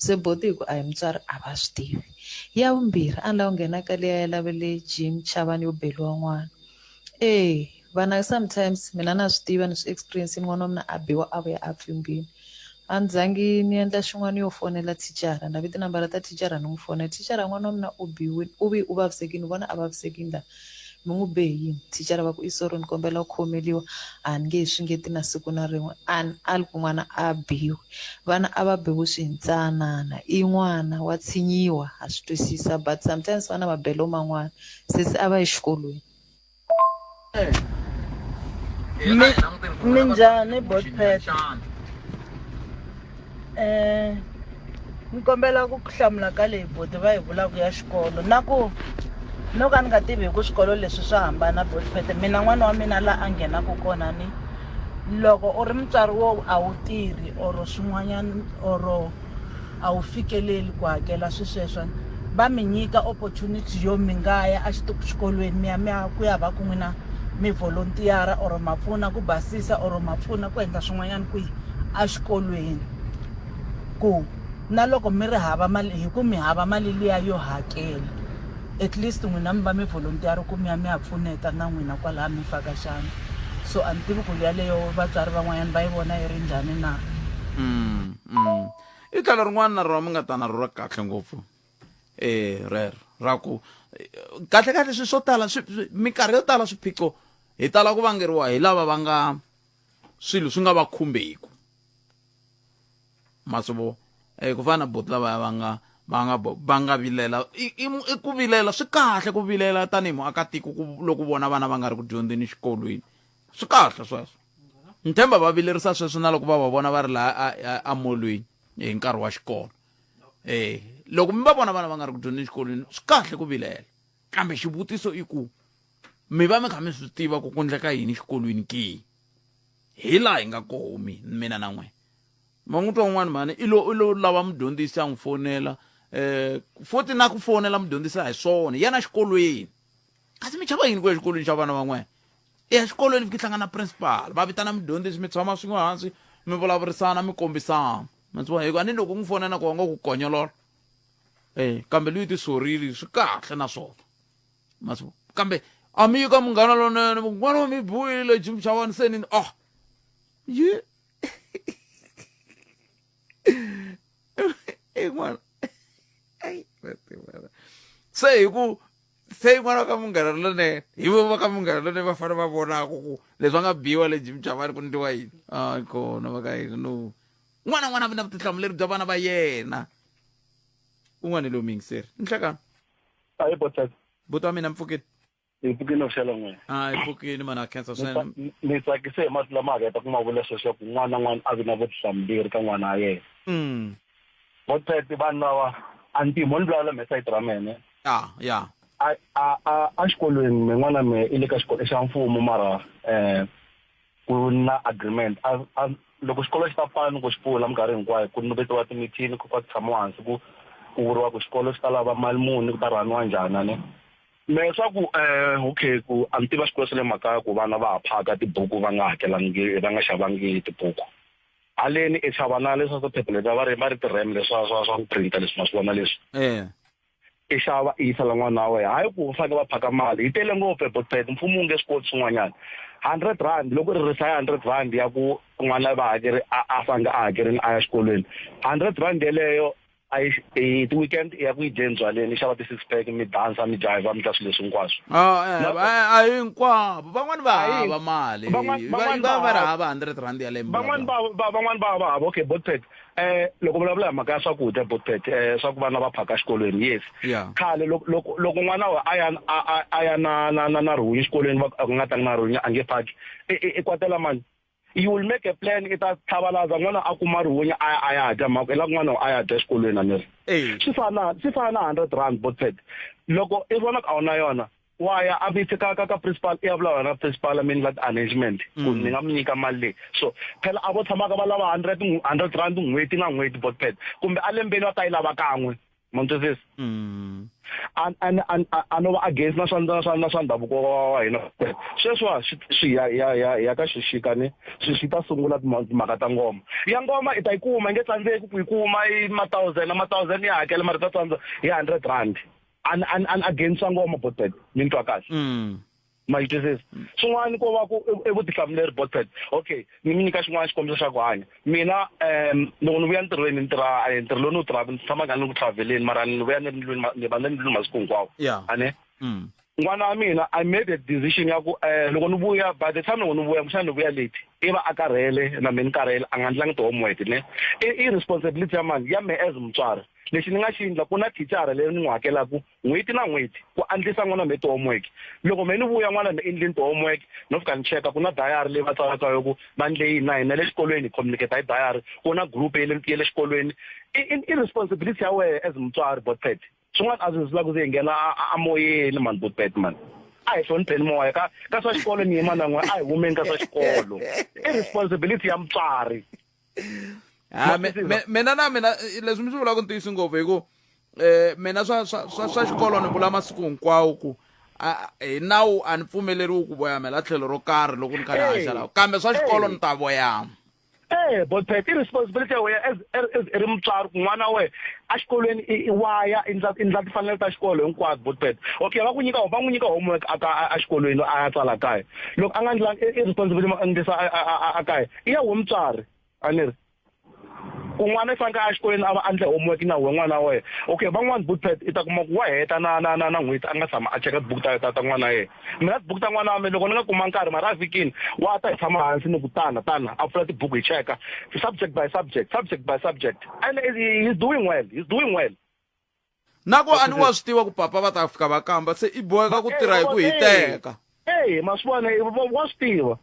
se boti hi ku a hi mutswari a va swi tivi ya vumbirhi a ni lava ku nghena ka liya ya lava le gym chavani yo beliwa n'wana e vana sometimes mina na swi tiva ni swi experience n'wana wa mina a biwa a vuya a pfimbini a ni zangi ni endla xin'wana yo fonela thicara na vi tinambara ta thicara ni n'wi fonela thicara n'wana wa mina u biwile u vi u vavisekile ni vona a vavisekile la mi n'wi be hi yini thicara va ku i sorry ni kombela ku khomeliwa a ni nge he swi ngeti na siku na rin'we a ni ali ku n'wana a biwe vana a va biwi swintsanana i n'wana wa tshinyiwa ha swi twisisa but sometimes vana mabelo man'wana sesi a va yi xikolweni Mi minjhani Botpet? Eh Ni kombela ku hlamula ka leyi boti va yi vulaka ya xikolo na ku no ka ni nga tivi hi ku swikolo leswi swa hambana botipete mina n'wana wa mina la a nghenaka kona ni loko u ri mutswari wo a wu tirhi or swin'wanyana or a wu fikeleli ku hakela swi sweswo va mi nyika opportunity yo mi nga ya exikolweni mi ya mi ya ku ya va ku n'wina mi volunteer or ma pfuna ku basisa or ma pfuna ku endla swin'wanyana kwihi exikolweni ku na loko mi ri hava mali hi ku mi hava mali liya yo hakela at least n'wina mi va mi volunteer ku mi ya mi ya pfuneta na n'wina kwalaya mi faka xandla so a ni tivi ku yaleyo vatswari van'wanyana va yi vona yi ri njhani na mm, mm. i tlhelo rin'wana na rona mi nga ta na ro ra kahle ngopfu eh rero ra ku kahle kahle swilo swo tala minkarhi yo tala swiphiqo hi tala ku vangeriwa hi lava va nga swilo swi nga va khumbeku masivo eh ku fana na buti lavaya va nga va nga va nga vilela i, i, i ku vilela swi kahle ku vilela tanihi muakatiko ku loko vona vana va nga ri ku dyondzeni exikolweni swi kahle sweswo ni tshemba va vilerisa sweswo na loko va va vona va ri laha emolweni hi nkarhi wa xikolo eh loko mi va vona vana va nga ri ku dyondzeni exikolweni swi kahle ku vilela kambe xivutiso i ku mi va mi kha mi swi tiva ku ku ndleka yini xikolweni ke hi laha hi nga koho mina na n'wina ma n'wi twa un'wana mhani i lo i lo lava mudyondzisi a n'wi fonela eh futhi na ku fonela mudyondzisi a hi swona yana xikolweni kasi mi chava yini ku ya xikolweni xa vana van'wana i ya xikolweni fiki hlangana na principal va vitana mudyondzisi mi tshama swin'we hansi mi vulavurisana mi kombisana ma swi vona hikuva ni loko n'wi fonela ku wa nga ku konyolola eh kambe luyi tisorile swi kahle na swona ma swi kambe a mi yi ka munghana lonene n'wana wa mi buwile jim xawani se ni oh yi n'wana se hi ku se n'wana ka munghana lonene hi vo va ka munghana lonene va fanele va vonaka ku leswi va nga biwa le jim chavani ku ndliwa yini a kona va ka hina no n'wana n'wana vi na vutihlamuleri bya vana va yena un'wana lowu miyingiseri nhlekani ayi botata buti wa mina mpfukeni hi pfukini na vuxela n'wina a hi pfukini mani a khensa swinene ni tsakise hi mati lama heta ku ma vula sweswo ku n'wana na n'wana a vi na vutihlamuleri ka n'wana wa yena mm. botete vanhu lava a ni tivi mo ni vulavula me sayiti ra mene ya ya a a a exikolweni me n'wana me i le ka xikolo xa mfumo mara um ku na agreement a a loko xikolo xi ta pfala ni ku xi pfula minkarhi hinkwayo ku vetiwa timithini ku ku tshamiwa hansi ku ku vuriwa ku xikolo xi ta lava mali muni ku ta rhaniwa njhani a ne me swa ku um okay ku a ni tiva xikolo xa le makaya ku vana va ha phaka tibuku va nga hakelangi va nga xavangi tibuku haleni i xava na leswa swa phepha leswi va ri va ri ti-ram leswa swa swa ku printa leswi ma swi vona leswi eh i xava i yisela n'wana wa wena hayi ku va fanele va phaka mali yi tele ngopfu ebotpet mfumo wu nge swi koti swin'wanyana hundred rand loko ri risa ya hundred rand ya ku n'wana va hakeri a a fange a hakerini a ya xikolweni hundred rand yeleyo a yi hi ti-weekend ya ku yi dye ndzwaleni i xava ti-six pack mi dansa mi jiva mi dla swilo leswi hinkwaswo Ah, eh, a a hi hinkwavo van'wani va hava mali Van'wani- va van'wani va va va ri hava. hava hundred rand ya lembe van'wani va va van'wani va va hava okay botpet eh loko vulavula hi mhaka ya swakudya botpet eh swa ku vana va phaka xikolweni yes yeah khale loko loko loko n'wana wa a ya a a- a ya na na na na rihunyi xikolweni va ku nga tangi na rihunyi a nge phaki i i- i kwatela mani you will make a plan i ta tlhavalaza n'wana a kuma rihunyi a ya a ya dya mhaka i lava n'wana a ya dya xikolweni a ni ri swi fana swi fana na hundred rand botpet loko i vona ku a wu na yona wa ya a vitse ka ka ka principal i ya vulavula na principal I mean like arrangement ku ni nga mi nyika mali leyi so phela a vo tshamaka va lava hundred hundred rand n'hweti na n'hweti botpet kumbe a lembeni va ta yi lava kan'we ma ni twisisa a a a a no va against na swa na swa na swa ndhavuko wa hina sweswiwa swi swi ya ya ya ya ka xixika ni swi swi ta sungula timhaka ta ngoma ya ngoma i ta yi kuma yi nge tsandzeki ku yi kuma i ma thousand na ma thousand ya hakela mara ta tsandza hi hundred rand an an an against swa ngoma botpet mi ni twa kahle ma yi twisisa swin'wana ko va ku i vutihlamuleri botpet okay ni mi nyika xin'wana xikombiso xa ku hanya mina um loko ni vuya ntirhweni ni tirha eh, ntirho lowu ni wu tirhaka ni tshama nga ni ku traveleni mara ni vuya ni ri ndlwini ni va ni ri ndlwini masiku hinkwawo Yeah. a ne Mm. N'wana wa mina I made a decision ya ku eh loko ni vuya by the time loko ni vuya kumbexana ni vuya late i va a karhele na me ni karhele a nga ndlangi ti-homework ne i i responsibility ya mani ya me as mutswari lexi ni nga xi endla ku na thicara leyi ni n'wi hakelaku n'hweti na n'hweti ku andlisa n'wana me ti-homework loko me ni vuya n'wana me endlini ti-homework no fika ni cheka ku na diary leyi va tsalaka yo ku va ndle yini na hina le xikolweni hi communicate hi diary ku na group ya le ya le xikolweni i i i responsibility ya wehe as mutswari botpet Swin'wana a swi lavi ku ze hi nghena amoyeni mani Botpet mani. A hi hlonipheni moya ka ka swa xikolo ni yima na n'we a hi humeni ka swa xikolo. I responsibility ya mutswari. Ha mina na mina leswi mi swi vulaka ntiyiso ngopfu hi ku eh mina swa swa swa swa xikolo ni vula masiku hinkwawo ku hi nawu a ni pfumeleriwi ku voyamela tlhelo ro karhi loko ni kha ni haxa laha kambe swa xikolo ni ta voyama. Eh, but phela i responsibility ya wena as as i ri mutswari ku n'wana wa wena exikolweni i i wa ya i ndla i ndla timfanelo ta xikolo hinkwato but phela okay va ku nyika va n'wi nyika homework a ka exikolweni a ya tsala kaya loko a nga ndlangi i responsibility ma endlisa a kaya i ya wena mutswari a ni ri ku n'wana i fanekele a xikolweni a va a ndle homework na wena n'wana wa wena okay van'wani butpet i ta kuma ku wa heta na na na na n'hweti a nga tshama a cheka tibuku ta ta ta n'wana wa yena Mina tibuku ta n'wana wa mina loko ni nga kuma nkarhi mara a vhikini wa ta hi tshama hansi ni ku tana tana a pfula tibuku hi cheka subject by subject subject by subject and he's doing well he's doing well na ku a ni wa swi tiva ku papa va ta fika va kamba se i boheka ku tirha hi ku hiteka eyi ma swi vona wa swi tiva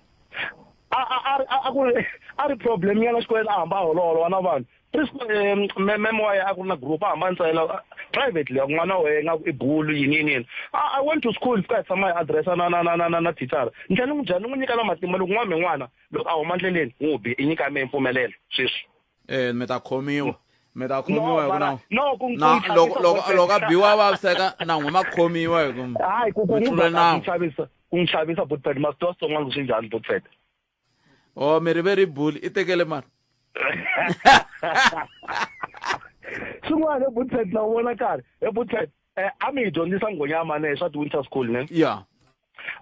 a a a a ku ri a ri problem nyana xikolweni a hamba a holoholowa na vanhu Principal meme wa yena a ku ri na group a hamba a ni tsalela privately a ku n'wana wa wena ingaku i bulu yini yini yini I, I went to school fika hi tshama hi addressa na na na na na na thicara ni tlhela ni n'wi byela ni n'wi nyika na matimba loko n'wa me n'wana loko a huma ndleleni n'wi bi i nyika mehe mpfumelelo sweswi eh mi ta khomiwa mi ta khomiwa hi ku na no ku na loko loko loko a biwa vaviseka na n'we ma khomiwa hi ku hayi ku ku mi n'wi tlule nawu chavisa ku n'wi chavisa botpet ma swi tiva switsongwana ku swi njhani botpet o mi ri ve ri buli i tekele mali swin'wana he butpet na u vona karhi he butpet eh, a mi hi dyondzisa nghonyama ne swa ti-winter school ne ya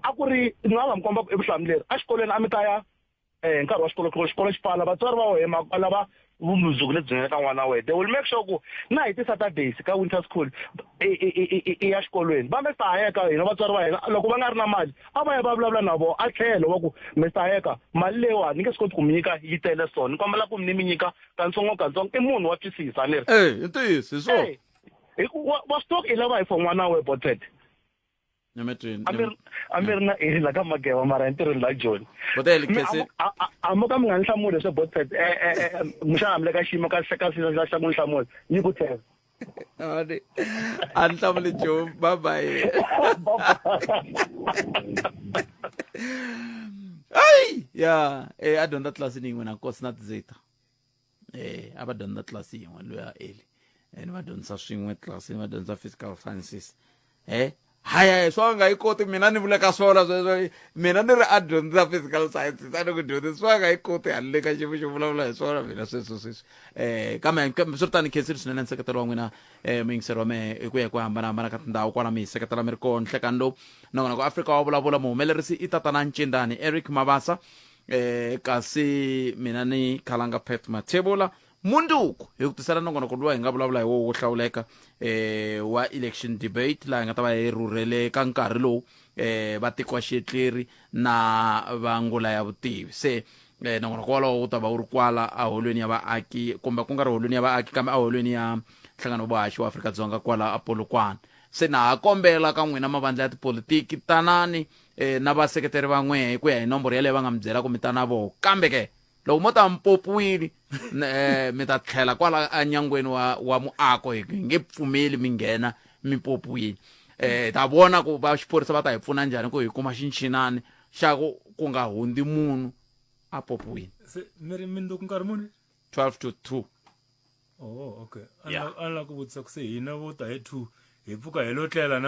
a ku ri ni nga va mi komba ku i vutihlamuleri exikolweni a mi ta ya um hi nkarhi wa xikolo xikolo xi pfala vatswari va wena va lava vumundzuku lebyi nga ka n'wana wa wena they will make sure ku na hi ti-saturdays ka winter school i ya xikolweni va Mister Hayeka hina vatswari va hina loko va nga ri na mali a va ya va vulavula na vona a tlhelo va ku Mister Hayeka mali leyiwani ni nge swi koti ku mi nyika yi tele so ni kombela ku ni mi nyika katsongo katsongo i munhu wa twisisa ni ri e i ntiyiso hi swona hi ku wa swi tiva ku i lava hi for n'wana wa wena Botpet nyametweni a mi ri a mi ri na eli la ka mageva mara entirhweni la joni Botele, Khesi. a mo ka mi nga ni hlamuli swe botpet muxana mi le ka xiyimo ka ka xa xa ku ni hlamula yi ku tlhela a ni hlamuli nchumu bye bye ayi ya eh a dyondza tlilasini yin'we na nkosi na tizita eh a va dyondza tlilasi yin'we loyi a eli eh ni va dyondzisa swin'we tlilasini va dyondzisa physical sciences eh haya swa nga yi koti mina ni vule ka swona sweswo mina ni ri a dyondzisa physical sciences a ni ku dyondzisa swa nga yi koti handle ka xiyimo xo vulavula hi swona mina sweswo sweswi eh kambe swi ri tani khensile swinene nseketelo wa n'wina eh muyingiseri wa mehe hi ku ya hi ku hambanahambana ka tindhawu kwala mi hi seketela mi ri kona nhlekani lowu nongonoko afrika wa vulavula muhumelerisi i tatana ncindani eric mabasa eh kasi mina ni khalanga pet mathebula munduku hi ku tisela nongonoko luwa hi nga vulavula hi wo wo hlawuleka eh wa election debate laha hi nga ta va hi rhurhele ka nkarhi lowu eh va tikwa xetleri na va ngula ya vutivi se eh nongonoko wolowo wu ta va wu ri kwala eholweni ya vaaki kumbe ku nga ri holweni ya vaaki kambe eholweni ya nhlangano wa vuhaxi wa Afrika-Dzonga kwala aPolokwane se na ha kombela ka n'wina mavandla ya tipolitiki tanani eh, na vaseketeri va n'wehe hi ku ya hi nomboro yaleyo va nga mi byela ku mi ta na voho kambe ke loko mo ta mi popiwile eh, mi ta tlhela kwala enyangweni wa, wa muako hi nge pfumeli mi nghena mi popiwile eh ta vona ku va xiphorisa va ta hi pfuna njhani ku hi kuma xinchinani xa ku ku nga hundzi munhu a popiwile se mi ri mindzuku nkarhi muni 12 to 2 oh okay a ni la ku vutisa ku se hina vo ta hi 2 hi pfuka hi lo tlela na